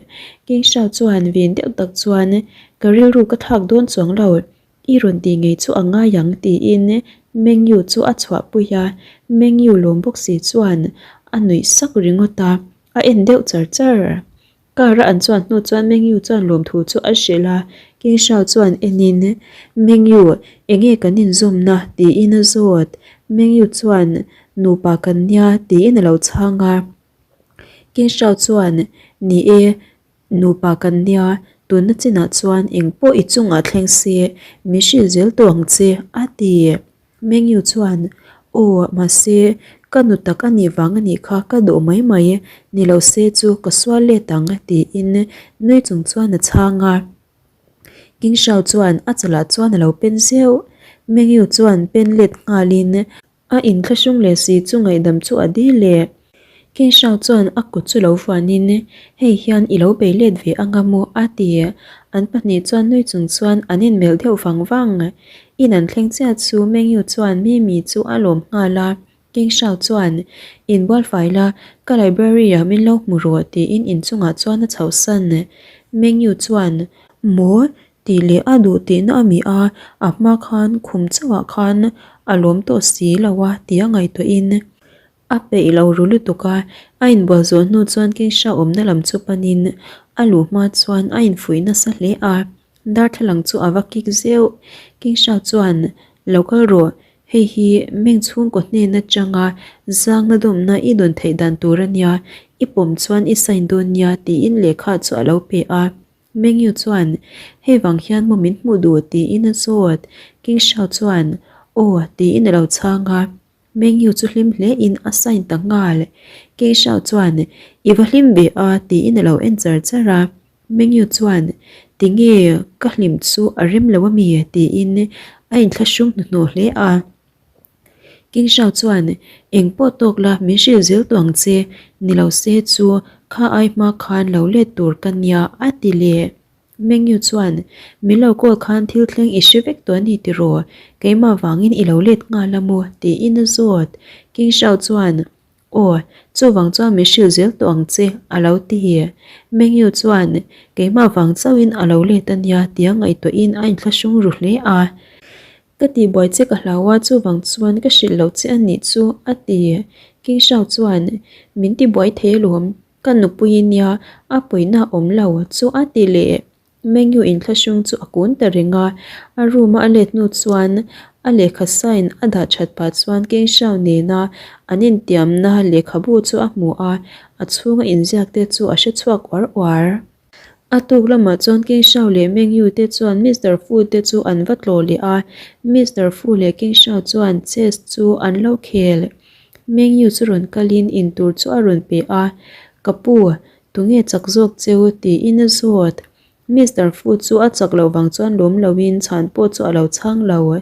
King Shao chuan vin deuh tak chuan ka rilru ka thlak dawn chuang lo, I rawn tih ngei chu a ngai ang tiin Mengyu chu a chhuahpui a, Mengyu lawm bawk si chuan a nuih sak ringawt a, a en deuh char char. Car a an chuan hnu chuan Mengyu chuan lawmthu chu a hrilh a, King Shao chuan enin Mengyu enge kan inzawmna tiin a zawt. Mengyu chuan nupa kan nia tiin a lo chhang a, King Shao chuan ni e, Nupa kan nia, tunna chinah chuan eng pawh i chungah thleng se, min hrilh zel tawh ang che, a ti. Mengyu chuan, Aw, mahse, ka nu tak a nih vang a nih kha ka duh mai mai, ni lo se chu ka sual let ang, tiin nui chung chuan a chhang a. King Shao chuan a chalah chuan a lo pen zeuh. Mengyu chuan pen let nghalin, A inthlahrung leh si chu ngaihdam chu a dil e. King Shao chuan a kut chu lo vuanin, Hei hian i lo bei let ve anga maw? a ti. An pahnih chuan nui chung chuan an inmelh deuh vang vang. In an thleng chiah chu Meng Yu chuan Mimi chu a lawm nghal a. King Shao chuan, Inbual fai la, ka library ah min lo hmu rawh tiin inchungah chuan a chhohsan. Meng Yu chuan, Maw? Tih leh a duh tihna a mi a, a hma khan khum chauhah khan a lawm tawh si lo a tih a ngaihtuahin a peih lo ru lutuk a, a inbual zawh hnu chuan Keisha awmna lam chu panin a luh hma chuan a infuih nasa hle a, darthlalang chu a va kik zeuh. Keisha chuan, Lo kal rawh, hei hi meng chhungkaw hnen atanga zangna dawmna i dawn theih dan tur a nia, i pawm chuan i sign dawn nia tiin lehkha chu a lo pe a. Mengyu chuan, Hei vang hian maw min hmuh duh? tiin a zawt. King Shao chuan, Aw, tiin a lo chhang a. Mengyu chu hlim hlein a sign ta nghal. King Shao chuan, I va hlim ve a, tiin a lo en char char a. Mengyu chuan, Tinge ka hlim chu a rem lo a mi? tiin a inthlahrung hnuhnawh hle a. King Shao chuan, Eng pawh tawk la, min hrilh zel tawh ang che, ni lo se chu kha ai hma khan lo let tur ka nia, a ti leh. Mengyu chuan, Min lo call khan thil thleng i hre vek tawh a ni tiraw? Keimah vangin i lo let nghal a maw? tiin a zawt. King Shao chuan, Aw, chuvang chuan min hrilh zel tawh ang che, a lo ti. Mengyu chuan, Keimah vang chauhin a lo let a nia, tia ngaihtuahin a inthlahrung ru hle a. Ka tihbuai che ka hlau a, chuvang chuan ka hrilh loh che a nih chu, a ti. King Shao chuan, Min tibuai thei alawm, ka nupui nia, a puihna a awm lo chu a ti leh. Mengyu inthlahrung chu a kun ta reng a, a room a a let hnu chuan a lehkha sign a dah that pah chuan King Shao nena an intiamna lehkhabu chu a hmu a, a chhunga inziak te chu a hre chhuak uar uar. A tuk lamah chuan King Shao leh Meng Yu te chuan Mister Fu te chu an va tlawh leh a, Mister Fu leh King Shao chuan chess chu an lo khel. Meng Yu chu rawn kalin intur chu a rawn pe a, Ka pu, tunge chak zawk cheu? tiin a zawt. Mister Fu chu a chak loh vang chuan lawm loin chhan pawh chu a lo chhang lo.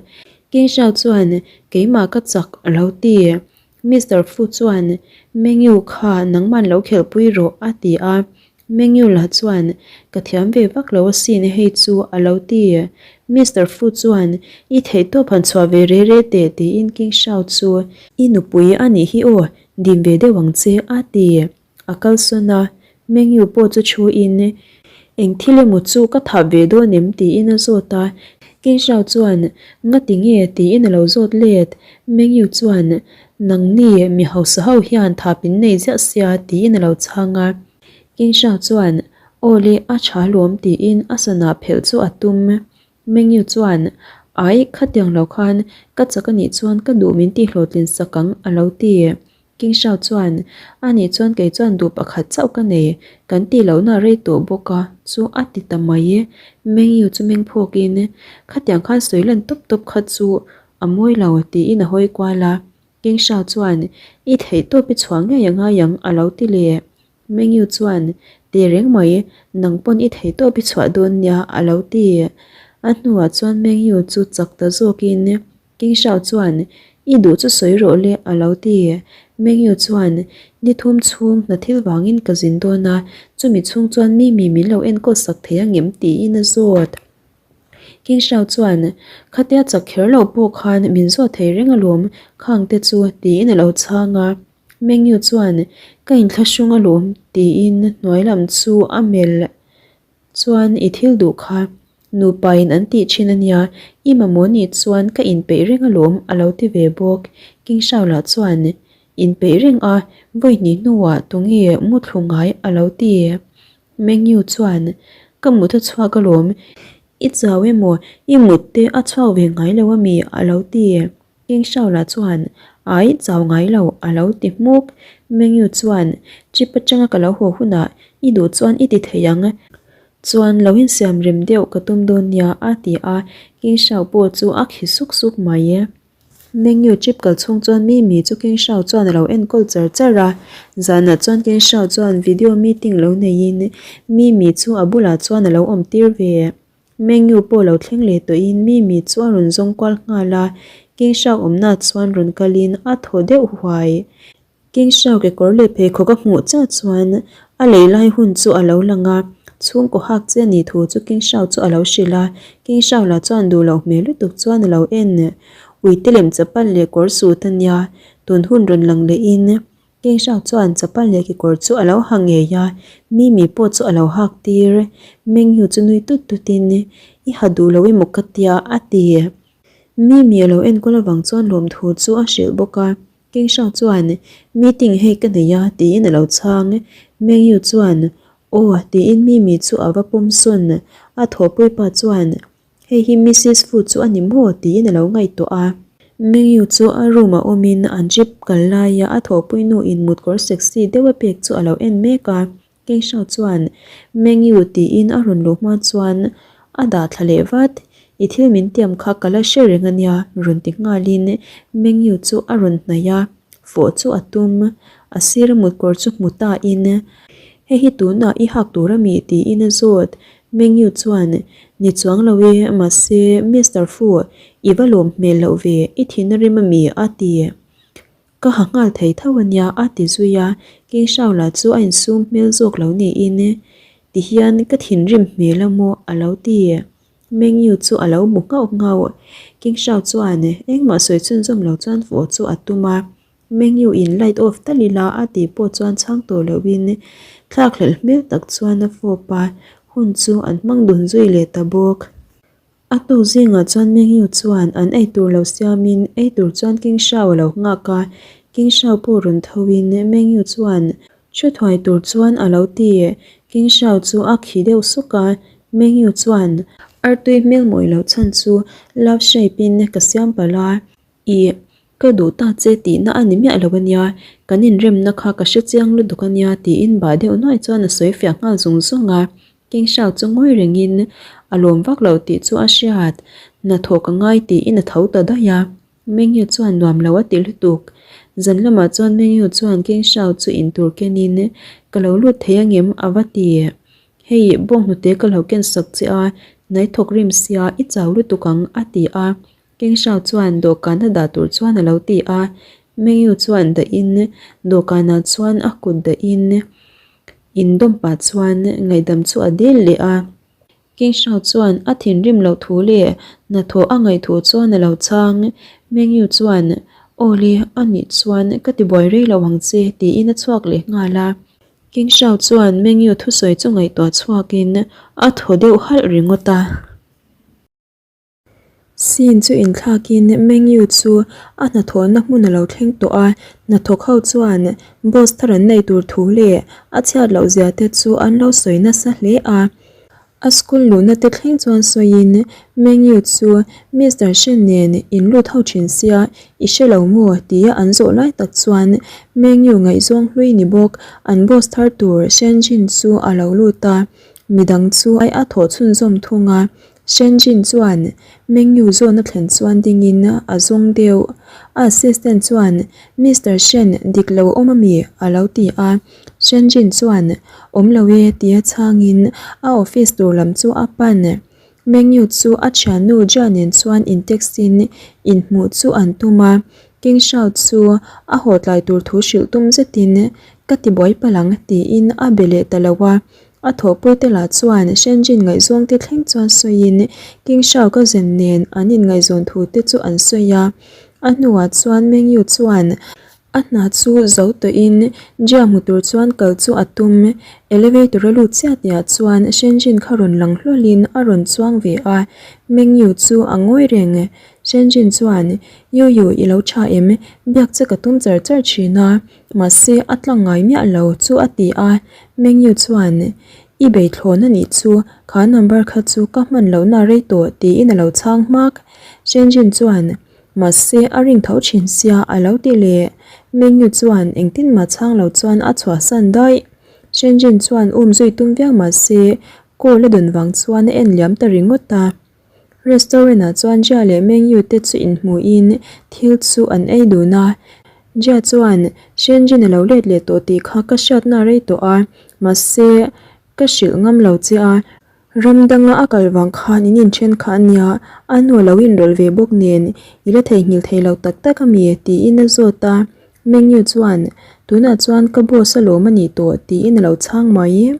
King Shao chuan, Keimah ka chak a lo ti. Mister Fu chuan, Mengyu kha nangman lo khelhpui rawh a ti a. Mengyu lah chuan, Ka thiam ve vak lo asin hei chu a lo ti. Mister Fu chuan, I theihtawp han chhuah ve re re teh tiin King Shao chu, I nupui a nih hi aw, dim ve deuh ang che a ti. A kalsawn a, Mengyu pawh chu thu in, Eng thil emaw chu ka thah ve dawn em? tiin a zawt a. King Shao chuan, Ngati nge? tiin a lo zawt let. Mengyu chuan, Nangni mi hausa ho hian thap in nei ziah sia tiin a lo chhang a. King Shao chuan, Aw le, a tha alawm tiin a sana phelh chu a tum. Mengyu chuan, Ai, khatiang lo khan ka chak anih chuan ka duh min tihhlawhtlin sak ang a lo ti. King Shao chuan, Anih chuan kei chuan duh pakhat chauh ka nei, kan tih lohna a rei tawh bawk a, chu a ti ta mai. Mengyu chu meng phawkin, Khatiang khan sawi lan tawp tawp kha chu a mawi lo, tiin a hawi kual a. King Shao chuan, I theih tawp i chhuah ngei a ngai ang, a lo ti leh. Mengyu chuan, Ti reng mai, nang pawn i thei tawp i chhuah dawn nia, a lo ti. A hnuah chuan Mengyu chu chak ta zawkin King Shao chuan, I duh chu sawi rawh le, a lo ti. Mengyu chuan, Ni thum chhung hna thil vangin ka zin dawn a, chumi chhung chuan Mimi min lo enkawl sak thei angem? tiin a zawt. King Shao chuan, Khatia chak kher loh pawh khan min zawt thei reng alawm, khang te chu, tiin a lo chhang a. Mengyu chuan, Ka inthlahrung alawm, tiin hnuai lam chu a melh chuan i thil duh kha nupain an tih thin a nia, i mamawh nih chuan ka inpeih reng alawm a lo ti ve bawk. King Shao lah chuan, Inpeih reng a, vawi hnih hnuah tunge muthlu ngai a lo ti. Mengyu chuan, Ka mut a chhuak alawm, i chau emaw i mut te a chhuak ve ngai lo ami a lo ti. King Shao lah chuan, Ai, chau ngai lo, a lo ti hmuk. Mengyu chuan, Trip atanga ka lo haw hunah i duh chuan i ti thei ang. Chuan lo insiam rem deuh ka tum dawn nia, a ti a. King Shao pawh chu a khi suk suk mai. Mengyu trip kal chhung chuan Mimi chu King Shao chuan a lo enkawl char char a. Zanah chuan King Shao chuan video meeting lo neiin Mimi chu a bulah chuan a lo awm tir ve. Mengyu pawh lo thleng leh tawhin Mimi chu a rawn zawng kual nghal a, King Shao awmna chuan rawn kalin a thaw deuh huai. King Shao kekawr leh pheikhawk a hmuh chiah chuan a lei lai hun chu a lo lang a, chhungkaw hak che a nih thu chu King Shao chu a lo hrilh a, King Shao lah chuan duh loh hmel lutuk chuan a lo en. Uite lem chapal leh kawr sut a nia, tun hun rawn lang lehin King Shao chuan chapal leh kekawr chu a lo ha ngei a, Mimi pawh chu a lo hak tir. Mengyu chu nui tut tutin, I ha duh lo emaw ka tia, a ti. Mimi a lo enkawl avang chuan lawmthu chu a hrilh bawk a. King Shao chuan, Meeting hei ka nei a, tiin a lo chhang. Mengyu chuan, Aw, tiin Mimi chu a va pawm sawn. A thawhpui pa chuan, Hei hi Missus Fu chu a ni maw? tiin a lo ngaihtuah a. Mengyu chu a room a awmin an trip kal laia a thawhpui nu in mutkawr sexy deuh a pek chu a lo en mek a. Keng Shao chuan Mengyu tiin a rawn luh hma chuan a dah thla leh vat. I thil min tiam kha ka la hre reng a nia rawn ti nghalin Mengyu chu a rawn hnaih a, fawh chu a tum. A sira mutkawr chu hmu tain Hei hi tunah i hak tur a mi? tiin a zawt. Mengyu chuan, Ni chuang lo e, mahse Mister Fu, i va lawm hmel loh ve, i thin a rim a mi? a ti. Ka ha nghal thei tho a nia, a ti zui a. King Shao lah chu a insum hmel zawk lo niin, Tihian ka thinrim hmel a maw? a lo ti. Mengyu chu a lo hmu nghauh nghauh. King Shao chuan engmah sawi chhunzawm lo chuan fawh chu a tum a. Menu in light off tal ila a tih pawh chuan chhang tawh loin thlakhlelh hmel tak chuan a fawp a, hun chu an hmang dun zui leh ta bawk. A tuk zingah chuan Menu chuan an eitur lo siamin eitur chuan King Shao a lo nghak a, King Shao pawh rawn thoin Menu chuan thu thuai tur chuan a lo ti. King Shao chu a khi deuh suk a, Menu chuan artui hmel mawi loh chhan chu love shape in ka siam palh a, Ih, ka duh ta che tihna a ni miah lo a nia, kan inremna kha ka hre chiang lutuk a nia tiin bah deuh nuai chuan a sawi fiah nghal zung zung a. King Shao chu ngawi rengin a lawm vak lo tih chu a hriat, hnathawh ka ngai tiin a tho ta daih a. Mengyu chuan nuam lo a ti lutuk. Zan lamah chuan Mengyu chuan King Shao chu intur kenin ka lo lut thei angem a va ti. Hei, bawnghnute ka lo ken sak che a, hnaithawk rim sia i chau lutuk ang a ti a. King Shao chuan dawhkan a dah tur chuan a lo ti a. Meng Yu chuan dahin dawhkanah chuan a kut dahin indawm pah chuan ngaihdam chu a dil leh a. King Shao chuan a thinrim loh thu leh hnathawh a ngaih thu chuan a lo chhang. Meng Yu chuan, Aw le, a nih chuan ka tibuai rei lo ang che, tiin a chhuak leh nghal a. King Shao chuan Meng Yu thusawi chu ngaihtuah chhuakin a thaw deuh halh ringawt a. Scene chu inthlakin Meng Yu chu a hnathawhna hmun a lo thleng tawh a, hnathawk ho chuan boss thar an nei tur thu leh a chhiat loh zia te chu an lo sawi nasa hle a. A school luhna te thleng chuan sawiin Meng Yu chu Mister Shen nen in lut ho thin sia i hre lo maw tia an zawh lai tak chuan Meng Yu ngaihzawng hlui ni bawk an boss thar tur Shen Jin chu a lo lut a, midang chu a thawh chhunzawm thung a. Shenjin chuan Mengyu zawn a thlen chuan dingin a zawng deuh. A assistant chuan, Mister Shen, dik lo awm ami? a lo ti a. Shenjin chuan, Awm lo e, tia chhangin a office tur lam chu a pan. Mengyu chu a thiannu Jia nen chuan in text in inhmuh chu an tum a. King Shao chu a haw tlai tur thu hrilh tum zetin, Ka ti buai palh ang, tiin a be leh ta lo a. A thawhpuite lah chuan Shenjin ngaihzawngte thleng chuan sawiin King Shao ka zen nen an inngaihzawn thu te chu an sawi a. A hnuah chuan Meng Yu chuan a hna chu zo tawhin Jia hmu tur chuan kal chu a tum. Elevator a lut chiah tihah chuan Shenjin kha rawn lang hlawlin a rawn chuang ve a, Meng Yu chu a ngawi reng. Shenjin chuan, Yu Yu, i lo tha em? Biak che ka tum char char thin a. Mahse, a tlang ngai miah lo chu a ti a, Mengyu chuan, I bei thlawn a nih chu, kha number kha chu ka hman lohna rei tawh tiin a lo chhang hmak. Shenjin chuan, Mahse, a ring tho thin sia a lo ti leh. Mengyu chuan engtin mah chhang lo chuan a chhuahsan daih. Shenjin chuan um zui tum viau mahse, call a dawn vang chuan a en liam ta ringawt a. Restaurant ah chuan Jia leh Meng Yu te chu inhmuhin thil chu an ei dun a. Jia chuan, Shenjin a lo let leh tawh tih kha ka hriatna rei tawh a, mahse ka hrilh ngam lo che a. Ram danga a kal vang khan in inthen kha a nia, a nu a lo inrawlh ve bawk nen i la theihnghilh thei lo tak tak a mi? tiin a zawt a. Meng Yu chuan, Tunah chuan ka boss alawm a nih tawh tiin a lo chhang mai.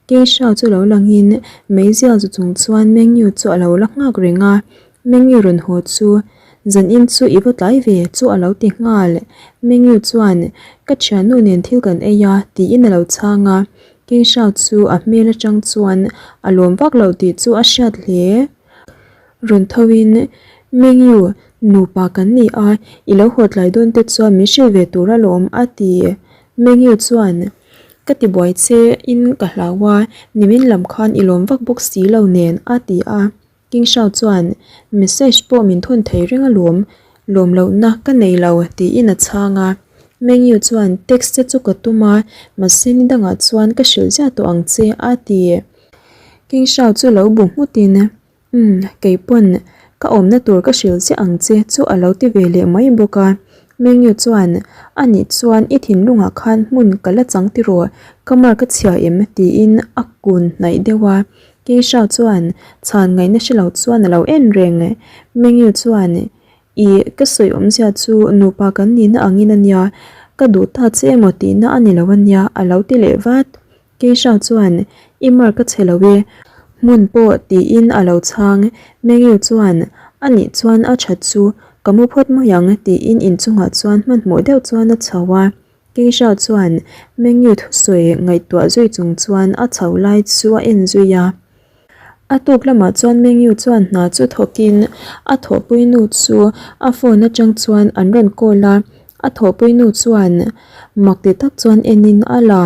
Keisha chu lo langin meizial zu chung chuan Mengyu chu a lo la nghak reng a, Mengyu rawn haw chu, Zanin chu i va tlai ve chu a lo ti nghal. Mengyu chuan, Ka thiannu nen thil kan ei a, tiin a lo chhang a. Keisha chu a hmel atang chuan a lawm vak loh tih chu a hriat hle. Rawn thoin, Mengyu, nupa kan ni a, i lo haw tlai dawn te chuan min hrilh ve tur alawm, a ti. Mengyu chuan, Ka ti buai che in ka hlau a, nimin lam khan i lawm vak bawk si lo nen, a ti a. King Shao chuan, Message pawh min thawn thei reng alawm, lawm lohna ka nei lo, tiin a chhang a. Meng Yu chuan, Text te chu ka tum a, mahse ni dangah chuan ka hrilh ziah tawh ang che, a ti. King Shao chu lo bu nghutin, Umm, kei pawn ka awmna tur ka hrilh chiah ang che chu a lo ti ve leh mai bawk a. Mengyu chuan, A nih chuan i thinlungah khan hmun ka la chang tiraw, ka mark a chhia em? tiin a kun hnaih deuh a. Keisha chuan chhan ngaihna hre lo chuan a lo en reng. Mengyu chuan, Ih, ka sawi awmzia chu nupa kan nihna angin a nia, ka duh ta che emaw tihna a ni lo a nia, a lo ti leh vat. Keisha chuan, I mark a chhe lo e, hmun pawh tiin a lo chhang. Mengyu chuan, A nih chuan a that chu, ka mu phawt mai ang tiin inchungah chuan hmanhmawh deuh chuan a chho a. Keisha chuan Mengyu thusawi ngaihtuah zui chung chuan a chho lai chu a en zui a. A tuk lamah chuan Mengyu chuan hna chu thawkin a thawhpui nu chu a phone atang chuan an rawn call a, a thawhpui nu chuan mak ti tak chuan enin a la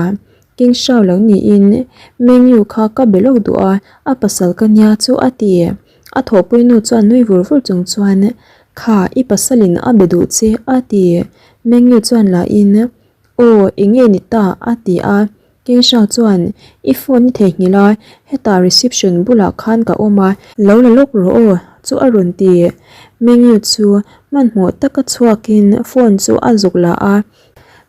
King Shao lo niin Mengyu kha ka be lawk duh a, a pasal ka nia chu a ti. A thawhpui nu chuan nui vur vur chung chuan Kha i pasalin a be duh che a ti. Mengyu chuan lahin Aw eng nge ni ta a ti a. Keisha chuan, I phone i theihnghilh a, hetah reception bulah khan ka awm a, lo la lawk rawh aw, chu a rawn ti. Mengyu chu hmanhmawh taka chhuakin phone chu a zuk la a,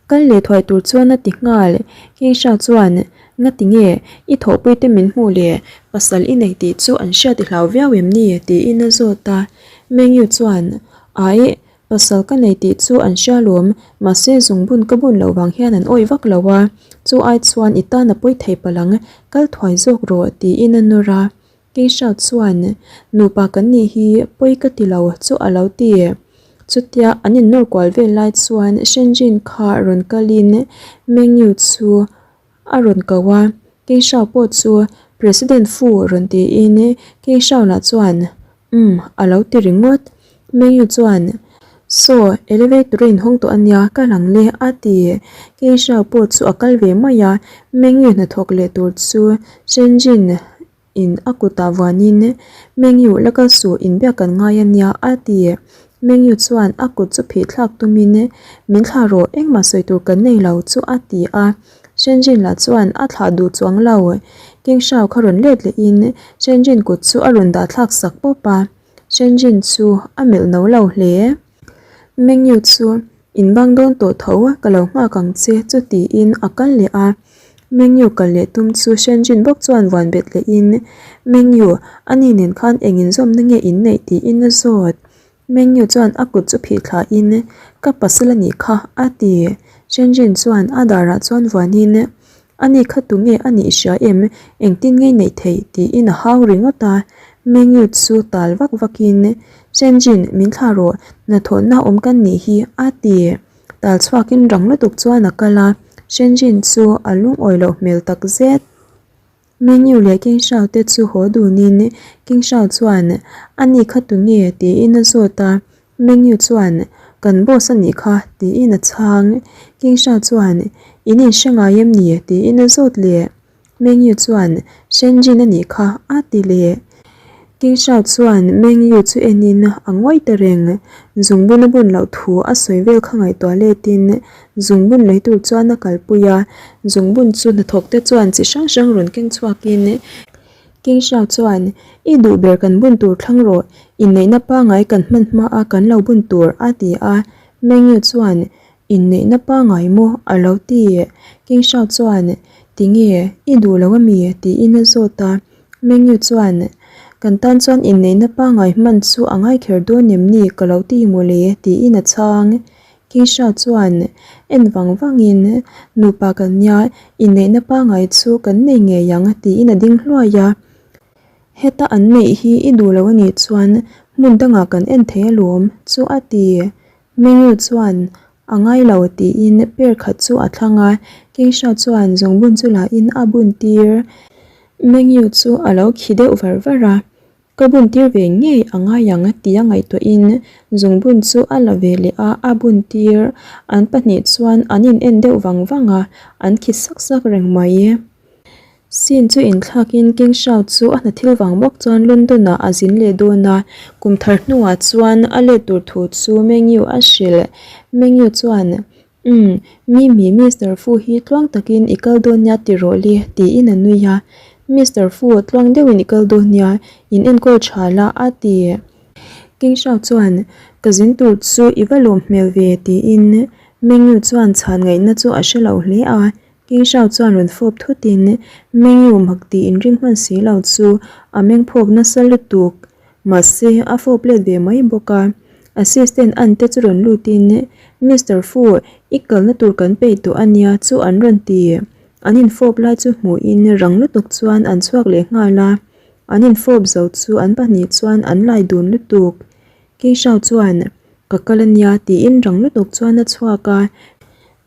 kal leh thuai tur chuan a ti nghal. Keisha chuan, Ngati nge, i thawhpuite min hmuh leh pasal i nei tih chu an hriat i hlau viau em ni? tiin a zawt a. Mengyu chuan, Aih, pasal ka nei tih chu an hria lawm, mahse zungbun ka bun loh vang hian an awih vak lo a, chu ai chuan i tan a pawi thei palh ang, kal thuai zawk rawh tiin a nawr a. Keisha chuan, Nupa kan nih hi pawi ka ti lo chu a lo ti. Chutia an innawr kual vel lai chuan Shenjin kha rawn kalin Mengyu chu a rawn ko a, Keisha pawh chu President Fu rawn tiin Keisha lah chuan Umm a lo ti ringawt. Mengyu chuan, Saw, elevator a inhawng tawh a nia, kal ang le a ti. Keisha pawh chu a kal ve mai a, Mengyu hnathawk leh tur chu Shenjin in a kutah vuanin Mengyu la kal suh inbiak kan ngai a nia a ti. Mengyu chuan a kut chu phih thlak tumin min thlah rawh engmah sawi tur kan nei lo chu a ti a. Shenjin lah chuan a thlah duh chuang lo. King Shao kha rawn let lehin Shenjin kut chu a rawn dah thlak sak pawp a. Shenjin chu a melh no lo hle. Mengyu chu in bang dawn tawh tho ka lo nghak ang che chu tiin a kal leh a. Mengyu kal leh tum chu Shenjin bawk chuan vuan bet lehin Mengyu ani nen khan eng inzawmna nge in neih tiin a zawt. Mengyu chuan a kut chu phih thlahin ka pasal a nih kha a ti. Shenjin chuan a darah chuan vuanin Ani kha tunge a nih hria em? Engtin ngei neih theih? tiin a hau ringawt a. Mengyu chu tal vak vakin Shenjin min thlah rawh, hnathawhna awm kan nih hi a ti. Tal chhuakin rang lutuk chuan a kal a, Shenjin chu a lungawi loh hmel tak zet. Menu leh King Shao te chu haw dunin King Shao chuan, Ani kha tunge? tiin a zawt a. Menu chuan, Kan boss a nih kha, tiin a chhang. King Shao chuan, In inhre ngai em ni? tiin a zawt leh. Menu chuan, Shenjin a nih kha, a ti leh. King Shao chuan Meng Yu chu enin a ngawi ta reng. Zungbun a bun loh thu a sawi vel kha ngaihtuah letin zungbun lei tur chuan a kalpui a. Zungbun chu hnathawk te chuan chi hrang hrang rawn keng chhuakin King Shao chuan, I duh ber kan bun tur thlang rawh, inneihna pangai kan hman hma a kan lo bun tur, a ti a. Meng Yu chuan, Inneihna pangai maw? a lo ti. King Shao chuan, Tinge, i duh lo ami? tiin a zawt a. Mengyu chuan, Kan tan chuan inneihna pangai hman chu a ngai kher dawn em ni ka lo ti mawle tiin a chhang. Keisha chuan en vang vangin, Nupa kan nia, inneihna pangai chu kan nei ngei ang tiin a ding hluai a. Heta an neih hi i duh lo a nih chuan hmun dangah kan en thei alawm chu a ti. Mengyu chuan, A ngai lo tiin per khat chu a thlang a, Keisha chuan zungbun chu la in a bun tir. Mengyu chu a lo khi deuh var var a, Ka bun tir ve ngei a ngai ang tia ngaihtuahin zungbun chu a la ve leh a, a bun tir. An pahnih chuan an in en deuh vang vang a, an khi sak sak reng mai. Scene chu inthlakin King Shao chu a hna thil vang bawk chuan London ah a zin leh dawn a, kum thar hnuah chuan a let tur thu chu Mengyu a hrilh. Mengyu chuan, Umm, Mimi, Mister Fu hi tluang takin i kal dawn nia ti rawh le, tiin a nui a. Mister Fu, tluang deuhin i kal dawn nia, in enkawl tha la, a ti. King Shao chuan, Ka zin tur chu i va lawm hmel ve, tiin Mengyu chuan chhan ngaihna chu a hre lo hle a. King Shao chuan rawn fawp thutin Mengyu mak tih inring hman si lo chu a meng phawk nasa lutuk. Mahse, a fawp let ve mai bawk a. Assistant An te chu rawn lutin, Mister Fu, i kalna tur kan peih tawh a nia chu an rawn ti. An infawp lai chu hmuhin rang lutuk chuan an chhuak leh nghal a. An infawp zo chu an pahnih chuan an lai dun lutuk. King Shao chuan, Ka kal a nia tiin rang lutuk chuan a chhuak a.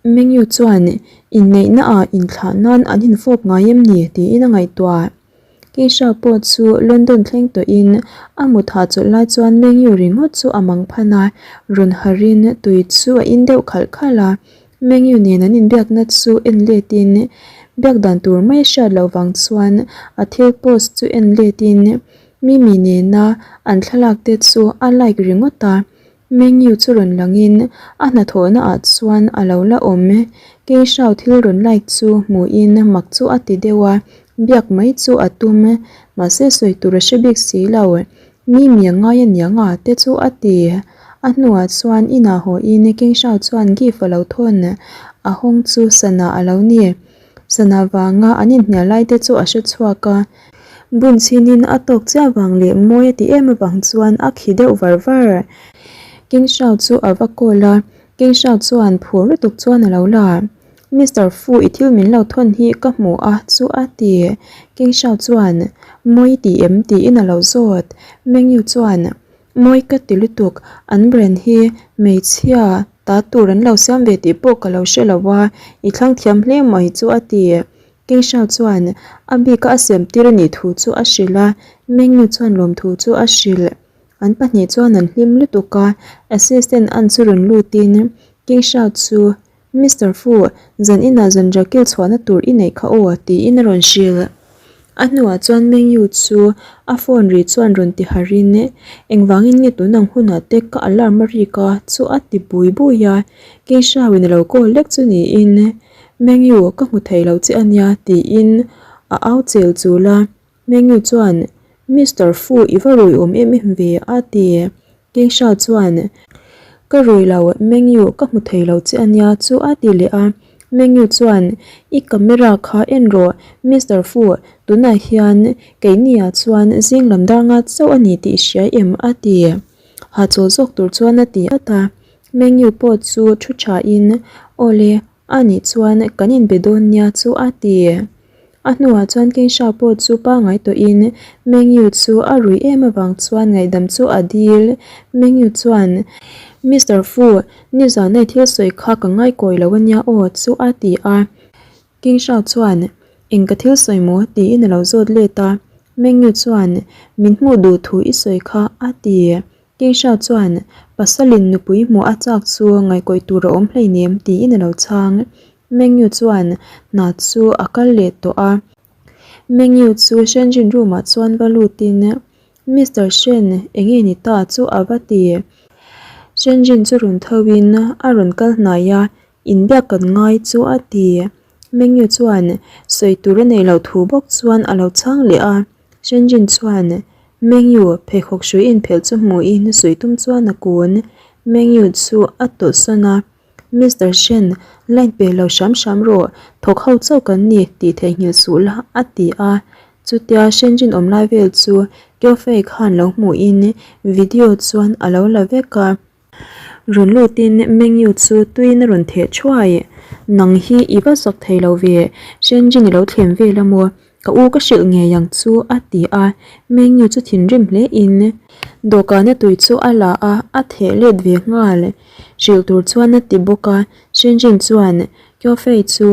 Mengyu chuan inneihna ah inthlah nan an infawp ngai em ni tiin a ngaihtuah. Keisha pawh chu London thleng tawhin a mut hahchawlh lai chuan Mengyu ringawt chu a mang phan a, rawn harin tui chu a in deuh khalh khalh a. Mengyu nen an inbiakna chu en letin biak dan tur mai hriat loh vang chuan a thil post chu en letin Mimi nena an thlalak te chu a like ringawt a. Menu chu rawn langin a hnathawhna ah chuan a lo la awm. Keishau thil rawn like chu hmuhin mak chu a ti deuh a, biak mai chu a tum. Mahse sawi tur a hre bik si lo. Mi mi a ngai aniang a te chu a ti. A hnuah chuan inah hawhin Keishau chuan gift a lo thawn. A hawng chu sana a lo ni. Sana vanga an inhnial lai te chu a hre chhuak a. Bun chhinin a tawk chiah vang leh mawi a ti em avang chuan a khi deuh var var. King Shao chu a va call a, King Shao chuan phur lutuk chuan a lo la. Mister Fu i thil min lo thawn hi ka hmu a chu a ti. King Shao chuan, Mawi i ti em? tiin a lo zawt. Meng Yu chuan, Mawi ka ti lutuk, an brand hi hmeichhia ta tur an lo siam ve tih pawh ka lo hre lo a, i thlang thiam hle mai chu a ti. King Shao chuan a bika a siam tir a nih thu chu a hrilh a, Meng Yu chuan lawmthu chu a hrilh. An pahnih chuan an hlim lutuk a, assistant an chu rawn lutin King Shao chu Mister Fu, zan inah zan rakil chhuahna tur i neih kha aw, tiin a rawn hrilh. A hnuah chuan Meng Yu chu a phone ri chuan rawn ti harin, Engvangin nge tun ang hunah te ka alarm a rik a? chu a ti bui bui a. Kei Shao-in a lo call lek chu niin, Meng Yu, ka hmu thei lo che a nia, tiin a au chel chul a. Mengyu chuan, Mister Fu i va rui awm em em ve, a ti. King Sha chuan, Ka rui lo, Mengyu, ka hmu thei lo che a nia chu a ti leh a. Mengyu chuan, I camera kha en rawh, Mister Fu, tunah hian keiniah chuan zing lam dar nga chauh a ni tih i hria em? a ti. Hahchawl zawk tur chuan a ti at a. Mengyu pawh chu thu thain, Awle, a nih chuan kan inbe dawn nia chu a ti. A hnuah chuan Keisha pawh chu pangngai tawhin Mengyu chu a rui em avang chuan ngaihdam chu a dil. Mengyu chuan, Mister Fu, nizan a i thil sawi kha ka ngaikawi lo ania aw chu a ti a. Keisha chuan, Eng ka thil sawi maw? tiin a lo zawt let a. Mengyu chuan, Min hmuh duh thu i sawi kha a ti. Keisha chuan, Pasalin nupui hmuh a chak chu ngaihkawih tur a awm hleinem tiin a lo chhang. Mengyu chuan hna chu a kal leh tawh a. Mengyu chu Shenjin room ah chuan va lutin, Mister Shen, enge ni ta chu a va ti. Shenjin chu rawn tho in a rawn kal hnai a, inbiak kan ngai chu a ti. Mengyu chuan sawi tur a neih loh thu bawk chuan a lo chhang leh a. Shenjin chuan Mengyu pheikhawk hrui inphelh chu hmuhin sawi tum chuan a kun. Mengyu chu a tawlhsawn a. Mister Shen, line pe lo hram hram rawh, thawk ho chauh kan ni tih theihnghilh suh la, a ti a. Chutia Shen Jin awm lai vel chu Kyo Fei khan lo hmuhin video chuan a lo la vek a. Rawn lutin Meng Yu chu tuiin a rawn theh thuai. Nang hi i va zak thei lo ve, Shen Jin i lo thlem vel a maw? Ka u ka hrilh ngei ang chu a ti a, Mengyu chu thinrim hle in dawhkana tui chu a la a, a theh let ve nghal. Hrilh tur chuan a ti bawk a, Shenjin chuan Kyofei chu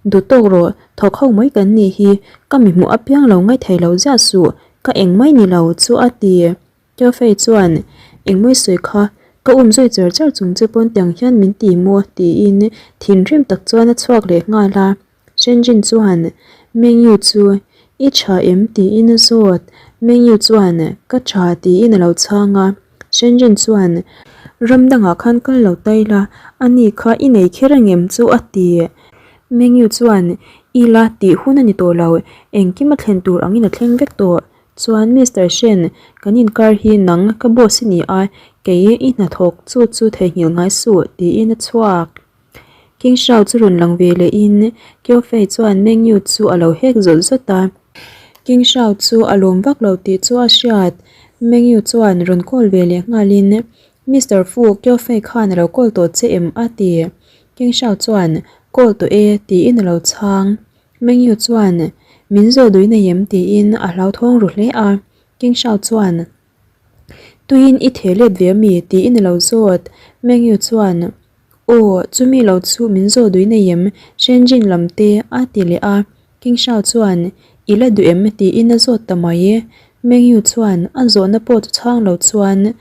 duh tawk rawh, thawk ho mai kan nih hi, ka mi hmuh apiang lo ngaithei lo ziah suh, ka eng mai ni lo chu a ti. Kyofei chuan Engmawi sawi kha, ka um zui char char chung che pawn tiang hian min ti maw tiin thinrim tak chuan a chhuak leh nghal a. Shenjin chuan Mengyu chu I tha em? tiin a zawt. Mengyu chuan Ka tha tiin a lo chhang a. Shenjin chuan Ram dangah khan kal lo ta ila, ani kha i nei kher angem chu a ti. Mengyu chuan I la tih hun a ni tawh lo, engkim a thlen tur angin a thleng vek tawh. Chuan Mister Shen, kan inkar hi nang ka boss i ni a, kei i hnathawk chu chu theihnghilh ngai suh tiin a chhuak. King Shao chu rawn lang ve leh in Kyo Fei chuan Meng Yu chu a lo hek zawt zawt a. King Shao chu a lawm vak lo tih chu a hriat. Meng Yu chuan rawn call ve leh nghal in Mister Fu, Kyo Fei khan a lo call tawh che em? a ti. King Shao chuan Call tawh e tiin a lo chhang. Meng Yu chuan Min zawh duh in ei em? tiin a hlauthawng ru hle a. King Shao chuan Tuiin i theh let ve ami? tiin a lo zawt. Meng Yu chuan Aw, chumi lo chu min zawh duh in ei em? Shenjin lam te a ti leh a. King Shao chuan I la duh em? tiin a zawt ta mai. Meng Yu chuan a zawhna pawh chu chhang lo chuan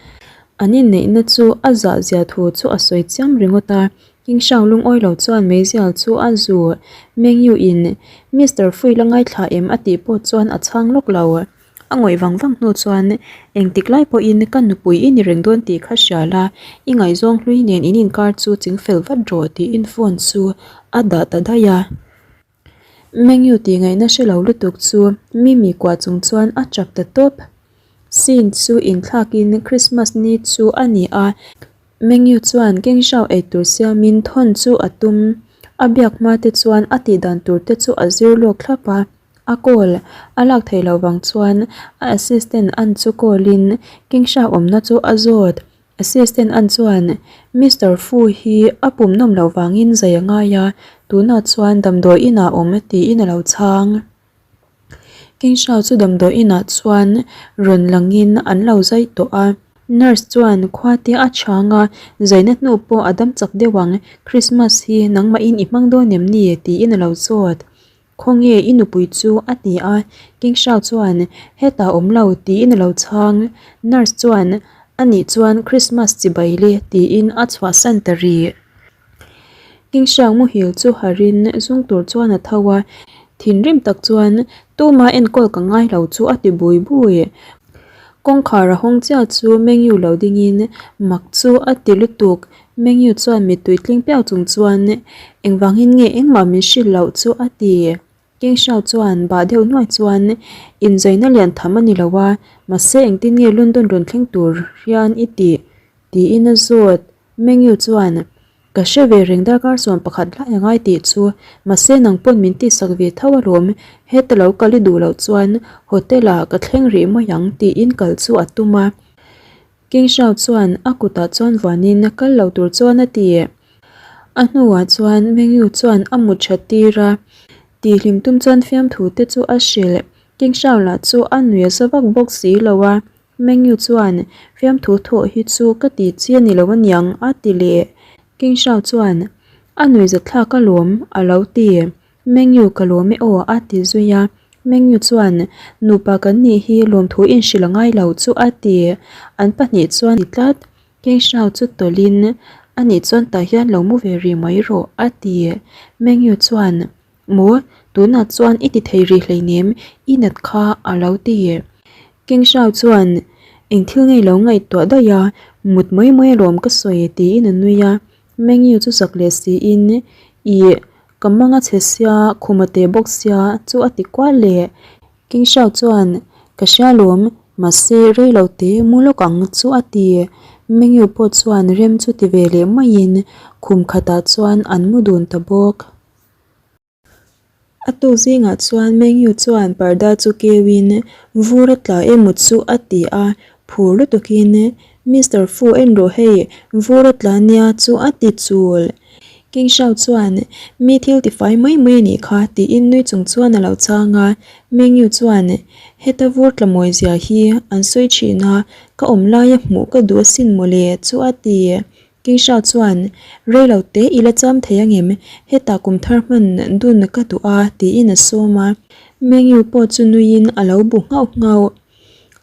an inneihna chu a zah zia thu chu a sawi chiam ringawt a. King Shao lungawi lo chuan meizial chu a zu. Meng Yu in Mister Fui la ngaithla em? a tih pawh chuan a chhang lawk lo. A ngawih vang vang hnu chuan, Engtik lai pawhin ka nupui i ni reng dawn tih kha hria la, i ngaihzawng hlui nen in inkar chu ching fel vat rawh tiin phone chu a dah ta daih a. Menu tih ngaihna hre lo lutuk chu Mimi kuah chung chuan a chap ta tawp. Scene chu inthlakin Christmas ni chu a ni a, Menu chuan Kengzhao eitur siamin thawn chu a tum. A biak hma te chuan a tihdan tur te chu a zir lawk thlap a. A call a lak theih loh vang chuan a assistant an chu call in King Sha awmna chu a zawt. Assistant an chuan Mister Fu hi a pum nawm loh vangin zai a ngai a, tunah chuan damdawi inah awm tiin a lo chhang. King Shao chu damdawi inah chuan rawn langin an lo zai tawh a. Nurse chuan khua te a chhang a, zaina hnu pawh a dam chak deuh ang, Christmas hi nangmahin i hmang dawn em ni? tiin a lo zawt. Khawnge i nupui chu? a ti a, King Shao chuan hetah awm lo tiin a lo chhang. Nurse chuan anih chuan Christmas chibai le tiin a chhuahsan ta rih. King Shao muhil chu harin zung tur chuan a tho a, thinrim tak chuan tuma enkawl ka ngai lo chu a ti bui bui. Kawngkhar a hawng chiah chu Mengyu lo dingin mak chu a ti lutuk. Mengyu chuan mittui tling piau chung chuan engvangin nge engmah min hrilh loh chu a ti. King Shao chuan bah deuh nuai chuan inzaina lian tham a ni lo a, mahse engtin nge London rawn thleng tur hian i tih? tiin a zawt. Mengyu chuan, Ka hre ve reng darkar 11 lai a ngai tih chu, mahse nang pawn min tihsak ve tho alawm, heta lo kal i duh loh chuan hotel ah ka thleng rih mai ang tiin kal chu a tum a. King Shao chuan a kutah chuan vuanin kal lo tur chuan a ti. A hnuah chuan Mengyu chuan a mut that tir a, tihhlim tum chuan fiamthu te chu a hrilh. King Shao lah chu a nui a za vak bawk si lo a. Mengyu chuan, Fiamthu thawh hi chu ka ti chi a ni lo aniang, a ti leh. King Shao chuan, A nuihzathlak alawm, a lo ti. Mengyu ka lawm e aw, a ti zui a. Mengyu chuan, Nupa kan nih hi lawmthu inhrilh a ngai lo chu, a ti. An pahnih chuan ti tlat. King Shao chu tawlhin, Anih chuan tah hian lo mu ve rih mai rawh, a ti. Mengyu chuan, Maw, tunah chuan i ti thei rih hleinem, i nat kha a lo ti. King Shao chuan eng thil ngei lo ngaihtuah daih a, mut mai mai alawm ka sawi tiin a nui a. Meng Yu chu zak leh siin, Ih, ka mang a chhe sia, khum a teh bawk sia chu a ti kual leh. King Shao chuan, Ka hria alawm, mahse rei lo te mu lawk ang chu a ti. Meng Yu pawh chuan rem chu ti ve leh maiin khum khatah chuan an mu dun ta bawk. A tuk zingah chuan Mengyu chuan parda chu keuin vur a tla emaw chu a ti a, phur lutukin Mister Fu en rawh hei, vur a tla nia chu a ti chul. King Shao chuan mi thil tifai mai mai a nih kha tiin nui chung chuan a lo chhang a, Mengyu chuan heta vur tla mawi zia hi an sawi thin a, ka awm laia hmuh ka duh asin mawle chu a ti. Keisha chuan, Rei lo te i la cham thei angem? Hetah kum thar hman dun ka duh a, tiin a sawm a. Mengyu pawh chu nuiin a lo bu nghauh nghauh.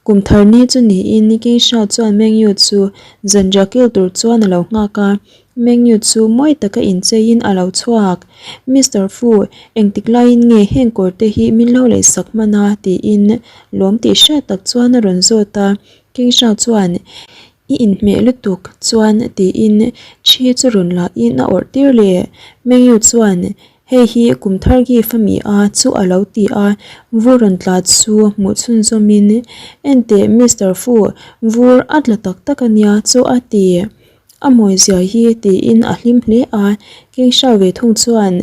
Kum thar ni chu niin Keisha chuan Mengyu chu zanriah kil tur chuan a lo nghak a. Mengyu chu mawi taka incheiin a lo chhuak. Mister Fu, engtik laiin nge heng kawr te hi min lo lehsak hman a? tiin lawm tih hriat tak chuan a rawn zawt a. Keisha chuan, I inhmeh lutuk chuan tiin thi chu rawn lahin a awrh tir leh. Mengyu chuan, Hei hi kum thar gift a mi a chu a lo ti a, vur rawn tla chu hmuh chhunzawmin, Enteh Mister Fu, vur a tla tak tak a nia chu a ti. A mawi zia hi tiin a hlim hle a, King Shao ve thung chuan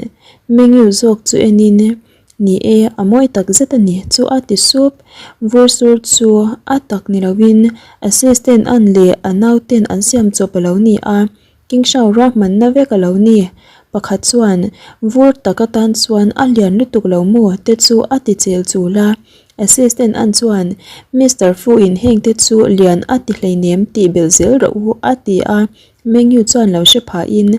Mengyu zawk chu enin, Ni e, a mawi tak zet a ni chu a ti sup. Vur sur chu a tak ni loin assistant an leh a nauten an siam chawp a lo ni a, King Shao ruahmanna vek a lo ni. Pakhat chuan vur tak atan chuan a lian lutuk lo maw te chu a ti chel chul a. Assistant an chuan Mister Fu in heng te chu lian a ti hleinem tih belh zel rawh u a ti a. Mengyu chuan lo hre phahin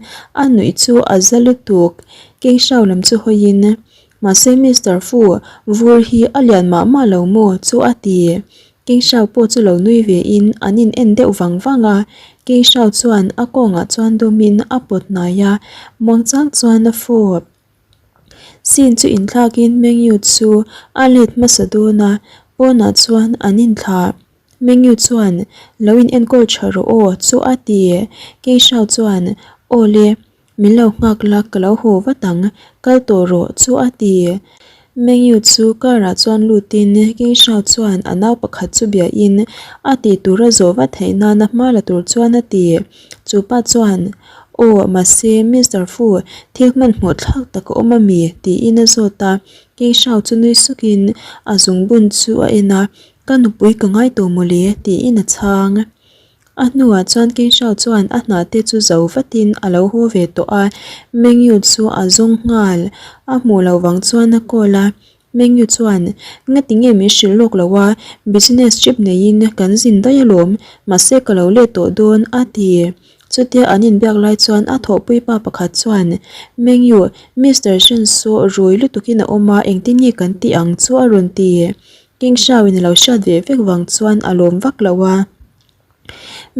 a nuih chu a za lutuk. King Shao lam chu hawiin, Mahse Mister Fu, vur hi a lian mah mah lo maw? chu a ti. King Shao pawh chu lo nui vein an in en deuh vang vang a. King Shao chuan a kawngah chuan dawmin a pawt hnai a, muangchang chuan a fawp. Scene chu inthlakin Mengyu chu a let hmasa dawn a, pawnah chuan an inthlah. Mengyu chuan, Lo in enkawl tha rawh aw, chu a ti. Keishau chuan, Aw le, min lo nghak la ka lo haw vat ang, kal tawh rawh, chu a ti. Mengyu chu car ah chuan lutin Keishau chuan a nau pakhat chu biahin a tih tur a zawh vat theih nana hma la tur chuan a ti. Chu pa chuan, Aw, mahse Mister Fu, thil hmanhmawh thlak tak a awm a mi? tiin a zawt a. Keishau chu nui sukin a zungbun chu a en a, Ka nupui ka ngai tawh mawle tiin a chhang. A hnuah chuan Keishau chuan a hna te chu zo vatin a lo haw ve tawh a, Mengyu chu a zawng nghal. A hmuh loh vang chuan a call a, Mengyu chuan, Ngati nge min hrilh lawk lo a, business trip neiin kan zin daih alawm, mahse ka lo let tawh dawn a ti. Chutia an inbiak lai chuan a thawhpui pa pakhat chuan, Mengyu, Mister Shen saw rui lutukin a awm a, engtin nge kan tih ang chu a rawn ti. King Shao-in a lo hriat ve vek vang chuan a lawm vak lo a.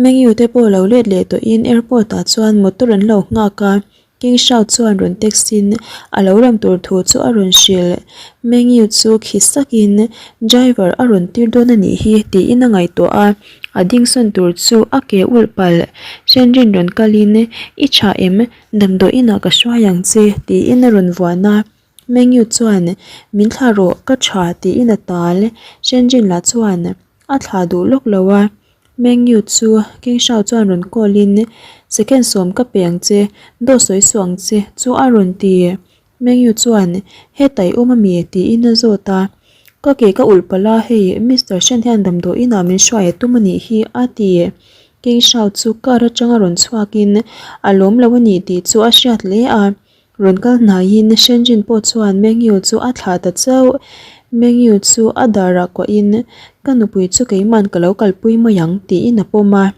Mengyu te pawh lo let leh tawhin airport ah chuan motor an lo nghak a, King Shao chuan rawn text in a lo lam tur thu chu a rawn hrilh. Mengyu chu khi sakin driver a rawn tir dawn a nih hi tiin a ngaihtuah a, a ding sawn tur chu a ke ulh palh. Shenrin rawn kalin I tha em? Damdawi inah ka hruai ang che tiin a rawn vuan a. Mengyu chuan Min thla rawh ka tha tiin a tal. Shenjin lah chuan a thla duh lawk lo a. Mengyu chu King Shao chuan rawn call in Second sawm ka pe ang che, dawt sawi suh ang che chu a rawn ti. Mengyu chuan Hetah i awm ami? tiin a zawt a. Ka ke ka ulh palh a, hei Mister Shen hian damdawi inah min hruai a tum a nih hi a ti. King Shao chu car atanga rawn chhuakin a lawm lo a nih tih chu a hriat hle a. Rawn kal hnaiin Shenjin pawh chuan Mengyu chu a thlah ta chauh. Mengyu chu a darah kuahin, Ka nupui chu keiman ka lo kalpui mai ang, tiin a pawm a.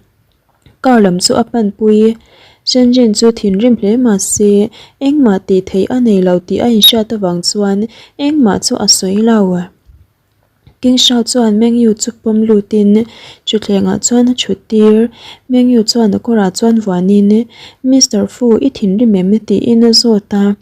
Car lam chu a panpui. Shenjin chu thinrim hle mah se, engmah tih theih a nei lo tih a inhriat avang chuan engmah chu a sawi lo. King Shao chuan Meng Yu chu pawm lutin thutthlengah chuan a thut tir. Meng Yu chuan a kawrah chuan vuanin, Mister Fu, i thinrim em? tiin a zawt a.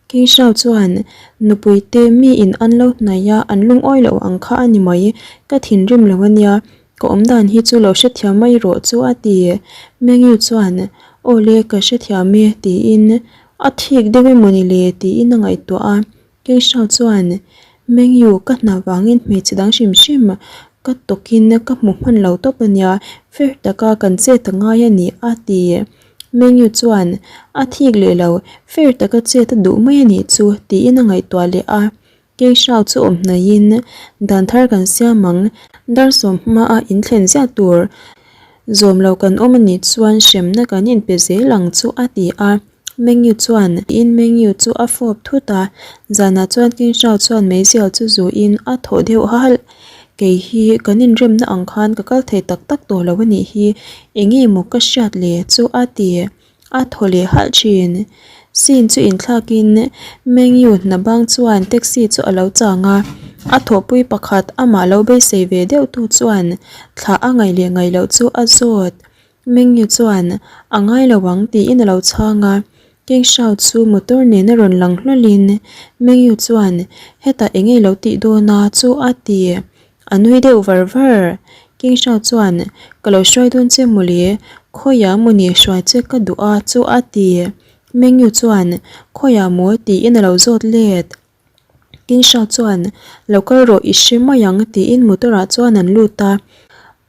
King Shao chuan, Nupui te miin an lo hnaih a, an lungawi loh ang kha a ni mai. Ka thinrim lo a nia, ka awmdan hi chu lo hrethiam mai rawh chu a ti. Meng Yu chuan, Aw le, ka hrethiam e, tiin a thik deuh emawni le tiin a ngaihtuah a. Keisha chuan, Mengyu, ka hna vangin hmeichhe dang hrim hrim ka tawkin ka hmu hman lo tawp a nia, fair taka kan chet a ngai a ni, a ti. Mengyu chuan, A thik leh lo, fair taka chet a duh mai a nih chu, tiin a ngaihtuah leh a. Keisha chu awm hnaihin, Dan thar kan siam ang, dar sawm hmaa inthlen ziah tur zawm lo kan awm a nih chuan hremna kan inpe zel ang chu, a ti a. Mengyu chuan tiin Mengyu chu a fawp thut a, zanah chuan King Shao chuan meizial chu zuin a thaw deuh halh. Kei hi kan inremna ang khan ka kal thei tak tak tawh lo a nih hi, enge maw ka hriat le chu a ti. A thaw leh halh thin. Scene chu inthlakin Mengyu hna bang chuan taxi chu a lo chang a, a thawhpui pakhat amah lo beisei ve deuh tu chuan thlah a ngaih leh ngaih loh chu a zawt. Mengyu chuan, A ngai lo ang, tiin a lo chhang a. King Shao chu motor nen a rawn lang hlawlhin Mengyu chuan, Hetah eng nge lo tih dawn a? chu a ti. A nui deuh var var. King Shao chuan, Ka lo hruai dawn che mawle, khawiah mawni hruai che ka duh a chu a ti. Mengyu chuan, Khawiah maw? tiin a lo zawt let. Kingshaw chuan, Lo kal rawh i hre mai ang tiin motor ah chuan an lut a.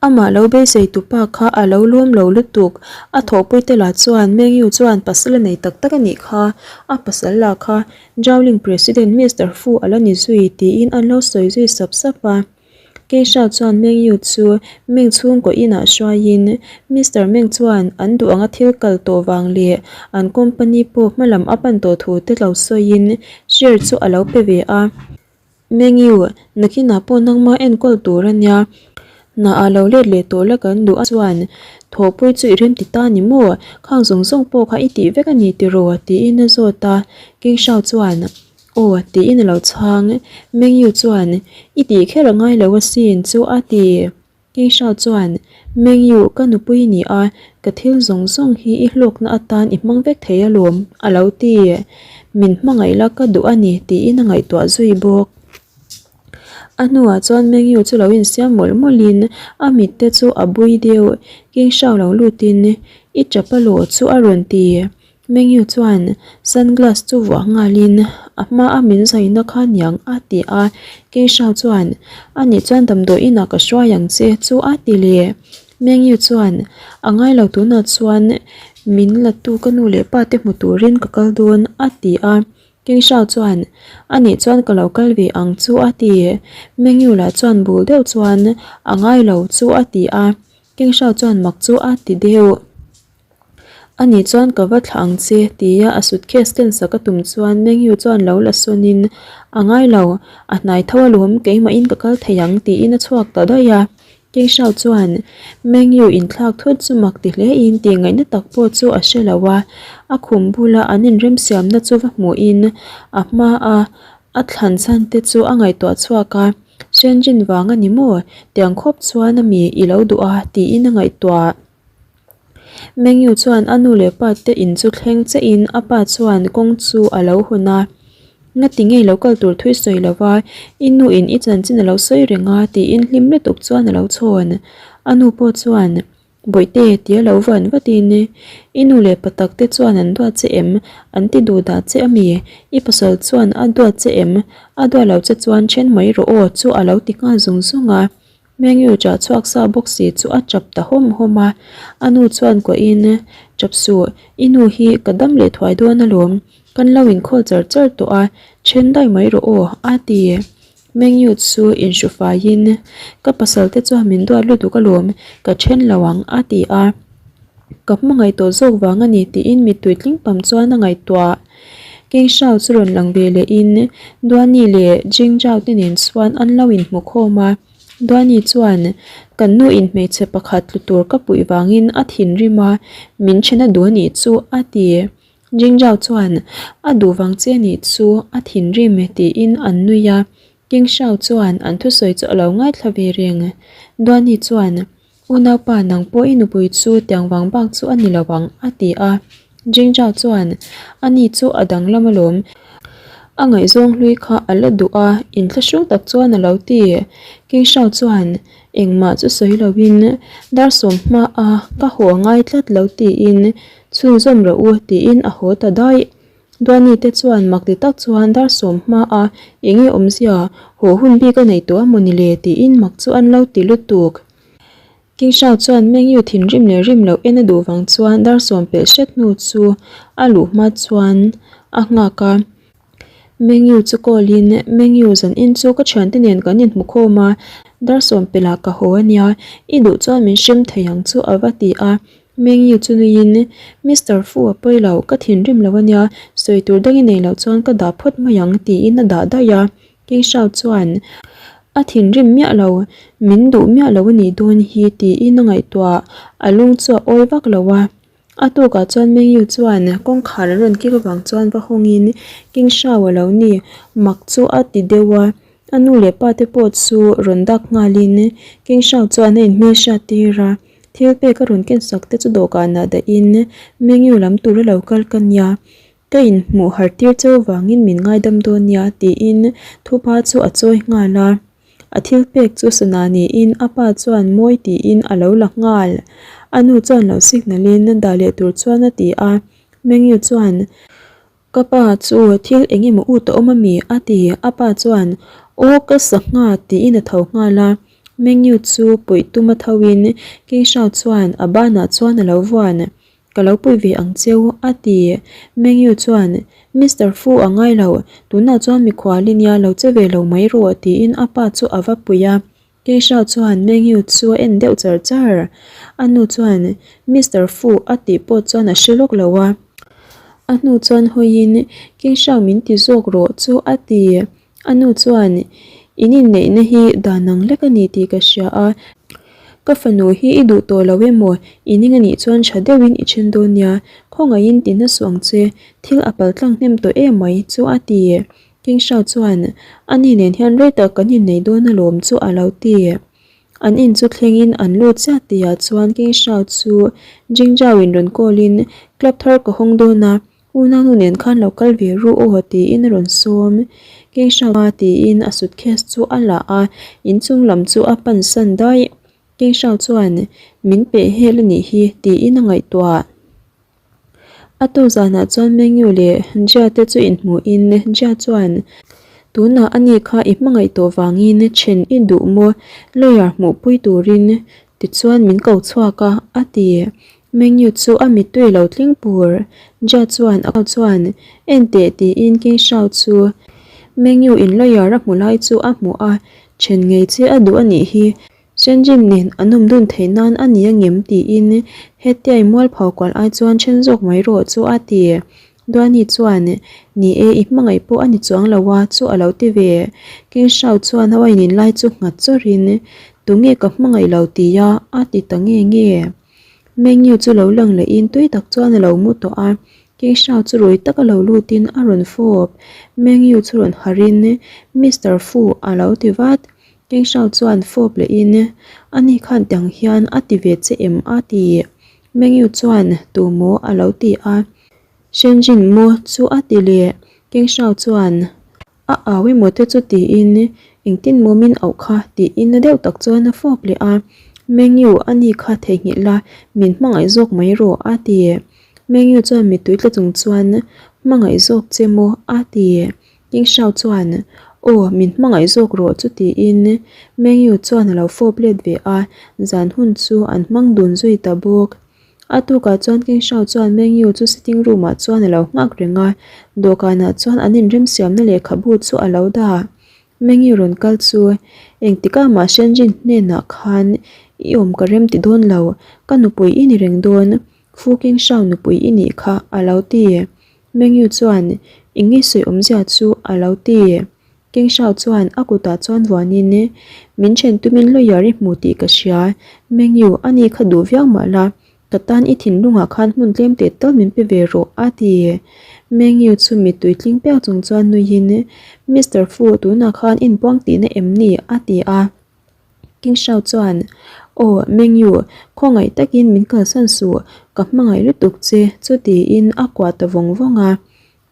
Amah lo beisei tu pa kha a lo lawm lo lutuk. A thawhpui te lah chuan Mengyu chuan pasal a nei tak tak a nih kha, a pasal lah kha Zhaoling President Mister Fu a la ni zui tiin an lo sawi zui sap sap a. Keisha chuan Meng Yu chu Meng chhungkaw inah hruaiin Mister Meng chuan an duh anga thil kal tawh vang leh an company pawh hmalam a pan tawh thu te lo sawiin share chu a lo pe ve a. Meng Yu, nakinah pawh nangma enkawl tur a nia. Hna ah lo let leh tawh la kan duh a chuan thawhpui chu i remti ta ni maw? Khang zawng zawng pawh kha i tih vek a ni tiraw? tiin a zawt a. Keisha chuan. Aw, tiin a lo chhang. Mengyu chuan, I tih kher a ngai lo asin chu a ti. Keisha chuan, Mengyu, ka nupui i ni a, ka thil zawng zawng hi i hlawkna atan i hmang vek thei alawm, a lo ti. Min hmangaih la ka duh a ni, tiin a ngaihtuah zui bawk. A hnuah chuan Mengyu chu lo insiam mawlh mawlhin a mit te chu a bui deuh. Keisha lo lutin, I tap alaw chu a rawn ti. Mengyu chuan sunglass chu vuah nghalin a hma a min zaina kha niang a ti a, Keisha chuan ani chuan damdawi inah ka hruai ang che chu a ti leh. Mengyu chuan a ngai lo tunah chuan min la tu ka nu leh pa te hmu turin ka kal dawn a ti a. King Shao chuan, A nih chuan ka lo kal ve ang chu a ti. Meng Yu lah chuan bul deuh chuan, A ngai lo chu a ti a. King Shao chuan mak chu a ti deuh. A nih chuan ka va thlah ang che tia a suitcase ken sak a tum chuan Meng Yu chuan lo la sawnin, A ngai lo, a hnai tho alawm, keimahin ka kal thei ang tiin a chhuak ta daih a. King Shao chuan Meng Yu inthlak thut chu mak ti hlein tih ngaihna tak pawh chu a hre lo a, a khum bula an inremsiamna chu va hmuhin a hmaa a thlan chhan te chu a ngaihtuah chhuak a, Shenjin vang a ni maw? Tiang khawp chuan a mi i lo duh a tiin a ngaihtuah. Mengyu chuan a nu leh pa te in chu thleng chiahin a pa chuan kawng chu a lo hawn a, Ngati ngei lo kal tur thui sawi lo va, i nu in i chanchin a lo sawi reng a tiin hlim lutuk chuan a lo chhawn. A nu pawh chuan, Bawihte tia lo van vatin, I nu leh pa tak te chuan an duat che em? An ti duh dah che a mi? I pasal chuan a duat che em? A duat lo che chuan then mai rawh aw chu a lo ti nghal zung zung a. Mengyu chah chhuak sa bawk si chu a chap ta hawm hawm a, a nu chuan kuahin, Chap suh, i nu hi ka dam leh thuai dawn alawm, kan lo inkhawl char char tawh a, then daih mai rawh aw, a ti. Mengyu chu inhru faiin, Ka pasal te chuan min duat lutuk alawm, ka then lo ang, a ti a. Ka hmangaih tawh zawk vang a ni tiin mittui tling pam chuan a ngaihtuah. King Shao chu rawn lang ve lehin Duani leh Jing Zhao te nen chuan an lo inhmu khawm a. Duani chuan, Kan nu in hmeichhe pakhat tlu tur ka puih vangin a thinrim a, min then a duh a nih chu, a ti. Jing Zhao chuan, A duh vang che a nih chu, a thinrim, tiin an nui a. King Shao chuan an thusawi chu a lo ngaithla ve reng. Duani chuan, Unaupa nang pawh i nupui chu tiang vang bak chu a ni lo ang, a ti a. Jing Zhao chuan, Ani chu a danglam alawm. A ngaihzawng hlui kha a la duh a, inthlahrung tak chuan a lo ti. King Shao chuan, Engmah chu sawi loin dar sawm hmaa ka haw a ngai tlat lo tiin chhunzawm rawh u tiin a haw ta daih. Duani te chuan mak ti tak chuan dar sawm hmaa eng nge awmzia haw hun bik a nei tawh a maw ni le tiin mak chu an lo ti lutuk. King Shao chuan Mengyu thinrim leh rim loh en a duh vang chuan dar sawm pelh hret hnu chu a luh hma chuan a nghak a. Mengyu chu call in, Mengyu zan in chu ka thiante nen kan inhmu khawm a, dar sawm pelh ah ka haw a nia, i duh chuan min hrem thei ang chu a va ti a. Mengyu chu nuiin, Mister Fu a pawi lo, ka thinrim lo a nia, sawi tur dang i nei loh chuan ka dah phawt mai ang tiin a dah daih a. King Shao chuan, A thinrim miah lo, min duh miah lo a nih dawn hi tiin a ngaihtuah, a lung chu a awi vak lo a. A tukah chuan Meng Yu chuan kawngkhar an rawn kik avang chuan va hawngin King Shao a lo ni, mak chu a ti deuh a. A nu leh pa te pawh chu rawn dak nghalin King Shao chuan a inhmelhriat tir a, thil pek a rawn ken sak te chu dawhkanah dahin Meng Yu lam tura lo kal ka nia. Ka inhmuh har tir cheu vangin min ngaidam dawn nia tiin thupa chu a chawi nghal a. A thil pek chu sana niin a pa chuan mawi tiin a lo la nghal. A nu chuan lo signal in dah leh tur chuan a ti a. Mengyu chuan, Ka pa chu thil eng emaw ut a awm ami? a ti. A pa chuan, Aw ka sa ngha tiin a tho nghal a. Mengyu chu puih tum a tho in King Shao chuan a banah chuan a lo vuan. Ka lo pui ve ang cheu, a ti. Mengyu chuan, Mister Fu a ngai lo, tunah chuan mikhual i nia lo che ve lo mai rawh, tiin a pa chu a va pui a. Keisha chuan Mengyu chu a en deuh char char. A nu chuan, Mister Fu a tih pawh chuan a hre lawk lo a. A hnu chuan hawiin, Keisha min ti zawk rawh chu a ti. A nu chuan, In inneihna hi dan ang lek a ni tih ka hria a, ka fanu hi i duh tawh lo emaw, i ning a nih chuan tha deuhin i then dawn nia, khawngaihin ti hna suh ang che, thil a pal tlang hnem tawh em mai chu a ti. King Shao chuan, A ni nen hian rei tak kan innei dawn alawm chu a lo ti. An in chu thlengin an lut chiah tihah chuan King Shao chu Jing Zhao in rawn call in, Club thar ka hawng dawn a, Unau nu nen khan lo kal ve ru aw tiin a rawn sawm. Kengshang a tiin a suitcase chu a la a, inchung lam chu a pan san daih. Kengshang chuan min peh hel a nih hi tiin a ngaihtuah. A tu zanah chuan Mengyu leh Jia te chu inhmuhin Jia chuan tunah a ni kha i hmangaih tawh vangin then i duh maw lawyer hmuhpui turin tichuan min ko chhuak a a ti. Mengyu chu a mittui lo tling pur. Jia chuan a chuan en teh tiin King Shao chu Mengyu in lawyer a hmu lai chu a hmu a, then ngei che a duh a nih hi. Shenjin nen an awm dun theih nan a ni angem tiin hetiai mualpho kual ai chuan then zawk mai rawh chu a ti. Duani chuan, Ni e, i hmangaih pawh a ni chuang lo a, chu a lo ti ve. King Shao chuan a wine in lai chu nghat chawrhin, Tunge ka hmangaih lo ti a? a ti ta nge nge. Meng Yu chu lo lang lehin tui tak chuan a lo mu tawh a, King Shao chu rui taka lo lutin a rawn fawp. Meng Yu chu rawn harhin, Mister Fu a lo ti vat. King Shao chuan fawp lehin, Ani khan tiang hian a ti ve che em? a ti. Meng Yu chuan, Tu maw? a lo ti a. Shenjin maw chu a ti leh. King Shao chuan, A au emaw te chu tiin engtin maw min auh kha tiin na deuh tak chuan a fawp leh a. Mengyu a ni kha theihnghilh la, min hmangaih zawk mai rawh a ti. Mengyu chuan mittui tla chung chuan hmangaih zawk che maw a ti. King Shao chuan aw min hmangaih zawk rawh chu tiin Mengyu chuan a lo fawp let ve a, zan hun chu an hmang dun zui ta bawk. A tukah chuan King Shao chuan Meng Yu chu sitting room ah chuan a lo nghak reng a, dawhkanah chuan an inremsiamna lehkhabu chu a lo dah. Meng Yu rawn kal chu, Engtikah mah Shenjin hnenah khan i awm ka rem ti dawn lo, ka nupui i ni reng dawn, Fu King Shao nupui i nih kha, a lo ti. Meng Yu chuan, Eng nge sawi awmzia chu? a lo ti. King Shao chuan a kutah chuan vuanin, Min then tumin lawyer i hmu tih ka hria. Mengyu, a ni kha duh viau mah la, ka tan i thinlungah khan hmun tlem teh tal min pe ve rawh, a ti. Mengyu chu mittui tling piak chung chuan nuiin, Mister Fu, tunah khan inpuang tihna em ni? a ti a. King Shao chuan, Aw, Mengyu, khawngaih takin min kalsan suh, ka hmangaih lutuk che, chu tiin a kuah ta vawng vawng a.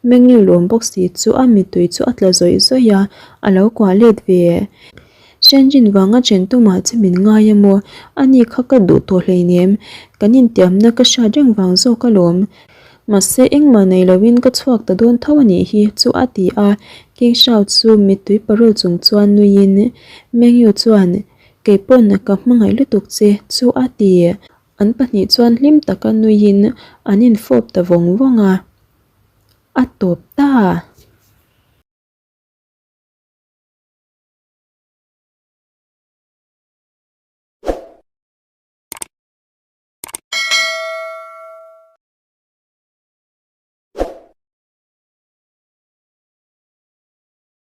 Mengyu lawm bawk si chu a mittui chu a tla zawih zawih a, a lo kuah let ve. Shenjin vanga chen tumah che min ngai a maw? Ani kha ka duh tawh hleinem, kan intiamna ka hriat reng vang zawk alawm. Mahse engmah nei loin ka chhuak ta dawn tho a nih hi chu a ti a, King Shao chu mittui parul chung chuan nuiin Mengyu chuan Keipawn ka hmangaih lutuk che chu a ti. An pahnih chuan hlim taka nuiin an infawp ta vawng vawng a. A tawp ta.